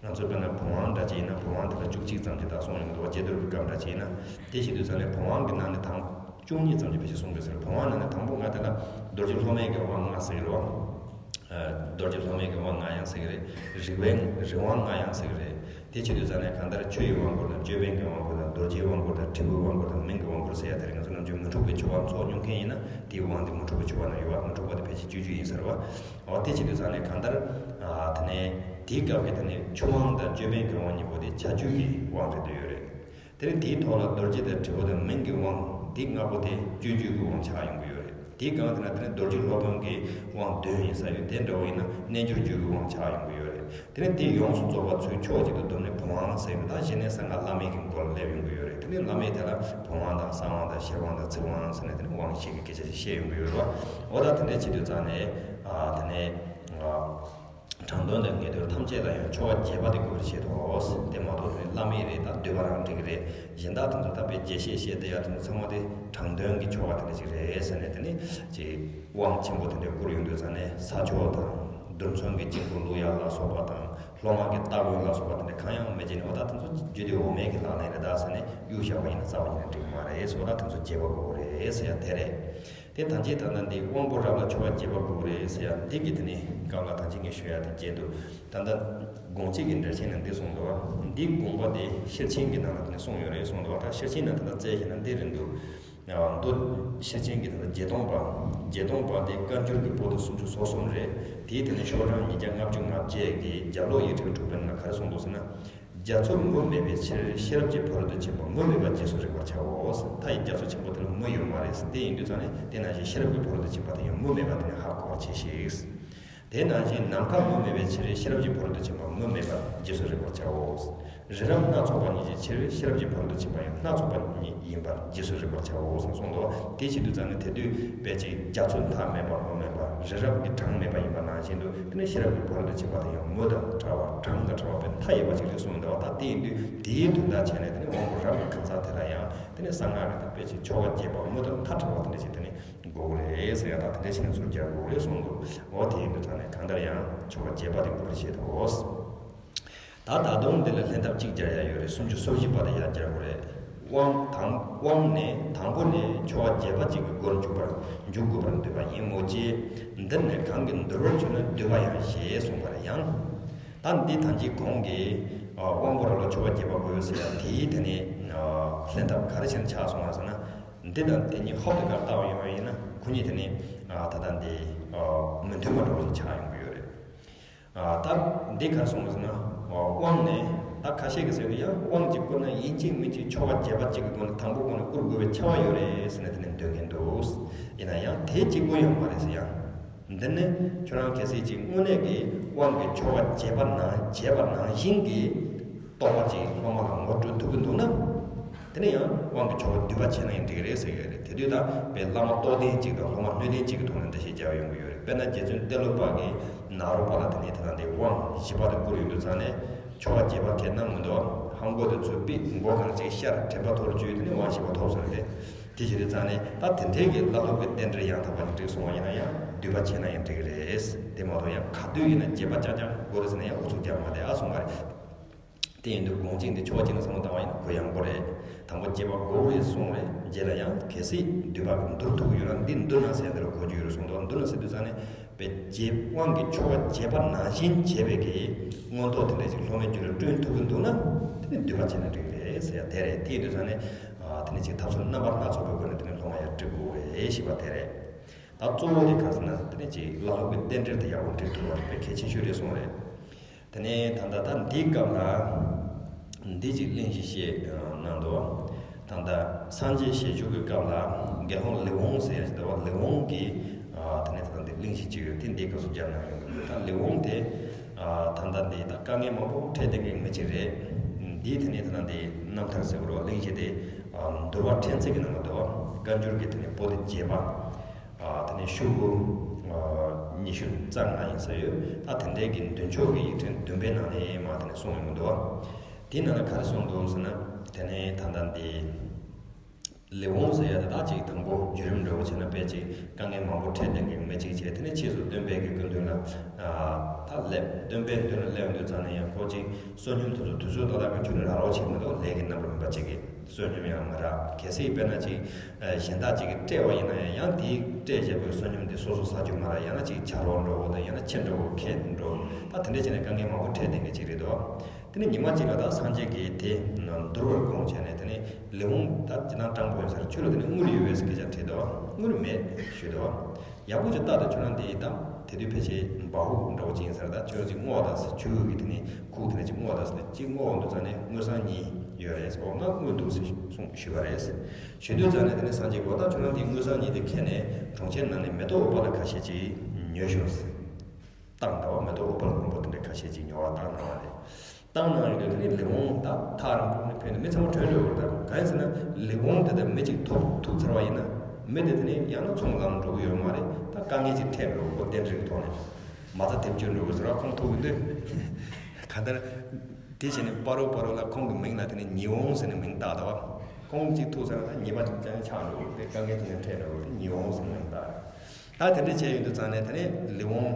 བ། ང་ཚོ་དཔེར་ན་བུམ་དབང་འདྲ་ཅིག་ཡིན་ན་བུམ་དབང་དེ་ལ་བཅུ་གཅིག་ཙམ་ཅིག་ད་གསུངས་ཡོང་འདུག་བ། ཀྱེ་རྡོར་གྱི་སྐབས་འདྲ་ཅིག་ཡིན་ན། དེ་བྱེད་དུས་ཙང་ནས་བུམ་དབང་གི་ནང་ནས་དང་བཅུ་གཉིས་ཙམ་ཅིག་ཕལ་ཆེར་གསུངས་དགོས་ཟེར། བུམ་དབང་ནང་ནས་དང་པོ་ལྔ་དེ་ལ་རྡོ་རྗེ་སློབ་མའི་གི་དབང་ལྔ་ཟེར་གི་རེད་བ། ཨ། རྡོ་རྗེ་སློབ་མའི་གི་དབང་ལྔ་ཡང་ཟེར་གི་རེད། རིགས་པའི་རིགས་དབང་ལྔ་ཡང་ཟེར་གི་རེད། དེ་བྱེད་དུས་ཙང་ནས་གང་ལྟར་ཆུ་ཡི་དབང་བསྐུར་དང་ཅོད་པན་གྱི་དབང་བསྐུར་དང་རྡོ་རྗེའི་དབང་བསྐུར་དང་དྲིལ་བུའི་དབང་བསྐུར་དང་མིང་གི་དབང་བསྐུར་ཟེར་ཡ་དེ་རིང་ང་ཚོ་ནམ་རྒྱུན་མི་འཁྲུགས་པའི་ཆོ་ག་ཚོགས་མྱོང་མཁན་ཡིན་ན་དེའི་དབང་དེ་མི་འཁྲུགས་པའི་ཆོ་ག་ནང་ཡོད་པ། མི་འཁྲུགས་པ་དེ་ཕལ་ཆེར་སྤྱོད་རྒྱུད་ཡིན་ཟེར་བ། འོ། དེ་བྱེད་དུས་ཙང་ནས་གང་ལྟར། ཨ། དེ་ནས་དེའི་སྐབས་ཀྱི་དེ་ནས་ཆུ་དབང་དང་ཅོད་པན་གྱི་དབང་གཉིས་པོ་དེ་བྱ་རྒྱུད་ཀྱི་དབང་རེད་འདོད་ཡོད་རེད། དེ་ནས་དེའི་ཐོག་ལ་རྡོ་རྗེ་དང་དྲིལ་བུ་དང་མིང་གི་དབང་དེ་ལྔ་པོ་དེ་སྤྱོད་རྒྱུད་ཀྱི་དབང་ཆགས་ཡོང་གི་ཡོད་རེད། དེའི་སྒང་དེ་ན་དེ་ནས་རྡོ་རྗེ་སློབ་དཔོན་གྱི་དབང་བདུན་ཡིན་ས་ཡོད། དེ་འདྲ་བོ་ཡིན་ན་རྣལ་འབྱོར་རྒྱུད་ཀྱི་དབང་ཆགས་ཡོང་གི་ཡོད་རེད། དེ་ནས་དེ་ཡོངས་སུ་རྫོགས་པ་ཚུར་ཕྱོགས་གཅིག་ཏུ་བསྡོམས་ནས་བུམ་དབང་ཟེར་ཡོད། ད་གཞི་ནས་གསང་སྔགས་བླ་མེད་ཀྱི་སྒོ་ལ་སླེབས་ཡོང་གི་ཡོད་རེད། དེ་ནས་བླ་མེད་དེ་ལ་བུམ་དབང་དང་གསང་དབང་དང་ཤེར་དབང་དང་ཚིག་དབང་ཟེར་ནས་དེ་ནས་དབང་བཞི་གི་སྐད་ཆ་ཞིག་བཤད་ཡོང་གི་ཡོད་རེད་བ། འོ། ད་དེ་འདྲ་བྱེད་དུས་ཙང་ནས། ཨ། དེ་ནས། ཨ། དྲང་དོན་དང་ངེས་དོན་ཐམས་ཅད་ལ་ཡང་ཆོ་ག་རྒྱས་པ་དེ་དགོས་པར་བཤད་དོ། དེ་མ་གཏོགས་དེ་ནི་བླ་མེད་རེད། ད་འདུས་པ་རང་འགྲིག་གི་རེད། གཞན་དག་དེ་ཚོ་ད་དཔེ་རྒྱས་བཤད་བཤད་བསྡད་ཡ་དེ་ཚོ་ཚང་མ་དེ་དྲང་དོན་གྱི་ཆོ་ག་དེ་འདྲ་ཞིག་རེད་ཟེར་ནས། དེ་ནི་ཅིག་དབང་ཆེན་པོ་དེ་འདྲ་བསྐུར་ཡོང་དུས་ཙང་ནས་ས་ཆོག་དང་། རྡུལ་ཚོན་གྱི་དཀྱིལ་འཁོར་བླུག་ཡ་ལ་སོགས་པ་དང་། སློབ་མ་གི་སྟ་གོན་ལ་སོགས་པ་དེ་འདྲ་གང་ཡང་མེད་ཅིང་ནས། འོ་ད་དེ་ཚོ་རྒྱུད་སྡེ་འོག་མའི་གི་ལག་ལེན་རེད་ད་ཟེར་ནས་གཡུག་བཞག་པ་ཡིན་ན་རྩ་བ་ཉིད་ནས་འགྲིག་གི་མ་རེད། འོ་ད་དེ་ཚོ་རྒྱས་པ་དགོས་རེད་ཟེར་ཡ་དེ་རེད། དེ་ད་ཅི་ད་ལྟ་འདི་དབང་པོ་རབ་ལ་ཆོ་ག་རྒྱས་པ་དགོས་རེད་ཟེར་ཡ་འདི་གི་དེ་ནི་སྐབས་ལ་ད་ཅི་ངས་ཞུ་ཡ་དེ་བརྗེད་འདུག་ད་ལྟ་དགོངས་གཅིག་གི་འགྲེལ་ཆེན་ནང་འདི་གསུངས་འདུག་བ། འདི་དགོངས་པ་དེ་ཤེར་ཕྱིན་གྱི་ནང་ལ་དེ་ནི་གསུངས་ཡོད་རེད་གསུངས་འདུག་བ། ད་ཤེར་ཕྱིན་ནང་ད་ལྟ་བཙལ་ཞེ་ན་འདི་རེད་འདུག་མདོ་ཤེར་ཕྱིན་གྱི་ད་ལྟ་བརྒྱད་སྟོང་པ། བརྒྱད་སྟོང་པ་དེ་བཀའ་འགྱུར་གྱི་པོ་ཏི་སུམ་ཅུ་སོ་གསུམ་རེད། དེའི་དེ་ནི་ཤོག་གྲངས་ཉིས་བརྒྱ་ལྔ་བཅུ་ང་བརྒྱད་ཀྱི་རྒྱ་ལོ་ཡིག་ཕྲེང་དྲུག་པའི་ནང་ལ་ག་རེ་གསུངས་འདུག་ཟེར་ན། རྒྱ་མཚོ་མུ་མེད་པའི་ཕྱིར་ཤེས་རབ་ཀྱི་ཕ་རོལ་ཏུ་ཕྱིན་པ་མུ་མེད་པ་རྗེས་སུ་རིག་པར་བྱའོ། མཐའ་ཡི་རྒྱ་མཚོ་ཆེན་པོ་དེ་ལ་མུ་ཡོད་མ་རེད། དེ་ཡིན་དུས་ཙང་ནས་དེ་ནང་བཞིན་ཤེས་རབ་ཀྱི་ཕ་རོལ་ཏུ་ཕྱིན་པ་དེ་ཡང་མུ་མེད་པ་དེ་ནི་ཧ་གོ་བར་བྱས་ཤིག་དེ་ནང་བཞིན་ནམ་མཁའ་མུ་མེད་པའི་ཕྱིར་ཤེས་རབ་ཀྱི་ཕ་རོལ་ཏུ་ཕྱིན་པ་མུ་མེད་པར་རྗེས་སུ་རིག་པར་བྱའོ། རི་རབ་སྣ་ཚོགས་པ་ཉིད་ཀྱི་ཕྱིར་ཤེས་རབ་ཀྱི་ཕ་རོལ་ཏུ་ཕྱིན་པ་ཡང་སྣ་ཚོགས་པ་ཉིད་ཡིན་པར་རྗེས་སུ་རིག་པར་བྱའོ་གསུངས་འདུག་དེ་བྱེད་དུས་ཙང་ནས་དེ་དུས་དཔེ་ཅིག་རྒྱ་མཚོ་མཐའ་མེད་པ་མུ་མེད་པ། རི་རབ་ཀྱི་གྲངས་མེད་པ་ཡིན་པ་ནང་བཞིན་དུ། དེ་ནས་ཤེས་རབ་ཀྱི་ཕ་རོལ་ཏུ་ཕྱིན་པ་དེ་ཡང་མུ་དང་བྲལ་བ་གྲངས་དང་བྲལ་བ་དཔེ་མཐའ་ཡས་པ་ཅིག་རེད་གསུངས་འདུག་ད་དེ་ཡིན་དུས་དེའི་དོན་དག་བྱས་ནས་དེ་ནས་དབང་པོ་རབ་ཀྱི་གང་ཟག་དེ་ལ་ཡང་དེ་ནས་གསང་སྔགས་ཀྱི་དཔེ་ཅིག་ཆོ་ག་རྒྱས་པ་མུ་དང་མཐའ་བྲལ་བ་དེ་འདྲ་ཞིག་དེ་ནས་དགོས་རེད་ཟེར་ཡ་དང་། དེ་འདྲ་ཞིག་ནས་ཚུར་རྒྱག་དགོས་རེད་གསུངས་འདུག་འོ་དེ་ཡིན་དུས་ཙང་ནས་གང་ལྟར་ཡང་ཆོ་ག་རྒྱས་པ་དེ་དགོས་རེད་བཤད་དོ། ད་ད་དུང་འདི་ལ་ལྷན་ཐབས་གཅིག་སྦྱར་ཡ་ཡོད་རེད། སུམ་ཅུ་སོ་བཞི་པ་དེ་ཡང་སྦྱར་དགོས་རེད། དབང་དང་། དབང་ནི་དང་པོ་ནས་ཆོ་ག་རྒྱས་པ་གཅིག་གི་སྒོར་འཇུག་པར་འཇུག་དགོས་པར་འདོད་པ་ཡིན་མོད་ཀྱི། འདིར་ནི་གང་གིས་འདུལ་བར་གྱུར་ན་འདུས་པ་ཡང་ཞེས་གསུངས་པར་ཡང་། ད་འདི་ད་ཅི་གོང་གི་དབང་པོ་རབ་ལ་ཆོ་ག་རྒྱས་པ་དགོས་ཟེར་ཡ་དེའི་དེ་ནི་ལྷན་ཐབས་ག་རེ་བྱས་ནས་ཆགས་སོང་བ་ཟེར་ན། འདི་དང་དེ་གཉིས་ཧོབ་ཏེ་གར་བལྟ་བ་ཡོང་བ་ཡིན་ན་ཁོ་གཉིས་དེ་ནི་ད་ལྟ་འདི་མི་མཐུན་པ་འདྲ་བོ་ཞིག་ཆགས་ཡོང་གི་ཡོད་རེད། ད་འདི་གར་སོང་བ་ཟེར་ན། དབང་ནས་ད་ཁ་ཤས་ཀྱིས་ཟེར་གི། ཡང་དབང་གཅིག་བསྐུར་ན་ཡིན་གཅིག་མིན་གཅིག་ཆོ་ག་རྒྱས་པ་གཅིག་གི་སྒོ་ནས་དང་པོ་སྒོ་ནས་བསྐུར་དགོས་པའི་ཁྱབ་པ་ཡོད་རེད་ཟེར་ནས་དེ་ནས་འདོད་མཁན་འདུག་ཡིན་ན་ཡང་དེ་གཅིག་པོ་ཡོད་མ་རེད་ཟེར་ཡང་། འདི་ནི་ཁྱོད་རང་གལ་སྲིད་ཅིག་དངོས་གནས་ཀྱི་དབང་གི་ཆོ་ག་རྒྱས་པ་ནང་བྱས་པ་ནང་བཞིན་གྱི་རྟོགས་པ་ཅིག་སློབ་མ་ལ་ངོ་སྤྲོད་ཐུབ་ཀྱི་འདུག་ན། དེ་ནས་ཡང་དབང་གི་ཆོ་ག་འདུས་པ་བྱས་ན་ཡང་འགྲིག་གི་རེད་ཟེར་གྱི་ཡོད་རེད། དེ་དུས་ད་དཔེ་བླ་མ་རྟོགས་ལྡན་གཅིག་དང་སློབ་མ་སྣོད་ལྡན་གཅིག་གི་ཐོག་ནས་འགྲེལ་བཤད་རྒྱག་ཡོང་གི་ཡོད་རེད། དཔེར་ན་རྗེ་བཙུན་ཏེ་ལོ་པ་གིས་ནཱ་རོ་པ་ལ་དེ་ནས་དེ་དང་དེ་དབང་བཞི་པ་དེ་བསྐུར་ཡོང་དུས་ཙང་ནས་ཆོ་ག་རྒྱས་པ་ཁས་གནང་མི་འདུག་ཧ་མགོ་དེ་ཚུར་ཕུད། མགོ་གང་ཅིག་ཤར། དྲན་པ་ཐོར་བཅུག་དེ་ནས་དབང་བཞི་པ་ཐོབ་ཟེར་ཏེ། དེ་བྱེད་དུས་ཙང་ནས་ད་དེ་འདྲའི་གི་བླ་སློབ་ཀྱི་རྟེན་འབྲེལ་ཡང་དག་པ་ཅིག་བསྲུང་བ་ཡིན་ན་ཡང་འདུས་པ་བྱས་ན་ཡང་འགྲིག་གི་རེད། དེ་མ་གཏོགས་ཡང་ག་དུས་ཡིན་ན་རྒྱས་པ་རྐྱང་རྐྱང་དགོས་རེད་ཟེར་ན་ཡང་ཨུ་ཚུགས་རྒྱག་མ་བསྡད་ཨ་གསུངས་པ་རེད། དེ་ཡིན་དུས་དགོངས་གཅིག་འདི་ཆོ་ག་གཅིག་ནས་བསམ་བློ་བཏང་བ་ཡིན་ན་གུ་ཡངས་པོ་རེད། དང་པོ་རྒྱས་པ་དགོས་རེད་གསུངས་རེད། རྗེས་ལ་ཡང་གལ་སྲིད་འདུས་པ་གི་འདུལ་ཐུབ་ཀྱི་ཡོད་ན་འདི་འདུལ་ན་ཟེར་འདི་ལ་གོ་རྒྱུ་ཡོད་རེད་གསུངས་འདུག་འདུལ་ན་ཟེར་དུས་ཙང་ནས་དཔེ་རྒྱས་དབང་གི་ཆོ་ག་རྒྱས་པ་ནང་བཞིན་བྱས་པའི་གི་མངོན་རྟོགས་དེ་འདྲ་ཅིག་སློབ་མའི་རྒྱུད་ལ་བསྐྲུན་ཐུབ་ཀྱི་འདུག་ན། དེ་ནི་འདུས་པ་བྱས་ན་འགྲིག་གི་རེད་ཟེར་ཡ་དེ་རེད། དེ་ཡིན་དུས་ཙང་ནས་དེ་ནི་ཅིག་ཐབས་ཚུལ་རྣམ་པ་སྣ་ཚོགས་པའི་སྒོ་ནས་དེ་ནི་སློབ་མ་ཡར་སྒྲིག་དགོས་རེད་ཞེས་པ་དེ་རེད། ད་གཙོ་བོ་དེ་ག་ཟེར་ན་དེ་ནི་ཅིག་བླ་སློབ་ཀྱི་རྟེན་འབྲེལ་དེ་ཡག་པོ་འགྲིག་ཐུབ་པ་དཔེ་གལ་ཆེ་ཤོས་རེད་གསུངས་རེད། དེ་ནས་ད་ལྟ་ད་འདིའི་སྐབས་ལ་འདི་ཅིག་གླེང་གཞི་བཤད་གནང་འདུག་ད་ལྟ་སངས་རྒྱས་ཞལ་བཞུགས་ཀྱི་སྐབས་ལ་དགེ་སློང་ལེགས་འོང་ཟེར་ཡ་ཞིག་འདུག་ལེགས་འོང་གི་དེ་ནས་ད་ལྟ་འདི་གླེང་གཞི་ཅིག་ཡོད། དེ་འདིའི་སྐབས་སུ་སྦྱར་གནང་ཡོང་གི་འདུག་ད་ལེགས་འོང་དེ་ད་ལྟ་འདི་ད་དཀའ་ངལ་མང་པོ་འཕྲད་བསྡད་མཁན་མི་ཅིག་རེད། འདིའི་དེ་ནས་ད་ལྟ་འདི་རྣམ་ཐར་ཟེར་བ་རོ་གླེང་གཞི་དེ་འདུལ་བ་ཕྲན་ཚེགས་ཀྱི་ནང་ལ་འདུག་བཀའ་འགྱུར་གྱི་དེ་ནས་པོ་ཏི་བརྒྱད་པ། དེ་ནས་ཤོག་གུ་ཉི་ཤུ་རྩ་ལྔ་ཡིན་ས་ཡོད། ད་དེ་འདྲའི་གི་མདུན་ཕྱོགས་ཀྱི་ཡིག་ཕྲེང་བདུན་པའི་ནང་ནས་མར་དེ་ནས་གསུངས་ཡོང་གི་འདུག་དེའི་ནང་ལ་ག་རེ་གསུངས་འདུག་ཟེར་ན། དེ་ནས་ད་ལྟ་འདི་ལེགས་འོང་ཟེར་ཡ་དེ་དག་ཅིག་དང་པོ་བརྒྱུད་རིམ་འདྲ་བོ་བྱས་ན་དཔེ་ཅིག་དཀའ་ངལ་མང་པོ་འཕྲད་བསྡད་མཁན་མི་ཅིག་བྱས། དེ་ནས་ཕྱིས་སུ་སྟོན་པའི་གི་སྐུ་མདུན་ལ་ད་སླེབས། སྟོན་པའི་མདུན་ལ་སླེབས་ཡོང་དུས་ཙང་ནས་ཡང་ཁོ་ཅིག་བསོད་སྙོམས་དེ་ཚོ་དུས་ཚོད་ཏག་ཏག་གི་ཁྱོན་ནས་རག་རོགས་བྱེད་མི་འདུག་ལས་ཀྱི་རྣམ་པ་མིན་པ་ཅིག་གིས་བསོད་སྙོམས་ཡང་མ་རག་གལ་སྲིད་དཔེར་ན་ཅིག་གཞན་དག་ཅིག་གིས་སྤྲད་པ་ཡིན་ན་ཡང་ཡང་དེའི་སྤྲད་བྱས་པའི་བསོད་སྙོམས་དེ་སོ་སོ་ཟ་རྒྱུ་མ་རག་ཡང་ན་ཅིག་ཇ་རོགས་འགྲོ་དང་ཡང་ན་ཕྱེ་འགྲོ་ཁད་འགྲོ། ད་དེ་འདྲ་བྱས་ནས་དཀའ་ངལ་མང་པོ་འཕྲད་བསྡད་མཁན་ཅིག་རེད་དོ། དེ་ནས་ཉི་མ་གཅིག་ལ་ད་སངས་རྒྱས་ཀྱིས་དེ་འདུལ་བར་དགོངས་བྱས་ནས། དེ་ནས་ལེགས་འོང་ད་སྤྱིར་བཏང་སྤྲང་པོ་ཡིན་ས་རེད། ཁྱོད་ལ་དེ་ནས་དངུལ་ཡོད་པས་སྐད་ཆ་དྲིས་དོ། དངུལ་མེད་ཞུས་དོ། ཡག་པོ་ཅིག་ལྟ་དང་། ཁྱོད་རང་དེ་ཡིན་དང་དེ་དུས་ཕལ་ཆེར་སྦ་ཧུ་འདྲ་བོ་ཅིག་ཡིན་ས་རེད། ད་ཁྱོད་ཅིག་བསྔོགས་དང་ཟེར། ཆུ་བོ་གི་དེ་ནས་ཁུག་དེ་ནས་ཅིག་བསྔོགས་དང་ཟེར་ཏེ་ཅིག་བསྔོགས་འོང་དུས་ཙང་ནས་དངུལ་སྲང་གཉིས་ཡོད་རེད་ཟེར། འོ་ང་དངུལ་འདུག་ཟེར་གསུངས་ཞུས་པ་རེད། ཞུས་དུས་ཙང་ནས་དེ་ནས་སངས་རྒྱས་ཀྱིས་འོ་ད་ཁྱོད་རང་དེ་དངུལ་སྲང་གཉིས་དེ་ཁྱེར་ནས་གྲོང་ཁྱེར་ནང་ནས་མེ་ཏོག་འོད་དཔལ་ལ་ཁ་ཤས་ཅིག་ཉོས་ཤོག་ཟེར། བཏང་འདྲ་བ་མེ་ཏོག་འོད་དཔལ་སྔོན་པོ་དེ་འདྲ་ཁ་ཤས་ཅིག་ཉོ་བ་བཏང་གནང་བ་རེད། བཏང་གནང་ཡོད་དུས་དེ་ནི་ལེགས་འོང་ད་ཐག་རིང་པོ་ནས་ཕེབས་ནས་མི་ཚང་མ་ཐོན་འགྲོ་གི་རེད། ད་གང་ཡིན་ཟེར་ན་ལེགས་འོང་དེ་ལྟར་མི་གཅིག་ཐོབ་ཐུབ་ཚར་བ་ཡིན་ན་མི་དེ་དེ་ནི་ཡང་ན་ཚོང་ལམ་འགྲོ་གི་ཡོད་མ་རེད། ད་དཀའ་ངལ་ཅིག་འཕྲད་འགྲོ་གི་རྟེན་འབྲེལ་གྱི་ཐོག་ནས། མ་རྩ་དེབ་བཅོས་འགྲོ་དགོས་ཟེར་བ་ཁོང་ཐུག་གི་འདུག་གང་ལྟར། དེ་བྱས་ནས་པ་རོ་པ་རོ་ལ་ཁོང་གི་མིང་ལ་དེ་ནས་ཉི་འོང་ཟེར་ནས་མིང་བཏགས་འདུག་བ། ཁོང་གཅིག་ཐུག་ཚར་ན་ཉེས་པ་ཅང་ཆགས་འགྲོ་དེ་དཀའ་ངལ་དེ་ནས་འཕྲད་འགྲོ་དེ་ཉི་འོང་ཟེར་ནས་མིང་བཏགས། ད་དེ་འདྲ་བྱས་ཡོང་དུས་ཙང་ནས་དེ་ནས་ལི་འོང་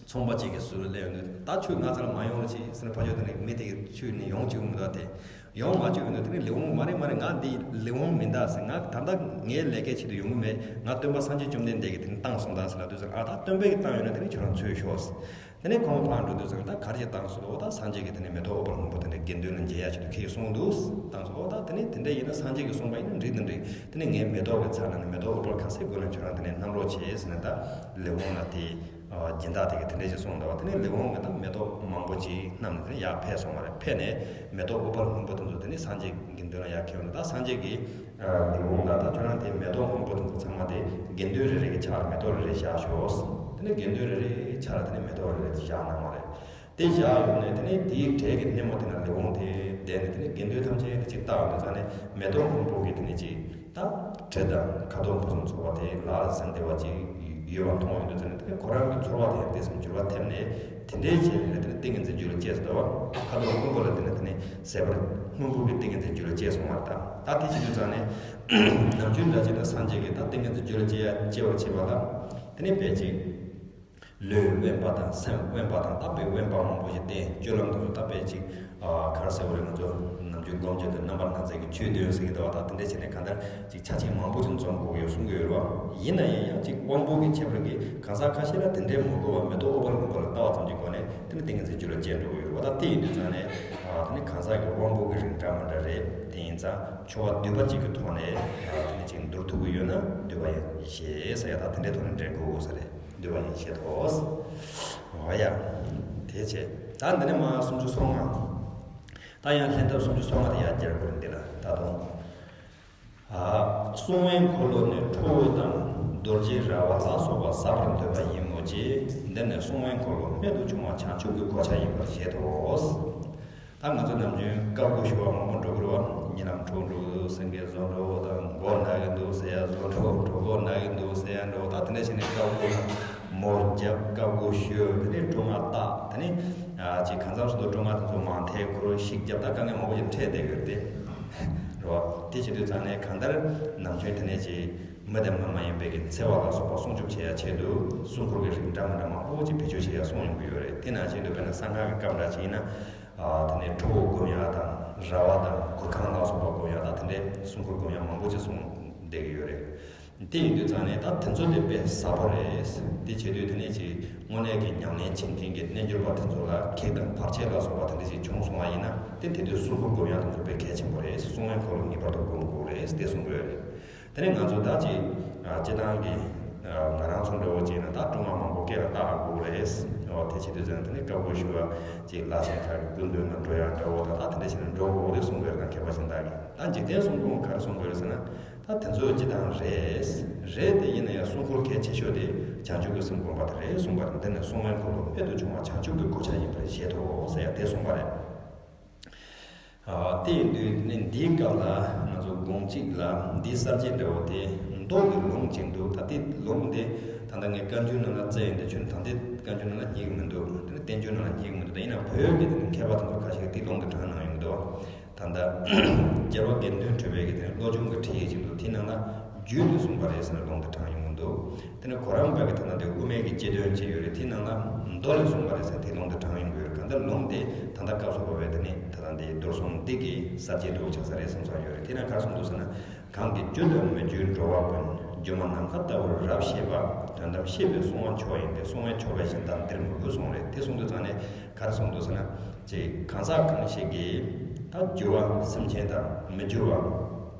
ཚོང་པ་གཅིག་གི་ཟུར་ལ་སླེབས་ཡོང་དུས། ད་ཁྱོད་ང་ཚོ་ལ་མ་ཡོང་རོགས་བྱེད་ཟེར་ནས་ཕ་ཆོས་དེ་ནས་མི་དེ་གི་ཁྱོད་ནས་ཡོང་བཅུག་མི་འདུག་དེ། ཡོང་མ་བཅུག་ཡོང་དུས་དེ་ནས་ལི་འོང་མ་རེད་མ་རེད། ང་འདི་ལི་འོང་མིན་ད་ཟེར། ང་ད་ལྟ་ངའི་ལས་ཀའི་ཆེད་དུ་ཡོང་གི་མེད། ང་སྟོན་པ་སངས་རྒྱས་བཅོམ་ལྡན་འདས་ཀྱིས་དེ་ནས་བཏང་སོང་ད་ཟེར་ལབ་དུས་ཙང་། ཨ་ད་སྟོན་པས་ཀྱིས་བཏང་ཡོད་ན་དེ་ནས་ཁྱོད་རང་ཚུར་ཤོག་ཟེར། དེ་ནས་ཁོང་ཕར་འགྲོ་དུས་ཙང་ད་ག་རེ་ཅིག་བཏང་སོང་། འོ་ད་སངས་རྒྱས་ཀྱིས་དེ་ནས་མེ་ཏོག་ཨུཏྤལ་སྔོན་པོ་དེ་འདྲ་དགེ་འདུན་ལ་མཇལ་ཡག་ཆེད་དུ་ཁྱེར་སོང་འདུག་བཏང་སོང་། འོ་ད་དེ་ནས་དེ་འདྲ་ཡིན་ན་སངས་རྒྱས་ཀྱིས་གསུངས་པ་ཡིན་ན་འགྲིག་དང་འགྲིག་དེ་ནས་ངའི་མེ་ཏོག་གི་ཚལ་ནང་ནས་མེ་ཏོག་ཨུཏྤལ་ག་ཚོད་དགོས་ན་ཁྱོད་རང་དེ་ནས་བསྣམས་རོགས་བྱེད་ཟེར་ནས་ད་ལི་འོང་ལ་དེ་སྦྱིན་བདག་དེ་གིས་དེ་འདྲ་ཞིག་གསུངས་འདུག་བ། དེ་ནས་ལི་འོང་གིས་ད་མེ་ཏོག་མང་པོ་ཅིག་བསྣམས་ནས་དེ་ནས་ཡར་ཕེབས་སོང་བ་རེད། ཕེབས་ནས་མེ་ཏོག་ཨུཏྤལ་སྔོན་པོ་དེ་ཚོ་དེ་ནས་སངས་རྒྱས་དགེ་འདུན་ལ་ཡར་ཁྱེར་ཡོང་དུས། ད་སངས་རྒྱས་ཀྱིས་ལི་འོང་ལ་ད་ཁྱོད་རང་དེ་མེ་ཏོག་སྔོན་པོ་དེ་ཚོ་ཚང་མ་དེ་དགེ་འདུན་རེ་རེ་གི་ཕྱག་ལ་མེ་ཏོག་རེ་རེ་བཞག་ཤོག་དེ་ནས་དགེ་འདུན་རེ་རེའི་ཕྱག་ལ་དེ་ནས་མེ་ཏོག་རེ་རེ་བཞག་གནང་བ་རེད། དེ་བཞག་ཡོང་ནས་དེ་ནས་དེའི་གྲལ་གྱི་སྣེ་མོ་དེ་ན་ལི་འོང་དེ་བསྡད་ནས། དེ་ནས་དགེ་འདུན་ཐམས་ཅད་དེ་གཅིག་བལྟ་ཡོང་དུས་ཙང་ནས་མེ་ཏོག་སྔོན་པོ་གི་དེ་ནས་གཅིག་ད་གྲི་དང་ཁ་དོག་ཕུན་སུམ་ཚོགས་པ་དེ་ལག་ལ་ཟིན་བསྡད་པ་ཅིག་ཡོད་པ་མཐོང་ཡོང་དུས་ཙང་ནས། དེ་ནས་ཁོ་རང་གི་ཚོར་བ་དེ་ཡང་དེ་བསམ་འགྱུར་བ་ཐེབས་ནས། དེ་འདྲའི་བྱས་ནས་དེ་ནས་ཏིང་ངེ་འཛིན་རྒྱུད་ལ་སྐྱེས་སོང་བ། ཁ་དོག་སྔོན་པོ་ལ་དེ་ནས་དེ་ནས་ཟད་པར་སྔོན་པོ་གི་ཏིང་ངེ་འཛིན་རྒྱུད་ལ་སྐྱེས་སོང་བ་རེད། ད་ད་དེ་བྱེད་དུས་ཙང་ནས་ནམ་རྒྱུན་འདྲ་ཅིག་ན་སངས་རྒྱས་ཀྱིས་ད་ཏིང་ངེ་འཛིན་རྒྱུད་ལ་སྐྱེ་ཡ་སྐྱེ་བར་བྱེད་པ་ལ་དེ་ནས་དཔེ་ཅིག་ལུས་དབེན་པ་དང་སེམས་དབེན་པ་དང་། ད་དཔེ་དབེན་པ་མང་པོ་ཞིག་བསྟེན། སྤྱོད་ལམ་དུ་ད་དཔེ་ཅིག་ཨ་ག་རེ་ཟེར་བ་རེད། ང་ཚོ་ནམ་རྒྱུན་སྒོམ་བྱེད་དུ་རྣམ་པར་སྣང་མཛད་ཀྱི་ཆོས་བདུན་ཟེར་གྱི་འདུག་བ། ད་དེ་འདྲ་བྱས་ནས་གང་ལྟར་ཅིག་ཆ་རྐྱེན་མང་པོ་ཅིག་འཛོམས་དགོས་ཀྱི་ཡོད་གསུང་གི་ཡོད་རེད་བ། ཡིན་ན་ཡང་ཡང་ཅིག་དབང་པོ་གི་ཁྱད་པར་གྱིས་གང་ཟག་ཁ་ཤས་ལ་དེ་འདྲའི་མི་དགོས་པ། མེ་ཏོག་ཨུཏྤལ་སྔོན་པོ་ལ་ལྟ་བ་ཙམ་གྱི་སྒོ་ནས་དེ་ནི་ཏིང་ངེ་འཛིན་རྒྱུད་ལ་སྐྱེ་འགྲོ་གི་ཡོད་རེད་བ། ད་དེ་ཡིན་དུས་ཙང་ནས་ཨ་དེ་ནི་གང་ཟག་གི་དབང་པོ་གི་རིགས་འདྲ་མི་འདྲ་རེད། དེ་ཡིན་ཙང་ཆོ་ག་འདུས་པ་གཅིག་གི་ཐོག་ནས་ཨ་དེ་ནི་ཅིག་འདུལ་ཐུབ་ཀྱི་ཡོད་ན་འདུས་པ་ཡང་བཞེས་ཟེར་ཡ། ད་དེ་འདྲའི་ཐོག་ནས་འདྲེན་དགོས་ས་རེད། འདུས་པ་ཡང་བཞེས་ཐོག་འོ་ཡ། དེ་བྱས་ད་འདི་ནས་མ་སུམ་ཅུ་སོ་ལྔ། ད་ཡང་ལྷན་ཐབས་སུམ་ཅུ་སོ་ལྔ་དེ་ཡར་བསྐྱར་དགོས་རེད། འདི་ལ་ད་དུང་། ཨ། སྲུང་བའི་འཁོར་ལོ་ནི་ཁྲོ་བོ་དང་རྡོ་རྗེ་ར་བ་ལ་སོགས་པ་བསགས་པར་འདོད་པ་ཡིན་མོད་ཀྱི། འདི་ནི་སྲུང་བའི་འཁོར་ལོ་རྨད་དུ་བྱུང་བ་བྱང་ཆུབ་ཀྱི་གོ་ཆ་ཡིན་པར་བཞེད་དོ། ད་ང་ཚོ་ནམ་རྒྱུན་བཀའ་བསྒོ་ཞུ་བ་མང་པོ་འགྲོ་གི་རེད་བ། གཉིད་ལམ་འཕྲོ་འགྲོ་གི་འདུག་སེང་གེ་བཟོ་འགྲོ་དང་། མགོ་ན་གི་འདུག་ཟེར་ཡ་བཟོ་འགྲོ། གྲོད་ཁོག་ན་གི་འདུག་ཟེར་ཡ་འགྲོ། ད་དེ་འདྲ་བྱས་ནས་བཀའ་བསྒོ་དང་མོ་རྒྱབ། བཀའ་བསྒོ་ཞུ། དེ་ནས་སྒྲོ་མངའ་བཏགས། དེ་ནས་ཨ་ཅིག་གང་འཚམ་ཞིག་ཏུ་སྒྲོ་མངའ་དེ་ཚོ་མང་ཐལ་འཁོར་ཞིག་རྒྱབ། ད་དཀའ་ངལ་མང་པོ་ཞིག་འཕྲད་བསྡད་ཡོད་རེད་དེ། རེད་བ། དེ་བྱེད་དུས་ཙང་ནས་གང་ལྟར་ནམ་རྒྱུན་དེ་ནས་ཅིག་མི་དང་མི་མ་ཡིན་པའི་གི་འཚེ་བ་ལ་སོགས་པ་སྲུང་སྐྱོབ་བྱེད་ཡ་ཆེད་དུ་སྲུང་འཁོར་གྱི་རིགས་འདྲ་མི་འདྲ་མང་པོ་ཅིག་བེད་སྤྱོད་བྱེད་ཡ་གསུངས་ཡོང་གི་ཡོད་རེད། དེ་ནང་བཞིན་དུ་དཔེར་ན་གསང་སྔགས་ཀྱི་སྐབས་འདྲ་ཅིག་ཡིན་ན། ཨ། དེ་ནས་ཁྲོ་བོ་སྒོམ་ཡ་དང་། ར་བ་དང་གུར་ཁང་ལ་སོགས་པ་སྒོམ་ཡ་དང་། དེ་འདྲའི་སྲུང་འཁོར་སྒོམ་ཡ་མང་པོ་ཅིག་གསུངས་བསྡད་ཀྱི་ཡོད་རེད། དེ་ཡིན་དུས་ཙང་ནས་ད་དེ་ཚོ་དེ་དཔེ་ཟབ་པོ་རེད། དེ་བྱེད་དུས་དེ་ནས་ཅིག་དངོས་གནས་ཀྱི་ཉམས་ལེན་བྱེད་མཁན་གྱི་རྣལ་འབྱོར་པ་དེ་ཚོ་ལ་གེགས་དང་བར་ཆད་ལ་སོགས་པ་དེ་འདྲ་ཞིག་བྱུང་སོང་བ་ཡིན་ན། དེ་དེ་དུས་སྲུང་འཁོར་སྒོམ་ཡག་དེ་ཚོ་དཔེ་གལ་ཆེན་པོ་རེད། སྲུང་བའི་འཁོར་ལོ་ངེས་པར་དུ་སྒོམ་དགོས་རེད། དེ་གསུང་གི་ཡོད་རེད། དེ་ནས་ང་ཚོ་ད་ཅིག་ཨ། སྤྱི་བཏང་གི་ཨ། ང་རང་ཚོ་འདྲ་བོ་ཅིག་ན་ད་སྒྲུབ་མ་མང་པོ་སྐེ་ལ་བཏགས་དགོས་རེད། འོ་དེ་བྱེད་དུས་ཙང་དེ་ནས་བཀའ་བསྒོ་ཞུ་བ་ཅིག་ལ་ཆེན་ཁག་གི་སྐུ་མདུན་ལ་འགྲོ་ཡག་འདྲ་བོ་དང་། ད་དེ་འདྲ་བྱས་ནས་འགྲོ་དགོས་རེད་གསུང་གི་ཡོད་རེད། ད་མཁས་པ་གཞན་དག་གིས། ད་འཇིག་རྟེན་གསུང་འབུམ་ག་རེ་གསུང་གི་ཡོད་རེད་ཟེར་ན། ད་དེ་ཚོ་སྤྱི་བཏང་རེད། རེད་དེ་ཡིན་ན་ཡང་སྲུང་འཁོར་གལ་ཆེ་ཤོས་དེ་བྱང་ཆུབ་ཀྱི་སེམས་བསྒོམ་པ་དེ་རེད་གསུངས་པ་རེད། འདི་ནི་སྲུང་བའི་འཁོར་ལོ་རྨད་དུ་བྱུང་བ་བྱང་ཆུབ་ཀྱི་གོ་ཆ་ཡིན་པར་བཞེད་དོ་ཟེར་ཡ་དེ་གསུངས་པ་རེད། ཨ། དེ་ཡིན་དུས་ནི་འདིའི་སྐབས་ལ་ང་ཚོ་དགོངས་གཅིག་ལ་འདིའི་གསར་བརྗེ་འདྲ་བོ་དེ་མདོ་གི་ལུང་ཅིག་འདུག་ད་དེ་ལུང་དེ་ད་ལྟ་ངས་བཀའ་འགྱུར་ནང་ལ་བཙལ་ཡིན་དེ། ཁྱོད་ད་ལྟའི་བཀའ་འགྱུར་ནང་ལ་རྙེད་ཀྱི་མི་འདུག་དེ་ནི་བསྟན་འགྱུར་ནང་ལ་རྙེད་ཀྱི་མི་འདུག་ད་ཡིན་ན་བོད་ཀྱི་དེ་ནི་མཁས་པ་དེ་ཚོ་ཁ་ཤས་ཀྱིས་དེ་ལུང་དེ་དྲངས་གནང་ཡོང་གི་འདུག་ད་ལྟ་རྒྱལ་བ་དགེ་འདུན་གྲུབ་པའི་གི་དེ་ནི་བློ་སྦྱོང་གི་ཁྲིད་ཡིག་ཅིག་འདུག་དེའི་ནང་ལ་རྒྱུད་ནས་གསུངས་པ་རེད་ཟེར་ནས་ལུང་དེ་དྲངས་ཡོང་གི་འདུག་དེ་ནས་གོ་རམས་པ་གི་ད་ལྟ་དེ་དབུ་མའི་གི་སྤྱི་དོན་ཅིག་ཡོད་རེད། དེའི་ནང་ལ་མདོ་ལས་གསུངས་པ་རེད་ཟེར་དེ་ལུང་དེ་དྲངས་ཡོང་གི་ཡོད་རེད། གང་ལྟར་ལུང་དེ་ད་ལྟ་སྐབས་སུ་བབས་པའི་དེ་ནི་ད་ལྟ་འདི་རྡོར་སྲུང་འདི་གི་གསར་བརྗེ་འདྲ་བོ་ཆགས་ས་རེད་བསམ་ས་ཡོད་རེད། དེ་ན་ག་རེ་གསུངས་འདུག་ཟེར་ན། གང་གིས་རྒྱུ་དང་མི་རྒྱུའི་འགྲོ་བ་ཀུན། སྒྱུ་མ་ནམ་མཁའ་ལྟ་བུར་རབ་ཤེས་པ། དོན་དམ་ཤེས་པས་སྲུང་བ་མཆོག་ཡིན་ཏེ། སྲུང་བའི་ཆོ་ག་གཞན་དག་འདིར་མི་དགོས་གསུངས་རེད། དེ་གསུངས་དུས་ཙང་ནས་ག་རེ་གསུངས་འདུག་ཟེར་ན། ཅིག་གང་ཟག་གང་ཞིག་གིས་ད་རྒྱུ་བ་སེམས་ཅན་དང་མི་རྒྱུ་བ་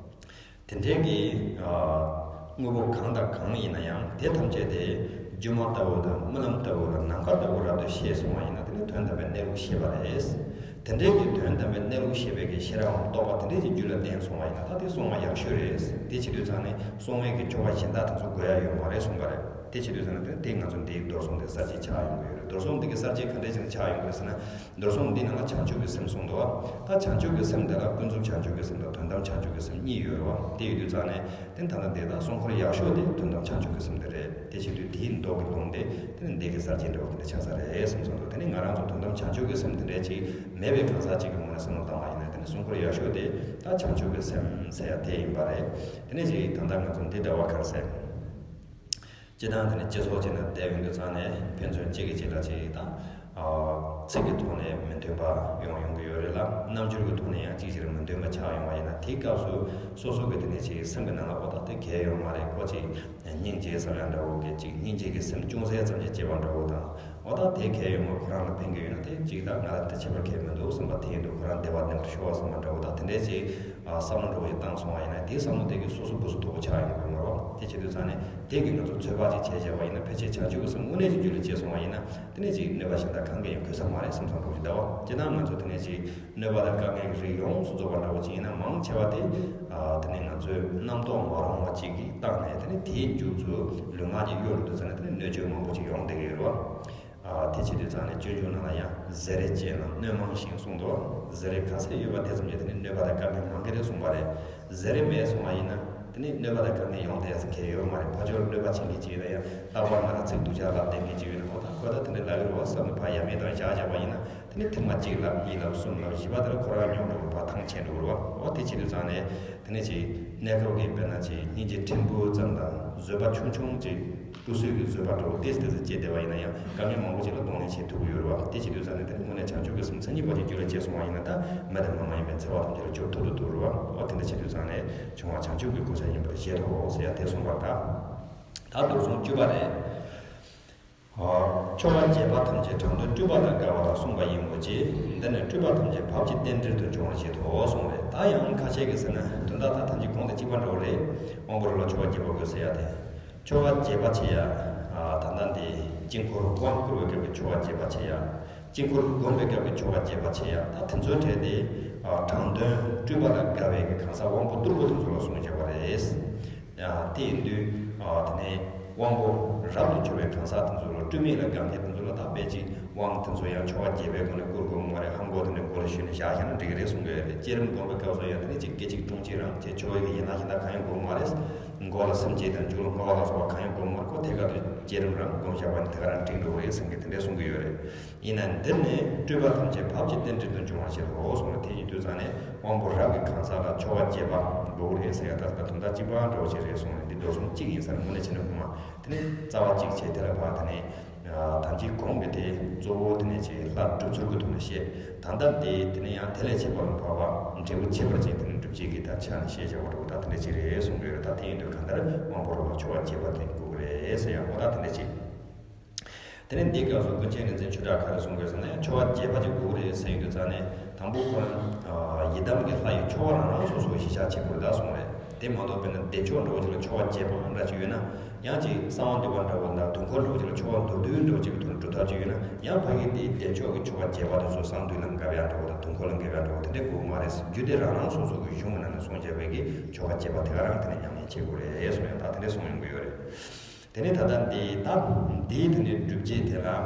དེ་འདྲའི་གི་ཨ་དངོས་པོ་གང་དང་གང་ཡིན་ན་ཡང་དེ་ཐམས་ཅད་དེ་སྒྱུ་མ་ལྟ་བུ་དང་རྨི་ལམ་ལྟ་བུ་དང་ནམ་མཁའ་ལྟ་བུ་རབ་ཏུ་ཤེས་སོང་བ་ཡིན་ན། དེ་ནི་དོན་དམ་པའི་གནས་ལུགས་ཤེས་པ་རེད། དེ་འདྲའི་གི་དོན་དམ་པའི་གནས་ལུགས་ཤེས་པའི་གི་ཤེས་རབ་དང་རྟོགས་པ་དེ་འདྲའི་གི་རྒྱུད་ལ་ལྡན་སོང་བ་ཡིན་ན་ད་དེ་སྲུང་བ་ཡག་ཤོས་རེད། དེ་བྱེད་དུས་ཙང་ནས་སྲུང་བའི་གི་ཆོ་ག་གཞན་དག་དེ་ཚོ་དགོས་ཡ་ཡོད་མ་རེད་གསུངས་པ་རེད། དེ་བྱེད་དུས་ཙམ་ན་དེ་དེ་ང་ཚོ་འདིའི་རྡོར་སེམས་དེ་གསར་བརྗེ་ཆགས་ཡོང་གི་ཡོད་རེད། རྡོར་སེམས་འདི་གི་གསར་བརྗེ་ག་འདྲས་བྱས་ནས་ཆགས་ཡོང་གི་རེད་ཟེར་ན། རྡོར་སེམས་འདི་ནང་ལ་བྱང་ཆུབ་ཀྱི་སེམས་གསུངས་འདུག་ད་བྱང་ཆུབ་ཀྱི་སེམས་དེ་ལ་ཀུན་རྫོབ་བྱང་ཆུབ་ཀྱི་སེམས་དང་དོན་དམ་བྱང་ཆུབ་ཀྱི་སེམས་གཉིས་ཡོད་རེད་བ། དེ་ཡོད་དུས་ཙམ་ནས་དེ་ད་ལྟ་འདི་དག་སྲུང་འཁོར་ཡག་ཤོས་དེ་དོན་དམ་བྱང་ཆུབ་ཀྱི་སེམས་དེ་རེད། དེ་བྱེད་དུས་དེའི་མདོ་གི་ལུང་དེ་དེ་ནི་འདི་གི་གསར་བརྗེ་འདྲ་བོ་དེ་འདྲ་ཆགས་ས་རེད་བསམ་སོང་འདུག་དེ་ནི་ང་རང་ཚོ་དོན་དམ་བྱང་ཆུབ་ཀྱི་སེམས་དེ་འདྲ་ཅིག་མེད་པའི་གང་ཟག་ཅིག་གི་ངོས་ནས་བསམ་བློ་བཏང་བ་ཡིན་ན། དེ་ནི་སྲུང་འཁོར་ཡག་ཤོས་དེ་ད་བྱང་ཆུབ་ཀྱི་སེམས་ཟེར་ཡ་དེ་ཡིན་པ་རེད། དེ་ནི་ཅིག་ད་ལྟ་ང་ཚོ་འདི་འདྲ་བ་ག་རེ་ཟེར། སྤྱིར་བཏང་དེ་ནི་སྤྱི་ཚོགས་ཅིག་ནང་བསྡད་ཡོང་དུས་ཙང་ནས་ཕན་ཚུན་གཅིག་གིས་གཅིག་ལ་ཅིག་དང་། ཚིག་གི་ཐོག་ནས་མི་མཐུན་པ་ཡོང་ཡོང་གི་ཡོད་རེད་ལ། རྣམ་འགྱུར་གྱི་ཐོག་ནས་ཡང་གཅིག་གཅིག་ལ་མི་མཐུན་པ་ཆགས་ཡོང་བ་ཡིན་ན། དེའི་སྐབས་སུ་སོ་སོ་གི་དེ་ནས་ཅིག་སེམས་ཀྱི་ནང་ལ་འོ་ད་དེ་གལ་ཡོད་མ་རེད། ཁོ་ཅིག་སྙིང་རྗེ་བསམ་ཡ་འདྲ་བོ་གི་ཅིག་སྙིང་རྗེ་གི་སེམས་ཅུང་ཟད་ཙམ་ཅིག་སྐྱེ་བ་འདྲ་བོ་དང་། འོ་ད་དེ་གལ་ཡོད་མ་རེད། ཁོ་རང་ལ་ཕན་གི་ཡོད་ན་དེ་ཅིག་ད་ང་ལ་དེ་ཁྱད་པར་གལ་མི་འདུག་བསམ་པ་དེ་ཡིན་དུས། ཁོ་རང་བདེ་བ་ལྡན་པར་ཤོག་བསམ་པ་འདྲ་བོ་དང་། དེ་འདྲའི་ཅིག་བསམ་བློ་འདྲ་བོ་ཞིག་བཏང་སོང་བ་ཡིན་ན། དེའི་བསམ་བློ་དེ་གི་སོ་སོ་སྦུག་སུ་ཐུག་པ་ཆགས་ཡོང་དགོས་མ་རེད་བ། དེ་བྱེད་དུས་ཙང་ནས་དེ་གི་ང་ཚོ་ཚོད་དཔག་ཅིག་བྱས་བྱས་པ་ཡིན་ན། ཕལ་ཆེར་བྱང་ཆུབ་ཀྱི་སེམས་དངོས་གནས་ཀྱི་རྒྱུད་ལ་སྐྱེས་སོང་བ་ཡིན་ན། དེ་ནས་ཅིག་གནོད་པ་གཞན་དག་གང་གིས་ཡང་གོས་ས་མ་རེད་བསམ་བསམ་འདྲ་བོ་ཞིག་འདུག་བ། སྤྱིར་བཏང་ང་ཚོ་དེ་ནས་ཅིག་གནོད་པ་དང་དཀའ་ངལ་གྱི་རིགས་ཡོངས་སུ་རྫོགས་པ་འདྲ་བོ་ཅིག་ཡིན་ན། མང་ཆེ་བ་དེ་དེ་ནས་ང་ཚོའི་རྣམ་རྟོག་མ་རུང་བ་ཅིག་གི་སྟེང་ནས། དེ་ནས་དེའི་མཇུག་ཚོ་ལུས་ངག་གཉིས་གཡོ་འགྲོ་དུས་ཙང་ནས་དེ་ནས་གནོད་བྱེད་མང་པོ་ཅིག་ཡོང་བསྡད་ཀྱི་ཡོད་རེད་བ། ཨ། དེ་བྱེད་དུས་ཙང་ནས་སྤྱོད་འཇུག་ནང་ལ་ཡང་བཟེ་རེ་བཅས་རྣམས་གནོད་མང་ཞིང་གསུངས་འདུག་བཟེ་རེ་ག་ཚད་ཡོད་པ་དེ་ཙམ་གྱིས་དེ་ནི་གནོད་པ་དང་དཀའ་ངལ་མང་གི་རེད་གསུངས་པ་རེད། བཟེ་རེ་མེད་སོང་བ་ཡིན་ན་དེ་ནི་གནོད་པ་དང་དཀའ་ངལ་ཡོང་ཐབས་གལ་ཡོད་མ་རེད། ཕར་ཕྱོགས་གནོད་པ་བྱེད་མཁན་ཅིག་ཡིན་ན་ཡང་། ལྷག་པར་ང་ལ་ཚིག་སྡུག་ཅག་ལབ་བསྡད་མཁན་ཅིག་ཡོད་ན། འོ་ད་ཁོ་ད་དེ་འདྲ་ལབ་ཀྱི་རེད་བ་བསམ་ནས་ཕར་ཡ་མེད་དང་བཞག་བཞག་པ་ཡིན་ན། དེ་ནི་ཐེངས་མ་གཅིག་ལབ། གཉིས་ལབ། གསུམ་ལབ། བཞི་པ་དེ་ལ་ཁོ་རང་ཉོབ་འགྲོ་གི་རེད། ཕར་ཐང་ཆད་འགྲོ་གི་རེད་བ། འོ་དེ་བྱེད་དུས་ཙང་ནས་དེ་ནས་ཅིག་གནས་སྐབས་ཀྱི་དཔེར་ན་ཅིག་སྙིང་རྗེ་ཕྲན་བུ་ཙམ་དང་། བཟོད་པ་ཆུང་ཆུང་ཅིག་སྐུ་བསོད་ཀྱི་བཟོད་པ་འདྲ་བོ་ཏོག་ཙམ་ཏོག་ཙམ་སྐྱེས་བསྡད་པ་ཡིན་ན་ཡང་། དཀའ་ངལ་མང་པོ་ཅིག་ལ་གདོང་ལེན་བྱེད་ཐུབ་ཀྱི་ཡོད་རེད་བ། དེ་བྱེད་དུས་ཙང་ནས་དེ་ནི་དངོས་གནས་བྱང་ཆུབ་ཀྱི་སེམས་མཚན་ཉིད་པ་ཅིག་རྒྱུད་ལ་སྐྱེས་སོང་བ་ཡིན་ན། ད་མི་དང་མི་མ་ཡིན་པའི་འཚེ་བ་ཐམས་ཅད་ལ་སྐྱོབ་ཐུབ་ཏུ་འདུག་རེད་བ། འོ་དེ་འདྲ་བྱེད་དུས་ཙང་ནས་བྱུང་བ་བྱང་ཆུབ་ཀྱི་གོ་ཆ་ཡིན་པར་བཞེད་དོ་ཟེར་ཡ་དེ་གསུངས་པར་གདའ། ད་རྡོར་སེམས་བཅུ་པ་རེད། ཨ། ཆོ་ག་རྒྱས་པ་ཐམས་ཅད་དྲང་དོན་སྤྲུལ་པ་དང་འགལ་བ་ལ་གསུངས་པ་ཡིན་མོད་ཀྱི། འདི་ནི་སྤྲུལ་པ་ཐམས་ཅད་བབ་ཀྱིས་རྟེན་འབྲེལ་དུ་འབྱུང་བར་བཞེད་དོ་གསུངས་རེད། ད་ཡང་ཁ་ཤས་ཀྱིས་ཟེར་ན། དོན་དག་ད་ཐམས་ཅད་གོང་དང་གཅིག་པ་འདྲ་བོ་རེད། དབང་པོ་རབ་ལ་ཆོ་ག་རྒྱས་པ་དགོས་ཟེར་ཡ་དེ། ཆོ་ག་རྒྱས་པ་བྱེད་ཡ། ཨ། ད་ལྟ་འདི་དཀྱིལ་འཁོར་དབང་བསྐུར་བའི་སྐབས་ཀྱི་ཆོ་ག་རྒྱས་པ་བྱེད་ཡ། དཀྱིལ་འཁོར་བསྒོམ་པའི་སྐབས་ཀྱི་ཆོ་ག་རྒྱས་པ་བྱེད་ཡ། ད་དེ་ཚོའི་གྲས་དེ། ཨ། དྲང་དོན་སྤྲུལ་པ་དང་འགལ་བའི་གི་གང་ཟག་དབང་པོ་རྟུལ་པོ་དེ་ཚོ་ལ་གསུངས་བྱས་པ་རེད། ཡང་དེ་ཡིན་དུས། ཨ། དེ་ནས་དབང་པོ་རབ་ཏུ་གྱུར་པའི་གང་ཟག་དེ་ཚོ་ལ། སྤྲུལ་མེད་ལ་དགའ་མཁན་དེ་ཚོ་ལ་ད་དཔེ་ཅིག་དབང་དེ་ཚོ་ཡང་ཆོ་ག་རྒྱས་པའི་སྒོ་ནས་བསྐུར་དགོས་མ་རེད། ཧ་མགོ་དེ་འདྲ་མགོ་ལ་ཞུས་ནས་བཞག་བཞག་ན་འགྲིག་གི་རེད་གསུང་གི་ཡོད་རེད། བསྐྱེད་རིམ་སྒོམ་པའི་སྐབས་སུ་ཡང་དེ་ནས་ཅིག་སྐད་ཅིག་དཀྲུང་གཅིག་རང་ཅིག་ཆོ་གའི་ཡན་ལག་གཞན་དག་གང་ཡང་དགོས་མ་རེད། མགོ་ལ་སེམས་བསྐྱེད་དང་མཇུག་ལ་བསྔོ་བ་ལ་སོགས་པ་གང་ཡང་དགོས་མ་རེད། ཁོ་ཐད་ཀར་དུ་བསྐྱེད་རིམ་རང་སྒོམ་བཞག་པ་ནི་དེ་ག་རང་འགྲིག་འགྲོ་གི་རེད་ཟེར་མཁན་དེ་འདྲ་གསུང་གི་ཡོད་རེད། ཡིན་ན་འདིར་ནི་སྤྲུལ་པ་ཐམས་ཅད་བབ་ཀྱིས་རྟེན་འབྲེལ་དུ་འབྱུང་བར་བཞེད་དོ་གསུངས་ནས། དེ་ཡིན་དུས་ཙང་ནས་དབང་པོ་རབ་ཀྱི་གང་ཟག་ལ་ཆོ་ག་རྒྱས་པ་དགོས་ཀྱི་རེད་ཟེར་ཡ། ད་ལྟ་དོན་དག་གཅིག་པ་འདྲ་བོ་ཞིག་རེད་གསུངས་ནས། འདི་རྡོར་སེམས་གཅིག་ཡིན་ས་རེད། དངོས་གནས་བྱས་ན་སྔོན་མ་དེ་ནས་རྩ་བ་གཅིག་བྱས། དེ་ལ་ཕར་དེ་ནས་ཐམས་ཅད་གོང་གི་དེ་གཙོ་བོ་དེ་ནས་ཅིག་ལྷ་སྒྲུབ་ཚུལ་གྱི་ཐོག་ནས་བཤད། ད་ལྟ་དེ་དེ་ནས་ཡང་དེ་ལས་ཁྱད་པར་འཕགས་པ་འབྲས་བུ་ཁྱད་པར་ཅན་དེ་ནས་སྒྲུབ་བྱེད་ཀྱི་ད་ཆ་ནས་བཤད་བྱ་བ་འདྲ་བོ་ད་དེ་འདྲ་ཅིག་རེད་གསུངས་ཡོད་རེད། ད་དེ་ཡིན་དུས་གང་ལྟར་དབང་པོ་རབ་ལ་ཆོ་ག་རྒྱས་པ་དེ་དགོས་ཀྱི་རེད་ཟེར་ཡ། འོ་ད་དེ་འདྲ་ཅིག་དེ་ནས་འདིའི་སྐབས་སུ་ཀུན་མཁྱེན་རིག་འཛིན་ཆོས་གྲགས་ག་རེ་གསུང་གི་ཡོད་ཟེར་ན། ཡང་ཆོ་ག་རྒྱས་པ་ཅིག་དགོས་ཀྱི་རེད་ཟེར་ཡོང་དུས་ཙང་ནས། དང་པོ་ཁོ་རང་ཡི་དམ་གྱི་ལྷ་ཡི་ཆོ་ག་རང་རང་སོ་སོ་གཞི་བཞག་བྱེད་དགོས་རེད་ད་གསུངས་རེད། དེ་མ་གཏོགས་དཔེར་ན་བདེ་མཆོག་འདྲ་བོ་ཅིག་ལ་ཆོ་ག་རྒྱས་པ་འདྲ་ཅིག་ཡོད་ན། ཡང་ཅིག་གསང་བ་འདུས་པ་འདྲ་བོ་དང་དུས་འཁོར་འདྲ་བོ་ཅིག་ལ་ཆོ་ག་མདོར་བསྡུས་འདྲ་བོ་ཅིག་གི་ཐོག་ནས་སྒྲུབ་ཐབས་ཅིག་ཡོད་ན། ཡང་ཕ་གི་དེའི་བདེ་མཆོག་གི་ཆོ་ག་རྒྱས་པ་དེ་ཚོ་གསང་འདུས་ལ་འགལ་བ་འདྲ་བོ་དང་། དུས་འཁོར་ལ་འགལ་བ་འདྲ་བོ་དེ་འདྲ་དགོས་མ་རེད། རྒྱུད་སྡེ་རང་རང་སོ་སོ་གི་གཞུང་གི་ནང་ནས་གསུངས་བྱས་པའི་གི་ཆོ་ག་རྒྱས་པ་དེ་ག་རང་དེ་ནས་ཉམས་ལེན་བྱེད་དགོས་རེད་གསུངས་ཡོད། ད་དེ་འདྲ་གསུངས་ཡོང་གི་ཡོད་རེད། དེ་ནས་ད་ལྟ་འདི་ད་འདིའི་དེ་ནས་སྒྲུབ་བྱེད་དེ་ལ་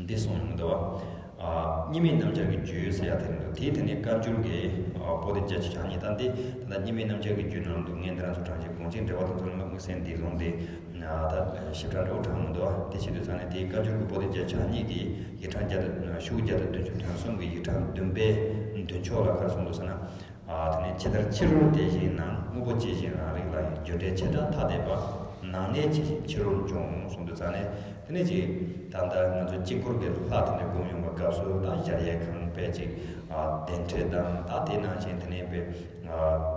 འདི་གསུངས་ཡོང་གི་འདུག་བ། ཨ། གཉིས་མེད་རྣམ་བཅད་ཀྱི་རྒྱུད་ཟེར་ཡ་དེ་རེད་འདུག་དེའི་དེ་ནས་བཀའ་འགྱུར་གྱི་ཨ་པོ་ཏི་བརྒྱད་ཅུ་གྱ་གཉིས། ད་འདི་ད་ལྟ་གཉིས་མེད་རྣམ་བཅད་ཀྱི་རྒྱུད་ནང་དུ་ངས་འདི་རང་ཚོ་གྲངས་ཅིག་དགོངས་གཅིག་འགྲེལ་པ་དེ་ཚོ་ལ་དམིགས་བསལ་འདིའི་ལུང་དེ་ད་ཞིབ་ཕྲ་འདྲ་བོ་དྲངས་མི་འདུག་བ། དེ་བྱེད་དུས་ཙང་ནས་དེའི་བཀའ་འགྱུར་གྱི་པོ་ཏི་བརྒྱད་ཅུ་གྱ་གཉིས་ཀྱི་ཡིག་ཕྲེང་བརྒྱ་དང་ཤོག་བུ་བརྒྱ་དང་བདུན་ཅུ་དོན་གསུམ་གྱི་ཡིག་ཕྲེང་བདུན་པའི་མདུན་ཕྱོགས་ལ་ག་རེ་གསུངས་འདུག་ཟེར་ན། ཨ། དེ་ནས་ཇི་ལྟར་ཕྱི་རོལ་དེ་བཞིན་སྣང་། དངོས་པོ་ཇི་བཞིན་རང་རིག་ལ། རྒྱུ་འབྲས་བྱེ་བྲག་ཐ་དད་པ། ནང་གནས་ཇི་བཞིན་ཕྱི་རོལ་འབྱུང་། གསུངས་འདུག་ཙང་ནས། དེ་ནས་ཅིག་ད་ལྟ་ང་ཚོ་དཀྱིལ་འཁོར་གྱི་ལྷ་དེ་འདྲ་སྒོམ་ཡོང་བའི་སྐབས་སུ། ད་གཞལ་ཡས་ཁང་དཔེ་ཅིག་ཨ། གདན་ཁྲི་དང་། ད་དེ་ནང་བཞིན་དེ་ནས་དཔེ་ཨ།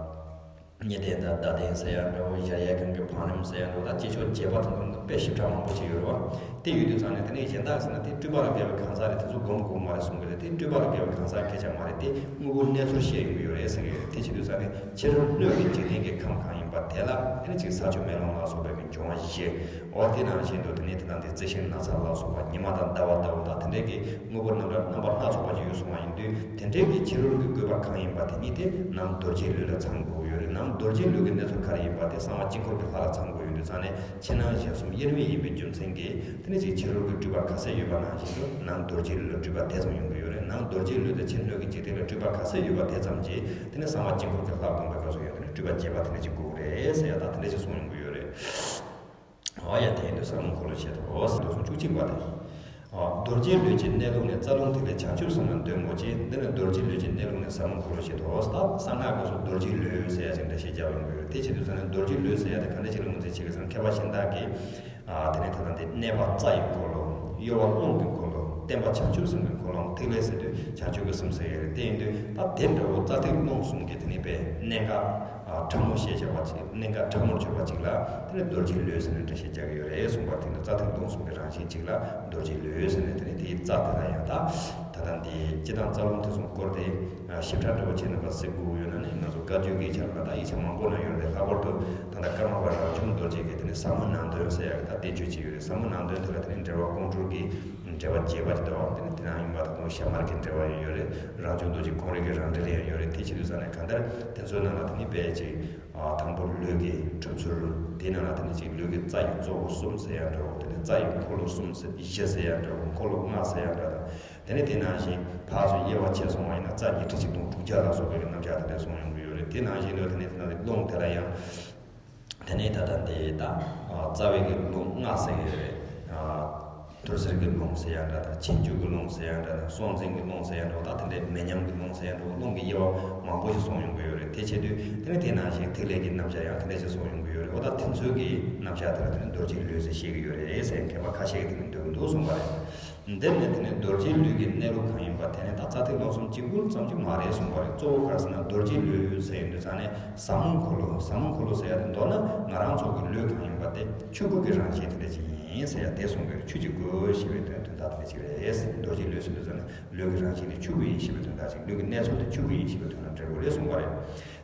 བསྙེན་གདན་དང་བརྡ་གདན་ཟེར་ཡ་འདྲ་བོ། གཞལ་ཡས་ཁང་གི་བང་རིམ་ཟེར་ཡ་འདྲ་བོ། ད་ཅིག་ཆོ་ག་རྒྱས་པ་དང་དཔེ་ཞིབ་ཕྲ་མང་པོ་ཅིག་ཡོད་རེད་བ། དེ་ཡོད་དུས་ཙང་ནས་དེ་ནས་གཞན་དག་ཟེར་ན་དེ་སྤྲུལ་པ་ལ་འགལ་བའི་གང་ཟག་རེད། དེ་ཚོ་སྒོམ་དགོས་མ་རེད་གསུང་གི་རེད། དེ་སྤྲུལ་པ་ལ་འགལ་བའི་གང་ཟག་སྐད་ཆ་མ་རེད། དེ་དངོས་པོའི་གནས་ཚུལ་བཤད་ཡོང་གི་ཡོད་རེད་ཟེར་གི་ཡོད་རེད། དེ་བྱེད་དུས་ཙང་ནས་ཕྱི་རོལ་སྣོད་ཀྱི་འཇིག་རྟེན་གྱི་ཁམས་གང་ཡིན་པ་དེ་ལ། དེ་ནས་ཅིག་ས་ཆུ་མེ་རླུང་ལ་སོགས་པའི་གི་འབྱུང་བ་བཞི། འོ་དེ་ནང་བཞིན་དུ་དེ་ནས་དེ་དང་དེ་རྩི་ཤིང་ནགས་ཚལ་ལ་སོགས་པ། ཉི་མ་དང་ཟླ་བ་ལྟ་བུ་དང་། དེ་འདྲའི་གི་དངོས་པོ་རྣམ་པ་རྣམ་པ་སྣ་ཚོགས་པ་ཅིག་ཡོད་གསུངས་པ་ཡིན་དུས། དེ་འདྲའི་གི་ཕྱི་རོལ་གྱི་བཀོད་པ་གང་ཡིན་པ་དེ་ཉིད་དེ་ནང་རྡོ་རྗེའི་ལུས་ལ་ཚང་དགོས་ཀྱི་ཡོད་རེད། ནང་རྡོ་རྗེའི་ལུས་ཀྱི་གནས་ཚུལ་ག་རེ་ཡིན་པ་དེ་གསང་བ་དཀྱིལ་འཁོར་གྱི་ལྷ་ལ་ཚང་དགོས་ཡོད། ཡོད་ཙང་ནས་ཕྱི་ནང་གཞན་གསུམ་དབྱེར་མེད་ཡིན་པའི་རྒྱུ་མཚན་གྱིས། དེ་ནས་ཅིག་ཕྱི་རོལ་གྱི་སྤྲུལ་པ་ག་ཚད་ཡོད་པ་ནང་བཞིན་དུ་ནང་རྡོ་རྗེའི་ལུས་སྤྲུལ་པ་དེ་ཙམ་ཡོང་གི་ཡོད་རེད། ནང་རྡོ་རྗེའི་ལུས་དང་ཕྱི་སྣོད་ཀྱི་འཇིག་རྟེན་ལ་སྤྲུལ་པ་ག་ཚད་ཡོད་པ་དེ་ཙམ་གྱིས་དེ་ནས་གསང་བ་དཀྱིལ་འཁོར་གྱི་ལྷ་བསྐོར་བའི་སྐབས་སུ་ཡང་དེ་ནས་སྤྲུལ་པ་རྒྱས་པ་དེ་འདྲ་ཅིག་དགོས་ཀྱི་རེད་ཟེར་ཡ་ད་དེ་འདྲ་ཅིག་གསུངས་ཡོང་གི་ཡོད་རེད། འོ་ཡ་དེ་ཡིན་དུས་ཟབ་མོ་འཁོར་ལོ་བཤད་དོ། མདོ་གསུམ་བཅུ་གཅིག་པ་དེ། རྡོ་རྗེའི་ལུས་ཀྱི་གནས་ལུགས་ནི། རྩ་རླུང་ཐིག་ལེ་བྱང་ཆུབ་སེམས་ལ་འདོད་མོད་ཀྱི། འདི་ནི་རྡོ་རྗེའི་ལུས་ཀྱི་གནས་ལུགས་ནི། ཟབ་མོ་འཁོར་ལོ་བཤད་དོ། ད་གསང་སྔགས་སྐབས་སུ་རྡོ་རྗེའི་ལུས་ཟེར་ཡ་ཅིག་འགྲེལ་བཤད་རྒྱག་ཡོང་གི་ཡོད་རེད། དེ་བྱེད་དུས་ཙང་ནས་རྡོ་རྗེའི་ལུས་ཟེར་ཡ་དེ་ག་འདྲ་ཞིག་ལ་ངོས་འཛིན་བྱེད་ཀྱི་ཟེར་ན། མཁས་པ་གཞན་དག་གིས་ཨ་དེ་ནས་ད་ལྟ་འདི་གནས་པ་རྩ་ཡི་འཁོར་ལོ། གཡོ་བ་རླུང་གི་འཁོར་ལོ། བརྟེན་པ་བྱང་ཆུབ་སེམས་ཀྱི་འཁོར་ལོ། ཐིག་ལེ་ཟེར་དུས་བྱང་ཆུབ་ཀྱི་སེམས་ཟེར་ཡོད་རེད། དེ་ཡིན་དུས་ད་དེ་འདྲ་བོ་རྩ་ཐིག་རླུང་གསུམ་གྱི་དེ་ནས་པའི་གནད་འགག་ཨ་ཕྲ་མོ་ཞེས་བྱ་བ་ཅིག་གནད་འགག་ཕྲ་མོར་གྱུར་པ་ཅིག་ལ་དེ་ནས་རྡོ་རྗེའི་ལུས་ཟེར་ནས་འགྲེལ་བཤད་རྒྱག་གི་ཡོད་རེད་གསུངས་པ། དེ་ནི་རྩ་ཐིག་རླུང་གསུམ་གྱི་རང་བཞིན་ཅིག་ལ་རྡོ་རྗེའི་ལུས་ཟེར་ནས་དེ་ནས་དེའི་རྩ་དེ་ལ་ཡང་ད་ད་ལྟ་འདི་སྤྱི་དང་རྩ་རླུང་ཐིག་གསུམ་སྐོར་དེ་ཞིབ་ཕྲ་འདྲ་བོ་བྱས་ནས་པ་གཟིགས་དགོས་ཡོད་ན་ནི། ང་ཚོ་བཀའ་བརྒྱུད་ཀྱི་ཆ་ལ་ད་ཡིག་ཆ་མང་པོ་ན་ཡོད་རེད། ལྷག་པར་དུ་ད་ལྟ་ཀརྨ་པ་རབ་བྱུང་རྡོ་རྗེ་གི་དེ་ནས་ཟབ་མོ་ནང་དོན་ཟེར་ཡག་གི་ད་བསྟན་བཅོས་ཅིག་ཡོད་རེད། ཟབ་མོ་ནང་དོན་དེ་ལ་དེ་ནས་འགྲེལ་པ་ཀོང་སྤྲུལ་གྱི་འགྲེལ་པ་རྒྱས་པ་ཅིག་འདུག་དེ་ནས་དེ་ནང་ཡིན་པ་ད་དུང་ཞྭ་དམར་གྱི་འགྲེལ་པ་ཡང་ཡོད་རེད། རང་བྱུང་རྡོ་རྗེ་ཁོང་རང་གི་རང་འགྲེལ་ཡང་ཡོད་རེད། དེ་བྱེད་དུས་ཙང་ནས་གང་ལྟར་དེ་ཚོའི་ནང་ལ་དེ་ནས་དཔེ་ཅིག་ཨ་དང་པོ་ལུས་ཀྱི་གྲུབ་ཚུལ། དེའི་ནང་ལ་དེ་ནས་ཅིག་ལུས་ཀྱི་རྩ་ཡི་གཙོ་བོ་གསུམ་ཟེར་ཡག་འདྲ་བོ། དེ་ནས་རྩ་ཡི་འཁོར་ལོ་གསུམ་ཟེར་བཞི་ཟེར་ཡག་འདྲ་བོ། འཁོར་ལོ་ལྔ་ཟེར་ཡག་འདྲ་དང་། དེ་ནས་དེ་ནང་བཞིན་ཕར་ཚུར་དབྱེ་བ་ཕྱེ་སོང་བ་ཡིན་ན་རྩ་ཉི་ཁྲི་ཆིག་སྟོང་དྲུག་བརྒྱ་ལ་སོགས་པའི་རྣམ་གཞག་དེ་འདྲ་གསུངས་ཡོང་གི་ཡོད་རེད། དེ་ནང་བཞིན་དུ་དེ་ནས་དེ་ནང་རླུང་དེ་ལ་ཡང་དེ་ནས་ད་ལྟ་འདི་ད་རྩ་བའི་གི་རླུང་ལྔ་ཟེར་གི་ཡོད་རེད། ཨ་ཐུར་སེལ་གྱི་རླུང་ཟེར་ཡག་འདྲ་དང་། ཕྱིན་ཅི་ལོག་གི་རླུང་ཟེར་ཡག་འདྲ་དང་། སྲོག་འཛིན་གྱི་རླུང་ཟེར་ཡག་འདྲ་བོ་དང་། དེ་འདྲའི་མེ་མཉམ་གྱི་རླུང་ཟེར་ཡག་འདྲ་བོ། རླུང་གི་དབྱེ་བ་མང་པོ་ཞིག་གསུངས་ཡོང་གི་ཡོད་རེད། དེ་བྱེད་དུས་དེ་ནས་དེ་ནང་བཞིན་ཐིག་ལེ་གི་རྣམ་གཞག་ཡང་དེ་འདྲ་ཞིག་གསུངས་ཡོང་གི་ཡོད་རེད། འོ་ད་དེ་ཚོའི་གི་རྣམ་གཞག་དེ་ལ་དེ་ནས་རྡོ་རྗེའི་ལུས་ཟེར་བཤད་ཀྱི་ཡོད་རེད་ཟེར་མཁས་པ་ཁ་ཤས་ཀྱིས་དེ་ནས་འདོད་ཀྱི་འདུག་གསུངས་པ་རེད། འདིར་ནི་དེ་ནས་རྡོ་རྗེའི་ལུས་ཀྱི་གནས་ལུགས་གང་ཡིན་པ་དེ་ནི་ད་རྩ་ཐིག་རླུང་གསུམ་གཅིག་པུ་ཙམ་གྱིས་མ་རེད་གསུངས་པ་རེད། གཙོ་བོ་ག་རེ་ཟེར་ན་རྡོ་རྗེའི་ལུས་ཟེར་ཡོང་དུས་ཙང་ནས་ཟབ་མོ་འཁོར་ལོ། ཟབ་མོ་འཁོར་ལོ་ཟེར་ཡག་དེ་མདོར་ན་ང་རང་ཚོ་གི་ལུས་གང་ཡིན་པ་དེ་ཆོས་སྐུ་གི་རང་བཞིན་དེ་འདྲ་ཅིག་ཡིན་ཟེར་ཡག་དེ་གསུངས་པའི་ཆོས་ཀྱི་སྐུ་ཞེས་པའི་དོན་དོན་དག་དེ་འདྲ་ཅིག་རེད། རྡོ་རྗེའི་ལུས་ཟེར་དུས་ཙང་ནས་ལུས་ཀྱི་རང་བཞིན་དེ་ཆོས་སྐུ་ཡིན་ཞེས་པའི་དོན་དག་ཅིག་ལུས་ཀྱི་གནས་ཚུལ་དེ་ཆོས་སྐུ་ཡིན་ཞེས་པའི་དོན་དག་འབྲེལ་དགོས་རེད་གསུངས་པ་རེད།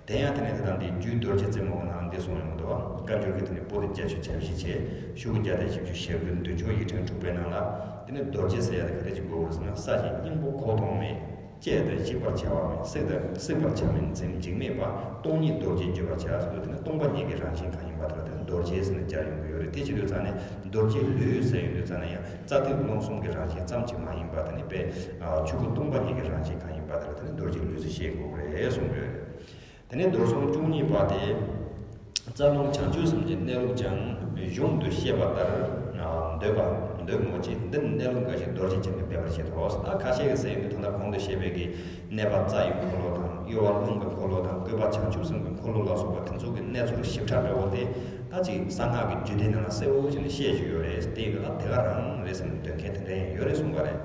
དེ་ཡང་དེ་ནས་དེ་དང་དེའི་རྒྱུད་རྡོ་རྗེ་རྩེ་མོ་གི་ནང་འདི་གསུངས་ཡོང་གི་འདུག་བ། བཀའ་འགྱུར་གྱི་དེ་ནས་པོ་ཏི་བརྒྱད་ཅུ་གྱ་བཞི་བྱས། ཤོག་གུ་བརྒྱ་དང་བཞི་བཅུ་ཞེ་དགུ། མདུན་ཅོག་ཡིག་ཕྲེང་དྲུག་པའི་ནང་ལ། དེ་ནས་རྡོ་རྗེ་ཟེར་ཡ་དེ་ག་རེ་ཅིག་དགོས་པ་རེད་ཟེར་ན། ས་གཞི་སྙིང་པོ་ཁོག་སྟོང་མེད། བཅད་དང་གཞིག་པར་བྱ་བ་མེད། བསྲེག་དང་བསྲེག་པར་བྱ་མིན་འཛིན་འཇིགས་མེད་པ། སྟོང་ཉིད་རྡོ་རྗེར་བརྗོད་པར་བྱ་ཟེར་དུས། དེ་ནས་སྟོང་པ་ཉིད་ཀྱི་རང་བཞིན་གང་ཡིན་པ་དེ་ལ་དེ་ནས་རྡོ་རྗེ་ཟེར་ནས་སྦྱར་ཡོང་གི་ཡོད་རེད། དེ་བྱེད་དུས་ཙང་ནས་རྡོ་རྗེའི་ལུས་ཟེར་ཡོང་དུས་ཙང་ནས་ཡང་རྩ་ཐིག་རླུང་གསུམ་གྱི་རང་བཞིན་ཙམ་གྱིས་མ་ཡིན་པ་དེ་ནས་དཔེ་ཆོས་སྐུ་སྟོང་པ་ཉིད་ཀྱི་རང་བཞིན་གང་ཡིན་པ་དེ་ལ་དེ་ནས་རྡོ་རྗེའི་ལུས་ཟེར་བཤད་དགོས་རེད་གསུངས་ཡོད་རེད། དེ་ནས་མདོ་གསུམ་བཅུ་གཉིས་པ་དེ། རྩ་རླུང་བྱང་ཆུབ་སེམས་ཀྱི་གནས་ལུགས་ཀྱང་། གཞུང་དུ་བཤད་པ་ལྟར་འདོད་པ་འདོད་མོད་ཀྱི། འདི་ནི་གནས་ལུགས་འགའ་ཞིག་རྡོ་རྗེ་འཆང་གིས་འབད་པར་བྱེད་དོ། ད་ཁ་ཤས་ཀྱིས་ཟེར་ཡོང་དུས་ད་ལྟ་གོང་དུ་བཤད་པའི་གི་གནས་པ་རྩ་ཡི་འཁོར་ལོ་དང་། གཡོ་བ་རླུང་གི་འཁོར་ལོ་དང་། བཀོད་པ་བྱང་ཆུབ་སེམས་ཀྱི་འཁོར་ལོ་ལ་སོགས་པ་དེ་ཚོ་གི་གནས་ཚུལ་ཞིབ་ཕྲ་འདྲ་བོ་དེ་ད་ཅིག་གསང་སྔགས་ཀྱི་རྒྱུད་སྡེ་ནང་ལ་གསལ་བོ་བྱས་ནས་བཤད་བཞིན་ཡོད་རེད། དེ་ཡིན་དུས་ད་དེ་ག་རང་རེད་ཟེར་ནས་འདོད་མཁན་དེ་འདྲ་ཡང་ཡོད་རེད་གསུངས་པ་རེད།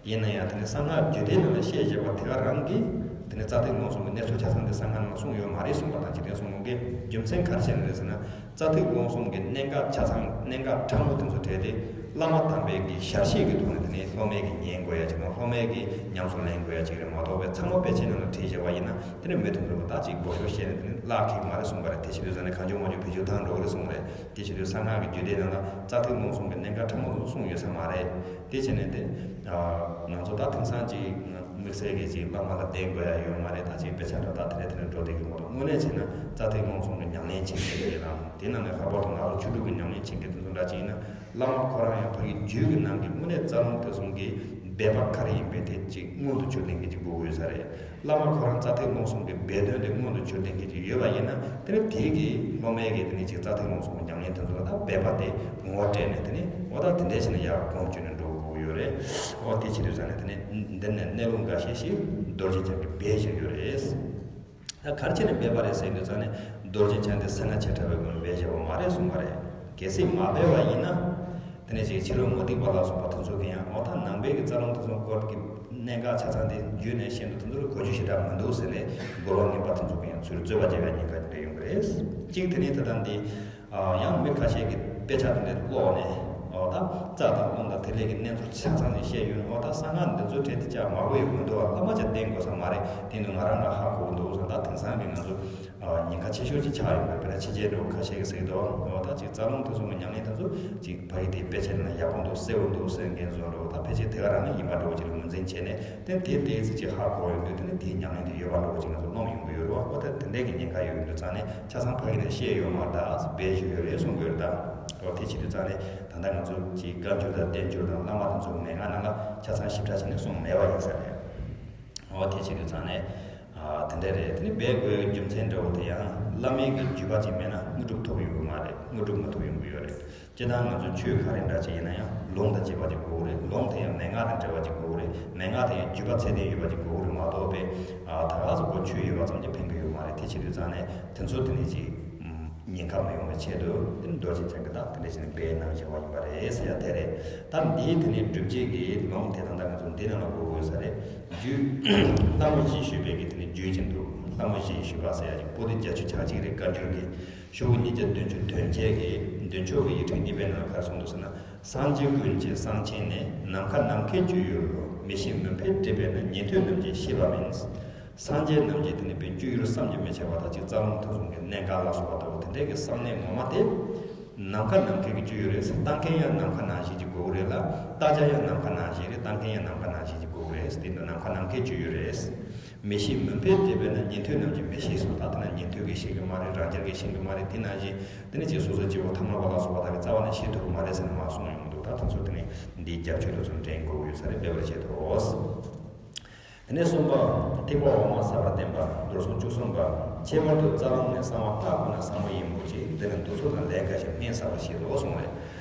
ཡིན་ན་ཡང་དེ་ནི་གསང་སྔགས་རྒྱུད་སྡེ་ནང་ལ་བཤད་བཞག་པ་དེ་ག་རང་གིས་དེ་ནི་རྩ་ཐིག་རླུང་གསུམ་གྱི་གནས་ཚུལ་ཆ་ཚང་དེ་གསང་སྔགས་ནང་ལ་གསུངས་ཡོད་མ་རེད་གསུངས་པ་དང་། འཇིག་རྟེན་གསུམ་ལུགས་ཀྱི་རྒྱུ་མཚན་ག་རེ་བྱས་ནས་རེད་ཟེར་ན། རྩ་ཐིག་རླུང་གསུམ་གྱི་གནད་འགག་ཆ་ཚང་། གནད་འགག་ཕྲ་མོ་དེ་ཚོ་བྲལ་ཏེ། བླ་མ་དམ་པའི་གི་ཞལ་ཤེས་ཀྱི་ཐོག་ནས་དེ་ནི་སློབ་མའི་གི་ཉན་དགོས་ཡ་ཅིག་དང་། སློབ་མའི་གི་ཉམས་སུ་ལེན་དགོས་ཡ་ཅིག་རེད་མ་གཏོགས་པའི་ཚང་མ་དཔེ་ཆའི་ནང་ལ་བྲིས་བཞག་པ་ཡིན་ན། དེ་ནི་མི་དེ་ཚོ་གི་ད་ཅིག་མགོ་གཞུག་བཤད་ནས་དེ་ནི་བརླག་ཁེགས་མ་རེད་གསུངས་པ་རེད། དེ་བྱེད་དུས་ཙང་ནས་གང་བྱུང་མང་བྱུང་བེད་སྤྱོད་བཏང་འགྲོ་གི་རེད་གསུངས་རེད། དེ་བྱེད་དུས་གསང་སྔགས་ཀྱི་རྒྱུད་སྡེ་ནང་ལ་རྩ་ཐིག་རླུང་གསུམ་གྱི་གནད་འགག་ཕྲ་མོ་ཚོ་གསུངས་ཡོད་ས་མ་རེད། དེ་བྱས་ནས་དེ། ང་ཚོ་ད་དེང་སང་ཅིག་དམིགས་བསལ་གྱི་ཅིག་བླ་མ་ལ་བརྟེན་དགོས་ཡ་ཡོད་མ་རེད། ད་ཅིག་དཔེ་ཆ་འདྲ་ད་དེ་འདྲ་དེ་འདྲ་འགྲོ་བསྡད་ཀྱི་མ་གཏོགས། དངོས་གནས་བྱས་ན་རྩ་ཐིག་རླུང་གསུམ་གྱི་ཉམས་ལེན་བྱེད་མཁན་ཡིན་ན། དེ་ནང་ནས་ལྷག་པར་དུ་ང་ཚོ་ཆོས་དྲུག་གི་ཉམས་ལེན་བྱེད་མཁན་དེ་ཚོ་འདྲ་ཅིག་ཡིན་ན། བླ་མ་ཁོ་རང་ཡང་ཕ་གི་རྒྱུད་ཀྱི་ནང་གི་དངོས་གནས་རྩ་རླུང་དེ་གསུམ་གྱི་སྦས་པ་ག་རེ་ཡིན་པའི་དེ་ཅིག་མངོན་དུ་གྱུར་ལྡན་གྱི་ཅིག་དགོས་ཀྱི་ཡོད་ས་རེད། བླ་མ་ཁོ་རང་རྩ་ཐིག་རླུང་གསུམ་གྱི་སྦས་དོན་དེ་མངོན་དུ་གྱུར་ལྡན་གྱི་ཅིག་ཡོད་པ་ཡིན་ན། དེ་ནི་དེ་གི་སློབ་མའི་གི་དེ་ནི་ཅིག་རྩ་ཐིག་རླུང་གསུམ་གྱི་ཉམས་ལེན་དེ་ཚོ་ལ་ད་སྦས་པ་དེ་ངོ་སྤྲད་ནས། དེ་ནི་འོ་ད་དེ་འདྲས་བྱས་ན་ཡག་གོང་བཅོས་ནས་འགྲོ་དགོས་ཀྱི་ཡོད་རེད། འོ་དེ་བྱེད་དུས་ཙང་ནས་དེ་ནི་འདི་ནས་གནས་ལུགས་འགའ་ཤས་ཤིག་རྡོ་རྗེ་འཆང་གིས་སྦས་བཞག་ཡོད་རེད། ད་ག་རེ་བྱས་ནས་སྦས་པ་རེད་ཟེར་དུས་ཙང་ནས། རྡོ་རྗེ་འཆང་དེ་སེར་སྣ་བྱེ་བྲག་པའི་སྒོ་ནས་སྦས་བཞག་པ་མ་རེད་གསུངས་པ་རེད། གལ་སྲིད་མ་སྦས་པ་ཡིན་ན། དེ་ནས་ཅིག་ཕྱི་རོལ་མུ་སྟེགས་པ་ལ་སོགས་པ་དེ་ཚོ་གིས་ཡང་འོ་ད་ནང་པའི་གི་རྩ་རླུང་དེ་ཚོ་སྐོར་གྱི་གནད་འགག་ཆ་ཚང་དེ་བརྗོད་ནས་ཤིན་ཏུ་དེ་ཚོ་ལ་གོ་རྒྱུ་ཞེ་དྲག་མི་འདུག་ཟེར་ནས། རྒོལ་བ་ངན་པ་དེ་ཚོ་གིས་ཡང་ཚུར་རྩོད་པ་རྒྱག་ཡ་ཉེན་ཁ་དེ་འདྲ་ཡོང་གི་རེད། གཅིག་དེ་ནས་ད་ལྟ་འདི་ཡང་མི་ཁ་ཤས་ཀྱིས་དཔེ་ཆ་དེ་འདྲ་ཀློག་ནས། འོ་ད་རྩ་དང་རླུང་དང་དེ་ལས་ཀྱི་གནས་ཚུལ་ཆ་ཚང་ཞིག་བཤད་ཡོད་ནས། འོ་ད་གསང་སྔགས་འདི་ཚོའི་གྲས་དེ་ཅག་མང་པོ་ཡོད་མི་འདུག་བ། བླ་མ་ཅག་བསྟེན་དགོས་ས་མ་རེད། དེ་འདུག་ང་རང་ལ་ཧ་གོ་འདུག་བསམ། ད་དེང་སང་གི་ང་ཚོ་ཉེན་ཁ་ཆེ་ཤོས་ཅིག་ཆགས་ཡོད་པ་རེད། ཕྱི་རྒྱལ་འགྲོ་ཁ་ཤས་ཀྱིས་ཟེར་གྱི་འདུག་འོ་ད་ཅིག་རྩ་རླུང་ཐོས་བསམ་གྱི་ཉམས་ལེན་དེ་ཚོ་ཅིག་ཕ་གི་དེ་དཔེ་ཆ་ནང་ཡག་པོ་འདུག་གསལ་པོ་འདུག་ཟེར་མཁན་ཚོ་འདྲ་བོ། ད་ཕལ་ཆེར་དེ་ག་རང་ནས་ཡིན་པ་འདྲ་བོ་ཅིག་ལ་ངོས་འཛིན་བྱས་ནས། དེ་དེ་དེ་ཚེ་ཅིག་ཧ་གོ་ཡོང་དུས། དེ་ནི་དེའི་ཉམས་ལེན་དེ་ཡོད་པ་འདྲ་བོ་ཅིག་ང་ཚོ་རློམ་ཡོང་གི་ཡོད་རེད་བ། འོ་ད་དེ་འདྲའི་གི་ཉེན་ཁ་ཡོད་ཡོང་དུས་ཙང་ནས་ཆ་ཚང་ཕ་གི་ནས་བཤད་ཡོད་མ་རེད། ད་སྦས་བཞག་ཡོད་རེད་གསུང་གི་ཡོད་རེད། ད་འོ་དེ་བྱེད་དུས་ཙང་ནས་ད་ལྟ་ང་ཚོ་ཅིག་བཀའ་འགྱུར་དང་བསྟན་འགྱུར་དང་བླ་མ་དེ་ཚོ་མན་ངག་ནང་ལ་ཆ་ཚང་ཞིབ་ཕྲ་བྱས་ནས་གསུངས་མེད་པ་ཡིན་ས་རེད། འོ་དེ་བྱེད་དུས་ཙང་ནས། ཨ། དེ་འདྲ་རེད། དེ་ནི་སྦས་དགོས་རྒྱུ་མཚན་འདྲ་བོ་དེ་ཡང་བླ་མའི་གི་བརྒྱུད་པ་ཅིག་མེད་ན་དངོས་གྲུབ་ཐོབ་ཡོང་གི་མ་རེད། དངོས་གྲུབ་མ་ཐོབ་ཡོང་གི་ཡོད་རེད། སྤྱིར་བཏང་ང་ཚོ་ཆོས་ག་རེ་འདྲ་ཅིག་ཡིན་ན་ཡང་ལུང་དང་བཅས་པ་ཅིག་དགོས་ཀྱི་རེད། ལུང་དེ་ཡང་མན་ངག་དང་འབྲེལ་བ་ཅིག་དགོས་ཀྱི་རེད། མན་ངག་དེ་ཡང་བརྒྱུད་པ་ཚད་ལྡན་ཡོད་པ་ཅིག་དགོས་ཀྱི་རེད་མ་གཏོགས་པས། ཨ། ད་ག་ཟེ་ཁོ་ཆོས་ཡོད་པ་ཙམ་གྱིས་ཕན་གྱི་ཡོད་མ་རེད། དེ་བྱེད་དུས་ཙང་ནས་དེ་ཚོ་དེ་ནས་ཅིག་ཉེན་ཁ་མི་ཡོང་བའི་ཆེད་དུ། དེ་ནི་རྡོ་རྗེ་འཆང་གིས་ད་དེ་འདྲ་བྱས་ནས་སྦས་གནང་བཞག་པ་ཡིན་པ་རེད་ཟེར་ཡ་དེ་རེད། ད་འདིའི་དེ་ནས་སྒྲུབ་བྱེད་ཀྱི་ལུང་དེ་ད་ལྟ་ང་ཚོ་འདི་ནང་ལ་གོ་དགོས་ས་རེད། རྒྱུད། ལྷ་མོ་བཞིས་ཞུས་པའི་གི་དེ་ནས་རྒྱུད་ཅིག་འདུག་ལྷ་མོ་བཞིས་ཞུས་པ་ཟེར་ཡ་ཅིག་པོ་ཏི་བརྒྱད་ཅུ་གྱ་གཅིག་རེད། བཀའ་འགྱུར་གྱི་ཤོག་བུ་ཉིས་བརྒྱ་བདུན་ཅུ་དོན་བརྒྱད་ཀྱི་མདུན་ཕྱོགས་ཀྱི་ཡིག་ཕྲེང་གཉིས་པའི་ནང་ལ་ག་རེ་གསུངས་འདུག་ཟེར་ན། སངས་རྒྱས་ཀུན་གྱི་གསང་ཆེན་ནི། ནམ་མཁའ་ནམ་མཁའི་སྤྱོད་ཡུལ་ལོ། མི་ཤེས་མུན་པས་བསྒྲིབས་པས་ན། ཉན་ཐོས་རྣམས་ཀྱིས་ཤེས་པ་མིན། སངས་རྒྱས་རྣམས་ཀྱི་དེ་ནི་པའི་སྤྱོད་ཡུལ་བསམ་གྱིས་མི་ཁྱབ་པ་དང་། ཅིག་རྩ་རླུང་ཐོས་བསམ་གྱི་གནད་འགག་ལ་སོགས་པ་ལྟ་བུ་དེ་འདྲའི་གི་བསམ་གནས་ངོ་མ་དེ་ནམ་མཁའ་ནམ་མཁའི་གི་སྤྱོད་ཡུལ་རེད་ཟེར། ལྟ་མཁན་ཡང་ནམ་མཁའ་ནང་བཞིན་གྱི་དགོས་ཀྱི་རེད་ལ། ལྟ་བྱ་ཡང་ནམ་མཁའ་ནང་བཞིན་རེད། ལྟ་མཁན་ཡང་ནམ་མཁའ་ནང་བཞིན་གྱི་དགོས་ཀྱི་རེད་ཟེར། དེ་འདྲ་ནམ་མཁའ་ནམ་མཁའི་སྤྱོད་ཡུལ་རེད། མི་ཤེས་མུན་པས་བསྒྲིབས་པས་ན། ཉན་ཐོས་རྣམས་ཀྱིས་མི་ཤེས་སོ། ད་དེ་ན་ཉན་ཐོས་ཀྱིས་ཤེས་ཀྱི་མ་རེད། རང་རྒྱལ་གྱིས་ཤེས་ཀྱི་མ་རེད། དེ་ནང་བཞིན་དེ་ནི་ཅིག་སོ་སོ་སྐྱེ་བོ་ཐ་མལ་པ་ལ་སོགས་པ་དག་གིས་རྩ་བ་ནས་ཤེས་ཐུབ་ཀྱི་མ་རེད་ཟེར་ནས་མར་གསུངས་ཡོང་གི་འདུག་ད་དེ་ཚོ་དེ་ནི་འདིའི་རྒྱབ་ཆོས་དེ་ཚོ་འདྲེན་དགོས་ཀྱི་ཡོད་ས་རེད། འབད་པར་བྱེད་དོ། དེ་ནས་གསུམ་པ། ཐེག་པ་འོག་མ་ཟབ་པར་བསྟན་པ། མདོར་གསུང་བཅུ་གསུམ་པ། ཁྱད་པར་དུ་རྩ་རླུང་ནི། གསང་བ་ལྷ་ཁོ་ན་ཟབ་མོ་ཡིན་པོ་ཆེ། འདི་ནི་འདུ་ཚུལ་དང་ལས་འགའ་ཞིག་སྨན་ཟབ་པར་བྱེད་དོ་གསུངས་རེད།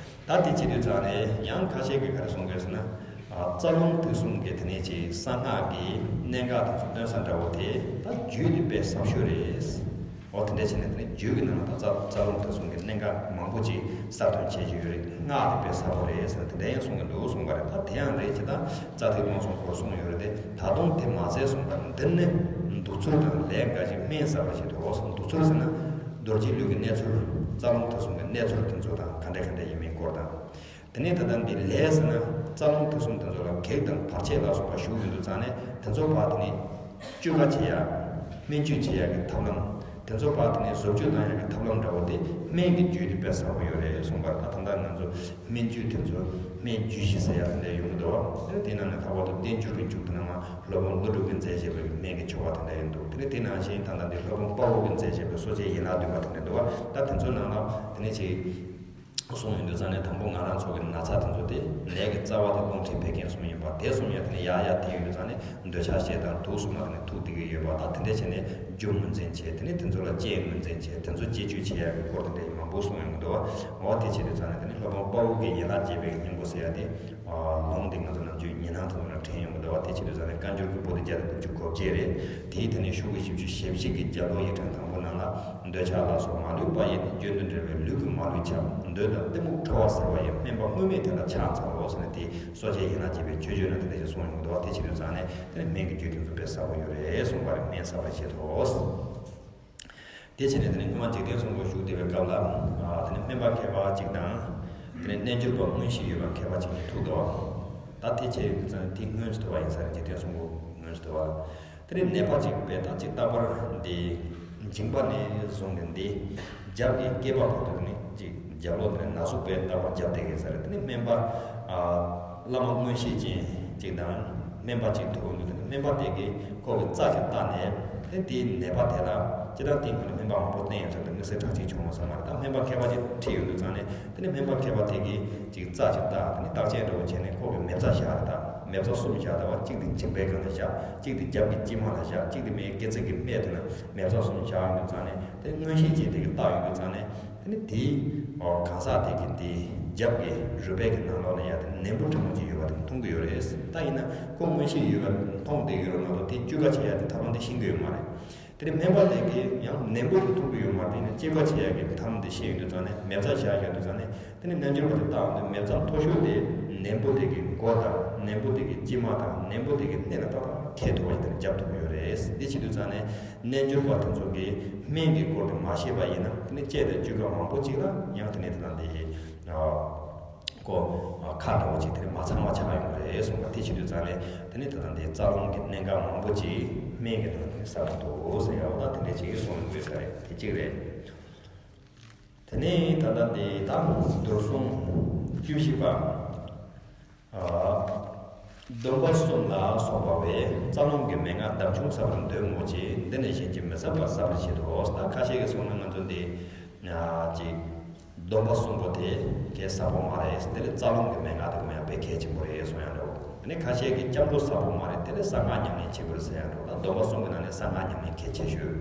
ད་དེ་བྱེད་དུས་ཙང་ནས་ཡང་ཁ་ཤས་ཀྱིས་ག་རེ་གསུང་གི་ཡོད་ཟེར་ན། ཨ། རྩ་རླུང་ཐེག་གསུམ་གྱི་དེ་ནས་ཅིག་གསང་སྔགས་ཀྱི་གནད་འགག་དེ་ཚོ་སྟོན་ས་འདྲ་བོ་དེ་ད་རྒྱུད་དེ་དཔེ་ཟབ་ཤོས་རེད། འོ་དེ་འདྲ་བྱས་ནས་དེ་ནས་རྒྱུད་ཀྱི་ནང་ལ་ད་རྩ་རྩ་རླུང་ཐེག་གསུམ་གྱི་གནད་འགག་མང་པོ་ཅིག་གསར་ཐོན་བྱེད་ཀྱི་ཡོད་རེད། སྔགས་དེ་དཔེ་ཟབ་པོ་རེད་ཟེར་ནས་དེ་འདྲ་ཡང་གསུང་གི་འདུག་གསུངས་པ་རེད། ད་དེ་ཡང་རེད། ཅི་ད་རྩ་ཐེག་རླུང་གསུམ་སྐོར་གསུངས་ཡོད་རེད་དེ། ད་དུང་དེ་མ་ཚད་གསུངས་པ་རེད། འདིར་ནི་འདུ་ཚུལ་དང་ལས་འགའ་ཞིག་སྨན་ཟབ་པར་བྱེད་དོ། འདུ་ཚུལ་ཟེར་ན་རྡོ་རྗེ་ལུས་ཀྱི་གནས་ཚུལ། རྩ་རླུང་ཐེག་གསུམ་གྱི་གནས་ཚུལ་དེ་ཚོ་དང་ག་འདྲ་ག་འདྲ་ཡིན་མིན་སྐོར་དང་། དེ་ནས་ད་ལྟ་འདི་ལས་ཟེར་ན་རྩ་རླུང་ཐེག་གསུམ་དེ་ཚོ་ལ་གེགས་དང་བར་ཆད་ལ་སོགས་པ་ཞུགས་ཡོང་དུས་ཙང་ནས་དེ་ཚོ་ཕར་དེ་ནས་བཅོས་ཁ་བྱེད་ཡ། སྨན་བཅོས་བྱེད་ཡ་གི་ཐབས་ལམ། དེ་ཚོ་ཕར་དེ་ནས་བཟོ་བཅོས་བཏང་ཡ་གི་ཐབས་ལམ་འདྲ་བོ་དེ་སྨན་གྱི་རྒྱུད་དེ་དཔེ་ཟབ་པོ་ཡོད་རེད་གསུངས་པ་རེད། ད་ད་ལྟ་ང་ཚོ་སྨན་རྒྱུད་དེ་ཚོ་སྨན་རྒྱུད་བཞི་ཟེར་ཡ་དེ་འདྲ་ཡོང་གི་འདུག་བ། དེ་ནང་ནས་ལྷག་པར་དུ་བསྟན་འགྱུར་གྱི་མཇུག་དེ་ནང་མ་སློབ་དཔོན་ཀླུ་སྒྲུབ་ཀྱིས་མཛད་བཞག་པའི་སྨན་གྱི་ཆོ་ག་དེ་འདྲ་ཡོད་འདུག་དེ་ནས་དེ་ནང་བཞིན་ད་ལྟ་འདི་སློབ་དཔོན་དཔའ་བོ་གིས་མཛད་བཞག་པའི་གསོ་དཔྱད་ཡན་ལག་བདུན་པ་དེ་འདྲ་འདུག་བ། ད་དེ་ཚོའི་ནང་ལ་དེ་ནས་ཅིག་གསུངས་ཡོང་དུས་ཙང་ནས་དང་པོ་ང་རང་ཚོ་གི་ན་ཚ་དེ་ཚོ་དེ་ནད་ཀྱི་རྩ་བ་དེ་རླུང་མཁྲིས་བད་ཀན་གསུམ་ཡིན་པ་དེ་གསུམ་ཡང་དེ་ནས་ཡར་ཡར་དེད་ཡོང་དུས་ཙང་ནས་འདོད་ཆགས་ཞེ་སྡང་དུག་གསུམ་ལ་དེ་ནས་ཐུག་བསྡད་ཀྱི་ཡོད་པ། ད་དེ་འདྲ་བྱས་ནས་རྒྱུ་ངོས་འཛིན་བྱས། དེ་ནས་དེ་ཚོ་ལ་རྐྱེན་ངོས་འཛིན་བྱས། དེ་ཚོ་བཅོས་བཅོས་བྱེད་ཡག་གི་སྐོར་དེ་འདྲ་ཡང་མང་པོ་གསུངས་ཡོང་གི་འདུག་བ། འོ་དེ་བྱེད་དུས་ཙང་ནས་དེ་ནས་སློབ་དཔོན་དཔའ་བོ་གིས་ཡན་ལག་བརྒྱད་པའི་སྙིང་པོ་ཟེར་ཡ་དེ་ལུང་དེ་ང་ཚོ་ནམ་རྒྱུན་ཉི་སྣང་དེ་ཚོ་ལ་དྲན་ཡོང་གི་འདུག་བ། དེ་བྱེད་དུས་ཙང་ནས་བཀའ་འགྱུར་གྱི་པོ་ཏི་བརྒྱ་དང་དགུ་བཅུ་གོ་བརྒྱད་རེད། དེའི་དེ་ནས་ཤོག་གུ་བཞི་བཅུ་ཞེ་གཅིག་གི་རྒྱབ་ལོགས་ཡིག་ཕྲེང་དང་པོ་ནང་ལ། འདོད་ཆགས་ལ་སོགས་མ་ལུས་པ་ཡིས་ནི། རྒྱུན་དུ་འབྲེལ་བའི་ལུས་ཀྱི་མ་ལུས་ཁྱབ། འདོད་དང་གཏི་མུག་ཁྲོ་བ་སེལ་བ་ཡི། སྨན་པ་དངོས་མེད་དེ་ལ་ཕྱག་འཚལ་ལོ་ཟེར་ནས་དེ་གསོ་དཔྱད་ཡན་ལག་བརྒྱད་པའི་མཆོད་བརྗོད་ནང་དེ་འདྲ་ཞིག་གསུངས་ཡོང་གི་འདུག་བ། དེ་བྱེད་དུས་ཙང་ནས་དེ་ནི་སྨན་གྱི་རྒྱུད་དེ་ཚོ་དཔེ་ཟབ་པོ་ཡོད་རེད་གསུངས་པ་རེད། སྨན་ཟབ་པར་བྱེད་དོ། དེ་བྱས་ནས་དེ་ནི་སྔོན་མ་འཇིག་རྟེན་གསུམ་པོ་བཞུགས་བསྡད་པའི་སྐབས་ལ། ཨ། དེ་ནི་སྨན་པ་མཁས་པ་གཅིག་དང་། དེ་ནི་རྣལ་འབྱོར་པ་མངོན་ཤེས་ཡོད་པ་མཁས་པ་གཅིག་གཉིས་ཐུག་འདུག་བ། ད་དེ་བྱས་ཡོང་དུས་ཙང་ནས་དེ་སྔོན་ཞིག་ཐུག་པ་ཡིན་ས་རེད། འཇིག་རྟེན་གསུམ་པོ་སྔོན་ཞིག་ཐུག་པ་ལ། དེ་ནས་ནད་པ་གཅིག་དཔེ་ད་ཅིག་རྟག་པར་འདི་མཇིང་པ་ནས་བཟུང་ནས་འདི་རྒྱབ་ཀྱི་སྐེད་པ་བར་དུ་དེ་ནས་ཅིག་རྒྱབ་ལོགས་དེ་ནས་ན་ཟུག་དཔེ་རྟག་པར་རྒྱབ་བསྡད་ཀྱི་ས་རེད། དེ་ནས་སྨན་པ། ཨ། བླ་མ་མངོན་ཤེས་ཅན་གཅིག་དང་སྨན་པ་གཅིག་ཐུག་འདུག་དེ་ནས་སྨན་པ་དེ་གིས་ཁོ་གི་རྩ་གཅིག་བལྟས་ནས། དེ་དེའི་ནད་པ་དེ་ལ་སྤྱིར་བཏང་དེའི་སྔོན་ནས་སྨན་པ་མང་པོ་བསྟེན་ཡོད་ཚུལ་དེ་དམིགས་བསལ་གྲགས་ཅིག་བྱུང་བ་ས་མ་རེད། ད་སྨན་པ་མཁས་པ་ཅིག་ཁྲིད་ཡོང་དུས་ཙང་ནས་དེ་ནས་སྨན་པ་མཁས་པ་དེ་གིས་ཅིག་རྩ་གཅིག་བལྟས། དེ་ནས་བརྟག་དཔྱད་འདྲ་བོ་བྱས་ནས་ཁོ་གི་མེ་བཙའ་བཞག་རེད། ད་མེ་བཙའ་གསུམ་བཞག་འདུག་བ། གཅིག་དེ་མཇིང་པའི་སྒང་ལ་བཞག་གཅིག་དེ་རྒྱབ་ཀྱི་དཀྱིལ་མ་ལ་བཞག་གཅིག་དེ་མའི་སྐེ་རྩེ་གི་སྨད་དེ་ལ་མེ་བཙའ་གསུམ་བཞག་ཡོང་དུས་ཙང་ནས། དེ་མངོན་ཤེས་ཅན་དེ་གིས་བལྟས་ཡོང་དུས་ཙང་ནས། དེ་ནི་དེའི་གང་ཟག་དེ་གི་དེའི་རྒྱབ་ཀྱི་རུས་པའི་གི་ནང་ལོགས་ལ་ཡ་དེ་ནད་འབུ་ཕྲ་མོ་ཅིག་ཡོད་པ་དེ་མཐོང་གི་ཡོད་རེད། ད་ཡིན་ན་ཁོ་མངོན་ཤེས་ཡོད་པ་མཐོང་བསྡད་ཡོད་རེད་མ་གཏོགས་དེ་བཅོས་ཁ་བྱེད་ཡ་དེ་ཐབས་ལམ་དེ་ཤེས་ཀྱི་ཡོད་མ་རེད། དེ་ནས་སྨན་པ་དེ་གིས་ཡང་ནད་འབུ་དེ་མཐོང་གི་ཡོད་མ་རེད། དེ་ནས་བཅོས་ཁ་བྱེད་ཡ་གི་ཐབས་ལམ་དེ་ཤེས་ཡོང་དུས་ཙང་ནས་མེ་བཙའ་བཞག་ཡོང་དུས་ཙང་ནས། དེ་ནས་རྣལ་འབྱོར་པ་དེ་བལྟས་ཡོང་དུས་མེ་བཙའ་མཐོ་ཤོས་དེ་ནད་འབུ་དེ་གི་མགོ་དང་ནད་འབུ་དེ་གི་དཀྱིལ་མ་དང་ནད་འབུ་དེ་གི་སྣེ་ལ་ཏག་ཏག་ཐེ་ཐུབ་པ་ཞིག་དེ་ནས་རྒྱབ་ཐུབ་ཀྱི་ཡོད་རེད། དེ་བྱེད་དུས་ཙང་ནས་རྣལ་འབྱོར་པ་དེ་ཚོ་གིས་སྨན་གྱི་སྐོར་དེ་མ་ཤེས་པ་ཡིན་ན། དེ་ནས་དཔྱད་དང་བཅོས་ཁ་མང་པོ་ཅིག་ལ་ཡང་དེ་ནས་དེ་ལ་འདི། ཨ། ཀོ་ཁ་འདྲ་བོ་ཅིག་དེ་ནི་མ་ཚང་བ་ཆགས་ཡོང་གི་རེད་གསུངས་པ་དེ་བྱེད་དུས་ཙང་ནས་དེ་ནི་ད་ལྟ་འདི་རྩ་རླུང་གི་གནད་འགག་མང་པོ་ཅིག་སྨན་གྱི་ནང་ནས་ཟ་དགོས་འདུག་ཟེར་ཡ་བ་ད་དེ་འདྲ་ཅིག་གསུངས་དགོས་ས་རེད། དེ་གཅིག་རེད། དེ་ནས་ད་ལྟ་འདི་ད་མདོར་གསུམ་བཅུ་བཞི་པ། སྡོམ་པ་གསུམ་ལ་སོགས་པ་བས་རྩ་རླུང་གི་མན་ངག་བདག་འབྱུང་ཟབ་པར་འདོད་མོད་ཀྱི། འདི་ནི་གཞན་གྱིས་མི་ཟབ་པ་ཟབ་པར་བྱེད་དོ། ད་ཁ་ཤས་ཀྱིས་གསུངས་ན་ང་ཚོ་འདི་ཅིག་སྡོམ་པ་གསུམ་པོ་དེ་གས་ཟབ་པོ་མ་རེད། དེ་ལས་རྩ་རླུང་གི་མན་ངག་དེ་གོ་ཡང་དཔེ་གལ་ཆེན་པོ་རེད་གསུང་ཡང་འགྲོ། དེ་ནས་ཁ་ཤས་ཀྱིས་སྐྱབས་འགྲོ་ཟབ་པོ་མ་རེད། དེ་ལས་གསང་སྔགས་ཉམས་ལེན་བྱེད་དགོས་རེད་ཟེར་ཡང་འགྲོ། ད་སྡོམ་པ་གསུམ་གྱི་ནང་ནས་གསང་སྔགས་ཉམས་ལེན་གལ་ཆེ་ཤོས།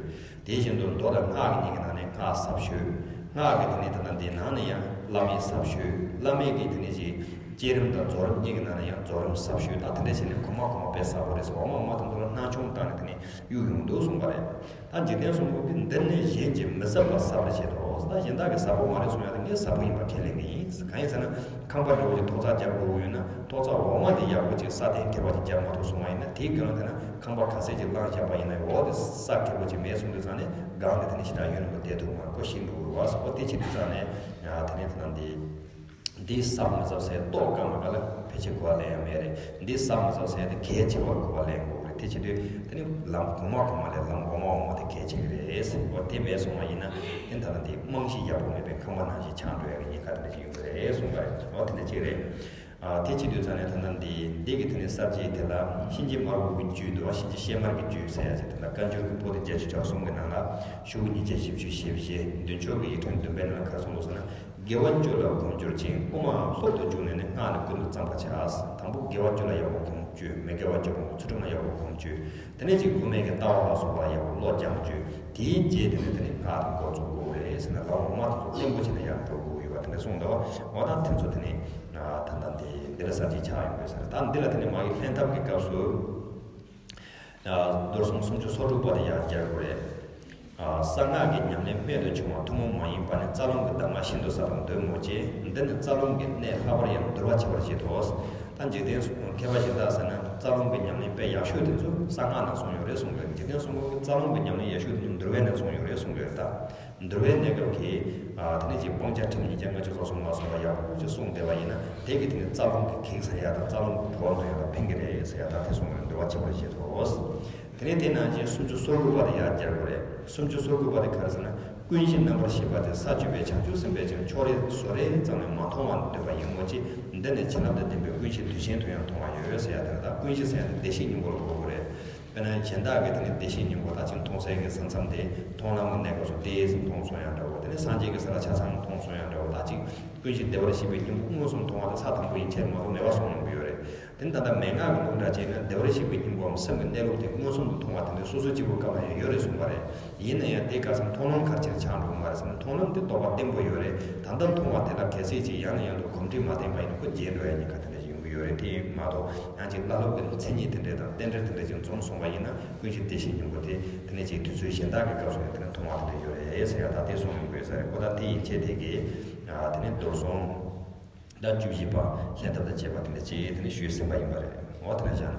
དེ་བཞིན་དུ་མདོ་དང་སྔགས་ཀྱི་གཉིས་ཀྱི་ནང་ནས་སྔགས་ཟབ་ཤོས། སྔགས་ཀྱི་དེ་ནས་ད་ལྟ་འདི་ནང་ནས་ཡང་བླ་མེད་ཟབ་ཤོས། བླ་མེད་ཀྱི་དེ་ནས་ཅིག་བསྐྱེད་རིམ་དང་རྫོགས་རིམ་གཉིས་ཀྱི་ནང་ནས་ཡང་རྫོགས་རིམ་ཟབ་ཤོས། ད་དེ་འདྲ་བྱས་ནས་གོང་མ་གོང་མ་དཔེ་ཟབ་པོ་རེད་ཟེར། འོག་མ་དེ་ཚོ་ལ་སྣང་ཆུང་བཏང་ནས་དེ་ནས་གཡུག་ཡོང་འདུག་གསུངས་པ་རེད། ད་འཇིག་རྟེན་གསུམ་པོ་གི་འདི་ནི་གཞན་གྱིས་མི་ཟབ་པ་ཟབ་པར་བྱེད་དོ། ད་གཞན་དག་གིས་ཟབ་པོ་མ་རེད་གསུང་ཡ་དེ་ངས་ཟབ་པོ་ཡིན་པ་ཁས་ལེན་གྱི་ཡིན། གང་ཡིན་ཟེར་ན་ཁང་པ་འདྲ་བོ་ཅིག་ཐོག་རྩེག་རྒྱག་དགོས་ཀྱི་ཡོད་ན་ཐོག་རྩེག་འོག་མ་དེ་ཡག་པོ་ཅིག་ས་གདན་ཁེབས་པ་ཅིག་རྒྱག་མ་ཐུབ་སོང་བ་ཡིན་ན། དེའི་སྒང་དེ་ན་ཁང་པ་ག་ཚད་ཅིག་བླངས་བཞག་པ་ཡིན་ན་འོག་དེ་ས་ཁེབས་པོ་ཅིག་མེད་སོང་དུས་ཙང་ནས་སྒང་དེ་དེ་ནས་ཞེ་དྲག་ཡུན་རིང་པོ་བསྡད་ཐུབ་མ་རེད། ཁོ་ཤིན་ཏུ་འུར་བ་ཟེར། ཁོ་དེ་བྱེད་དུས་ཙང་ནས་དེ་ནས་དེ་ན་འདི། འདི་ཟབ་མི་ཟབ་ཟེར་རྟོགས་དཀའ་མ་དཀའ་ལ་ཕལ་ཆེར་གོ་བ་ལེན་ཡ་མེད་རེད། འདི་ཟབ་མི་ཟབ་ཟེར་དེ་གལ་ཆེ་བར་གོ་བ་ལེན་དགོས་རེད། དེ་བྱེད་དུས་དེ་ནི་ལམ་གོང་མ་གོང་མ་ལས་ལམ་འོག་མ་འོག་མ་དེ་གལ་ཆེ་གི་རེད་ཟེར། འོ་དེ་མེད་སོང་བ་ཡིན་ན་དེ་ད་ལྟ་འདི་རྨང་གཞི་ཡག་པོ་མེད་པའི་ཁང་པ་ནང་བཞིན་ཆགས་འགྲོ་ཡ་གི་ཉེན་ཁ་དེ་འདྲ་ཞིག་ཡོང་གི་རེད་གསུངས་པ་རེད། འོ་དེ་འདྲ་ཅིག་རེད། ཨ་དེ་བྱེད་དུས་ཙང་ནས་ད་ལྟ་འདི་འདི་གི་དེ་ནས་གསར་བརྗེའི་དེ་ལ་གཤིན་རྗེ་དམར་པོ་གི་རྒྱུད་འདུག་བ། གཤིན་རྗེ་གཤེད་དམར་གྱི་རྒྱུད་ཟེར་ཡ་ཟེར། དེ་ལ་བཀའ་འགྱུར་གྱི་པོ་ཏི་བརྒྱད་ཅུ་གྱ་གསུམ་གྱི་ནང་ལ་ཤོག་གུ་ཉིས་བརྒྱ་བཞི་བཅུ་ཞེ་བཞི། མདུན་ཕྱོགས་ཀྱི་ཡིག་ཕྲེང་བདུན་པའི་ནང་ལ་ག་རེ་གསུངས་འདུག་ཟེར་ན། དགེ་བ་བཅུ་ལ་གོམས་གྱུར་ཅིང་། དབུ་མའམ་ལྷོ་དུ་བཅུག་ནས་ནི། སྔགས་ནི་ཀུན་ཏུ་བརྩམ་པར་བྱ། དང་པོ་དགེ་བ་བཅུ་ལ་ཡག་པོ་གོམས་བཅུག་མི་དགེ་བ་བཅུ་གོམས། ཚུལ་ཁྲིམས་ལ་ཡག་པོ་གོམས་བཅུག་དེ་ནས་ཅིག་དབུ་མའི་གི་ལྟ་བ་ལ་སོགས་པ་ལ་ཡག་པོ་བློ་སྦྱང་བཅུག་དེའི་རྗེས་དེ་ནས་དེ་ནས་སྔགས་དེ་འགོ་བཙུགས་དགོས་རེད་ཟེར་ན། ལམ་འོག་མ་དེ་ཚོ་བརྟན་པོ་བྱས་ནས་ཡར་འགྲོ་དགོས་ཡོད་པ་དེ་འདྲ་གསུངས་འདུག་འོ་ད་དེ་ཚོ་དེ་ནས་ད་ལྟ་འདི་འདི་ལ་གསར་བརྗེ་ཆགས་ཡོང་དགོས་ཟེར། ད་འདི་ལ་དེ་ནས་མ་གི་ལྷན་ཐབས་ཀྱི་སྐབས་སུ། མདོར་སོང་སུམ་ཅུ་སོ་དྲུག་པ་དེ་ཡང་སྦྱར་དགོས་རེད། གསང་སྔགས་ཀྱི་ཉམས་ལེན་རྨད་དུ་བྱུང་བ་ཐུན་མོང་མ་ཡིན་པ་ནི་རྩ་རླུང་གི་གདམས་ངག་ཤིན་ཏུ་ཟབ་པར་འདོད་མོད་ཀྱི། འདི་ནི་རྩ་རླུང་གི་གནད་ལྷག་པར་ཡང་འདུལ་བ་ཆེ་བར་བྱེད་དོ། ད་འཇིག་རྟེན་མཁས་པ་གཞན་དག་ཟེར་ན་རྩ་རླུང་གི་ཉམས་ལེན་དཔེ་ཡག་ཤོས་དེ་ཚོ་གསང་སྔགས་ནང་གསུངས་ཡོད་རེད་གསུངས་ཡོད། འཇིག་རྟེན་གསུམ་པོ་གི་རྩ་རླུང་གི་ཉམས་ལེན་ཡག་ཤོས་དེ་ཚོ་འདུལ་བའི་ནང་གསུངས་ཡོད་རེད་གསུངས་ཡོད་ད། འདུལ་བའི་གནས་སྐབས་ཀྱི་དེ་ནས་ཀྱི་སྤང་བྱ་ཁྲིམས་ཉིས་བརྒྱ་ལྔ་བཅུ་ཙམ་གསུངས་ལ་སོགས་པ་ཡག་པོ་ཅིག་གསུངས་བསྡད་པ་ཡིན་ན་དེ་གི་དེ་ནས་རྩ་རླུང་གི་གེགས་སེལ་ཡ་དང་རྩ་རླུང་གི་བྲོ་བ་འདོན་ཡ་ལ་ཕན་གི་རེད་ཟེར་ཡ་ད་དེ་གསུངས་པ་རེད། འདུལ་བ་ཆེ་བར་བྱེད་དོ། དེ་ནས་དེ་ནང་བཞིན་སུམ་ཅུ་སོ་དགུ་པ་དེ་ཡར་སྦྱར་དགོས་རེད། སུམ་ཅུ་སོ་དགུ་པ་དེ་ག་རེ་ཟེར་ན། ཀུན་གཞི་རྣམ་པར་ཤེས་པ་དེ་ས་བཅུ་པའི་བྱང་ཆུབ་སེམས་དཔའི་ཕྱིར་ཕྱོགས་རིས་བཟོ་རེས་ཙམ་ལས་མ་མཐོང་བར་འདོད་པ་ཡིན་མོད་ཀྱི། འདི་ནི་བྱིན་རླབས་དང་ལྡན་པའི་ཀུན་གཞི་དུས་གཞན་དུ་ཡང་མཐོང་བ་ཡོད་ཟེར་ཡ་དེ་རེད། ད་ཀུན་གཞི་ཟེར་ཡ་དེ་བདེ་གཤེགས་སྙིང་པོ་ལ་གོ་དགོས་རེད། དཔེར་ན་གཞན་དག་གིས་དེ་ནི་བདེ་གཤེགས་སྙིང་པོ་ད་ཅིག་མཐོང་སའི་གི་ས་མཚམས་དེ་མཐོང་ལམ་གྱི་གནས་སྐབས་སུ་ཏོག་ཙམ་མཐོང་སོང་ཡང་འདྲ་བོ། དེ་ནི་སངས་རྒྱས་ཀྱི་ས་ལ་ཆ་ཚང་མཐོང་སོང་ཡང་འདྲ་བོ། ད་ཅིག་ཀུན་གཞི་བདེ་བར་གཤེགས་པའི་སྙིང་པོ་མངོན་སུམ་མཐོང་བ་དེ་ས་དང་པོ་ཡན་ཆད་མ་གཏོགས་མེད་པ་གསུངས་ཡོང་གི་ཡོད་རེད། དེ་ནི་ད་ལྟ་མན་ངག་གི་ལུགས་འདྲ་བྱས་ན་བདེ་བར་གཤེགས་པའི་སྙིང་པོའམ་སེམས་ཀྱི་གནས་ལུགས་དེ་མངོན་སུམ་དུ་མཐོང་བ་དེ་འདྲ་སོ་སོ་གཅིག་པུ་སྐབས་ལ་ཡང་ཡོད་རེད་གསུངས་པ་རེད། ཡིན་ན་ཡང་དེ་སྐབས་སུ་མཐོང་ལམ་ག་རེ་བྱས་ནས་ཆགས་འགྲོ་གི་མ་རེད་ཟེར་ན། མཐོང་ལམ་དེ་རྟོགས་པ་བརྟན་པོ་ཡོད་རེད། ད་ལྟ་མཐོང་བ་དེ་ལ་གལ་སྲིད་ཅིག་ཡང་ནས་ཡང་དུ་གོམས་འདྲིས་མ་བསྟེན་པ་ཡིན་ན་ཁོ་རྗེན་འགྲོ་ཡ་ཉེན་ཁ་དེ་འདྲ་ཞིག་ཡོང་གི་ཡོད་རེད། དེ་མ་གཏོགས་ཡང་ཅིག་བླ་སློབ་ཀྱི་མཚན་ཉིད་དེ་འདྲ་དང་རྟེན་འབྲེལ་དེ་འདྲ་ཅིག་འཛོམས་སོང་བ་ཡིན་ན་ཀུན་གཞི་བདེ་གཤེགས་སྙིང་པོ་དེ་དེ་ནས་ཅིག་དུས་ཚོད་གཞན་དག་གི་སྐབས་སུ་ཡང་དེ་ནས་མཐོང་བ་དེ་འདྲ་ཡོད་རེད་ཟེར་ཡ་ད་དེ་གསུངས་ཡོང་གི་ཡོད་ས་རེད། ཁོ་ད་དེ་ཡན་ཆད་དེ་གི་དེ་ནས་མདོར་སོང་ཟླ་བཅུ་བཞི་པ་ལྷན་ཐབས་དང་བཅས་པ་དེ་འདྲ་ཅིག་དེ་ནས་ཞུས་ཟིན་པ་ཡིན་པ་རེད། འོ་དེ་འདྲ་བྱས་ན།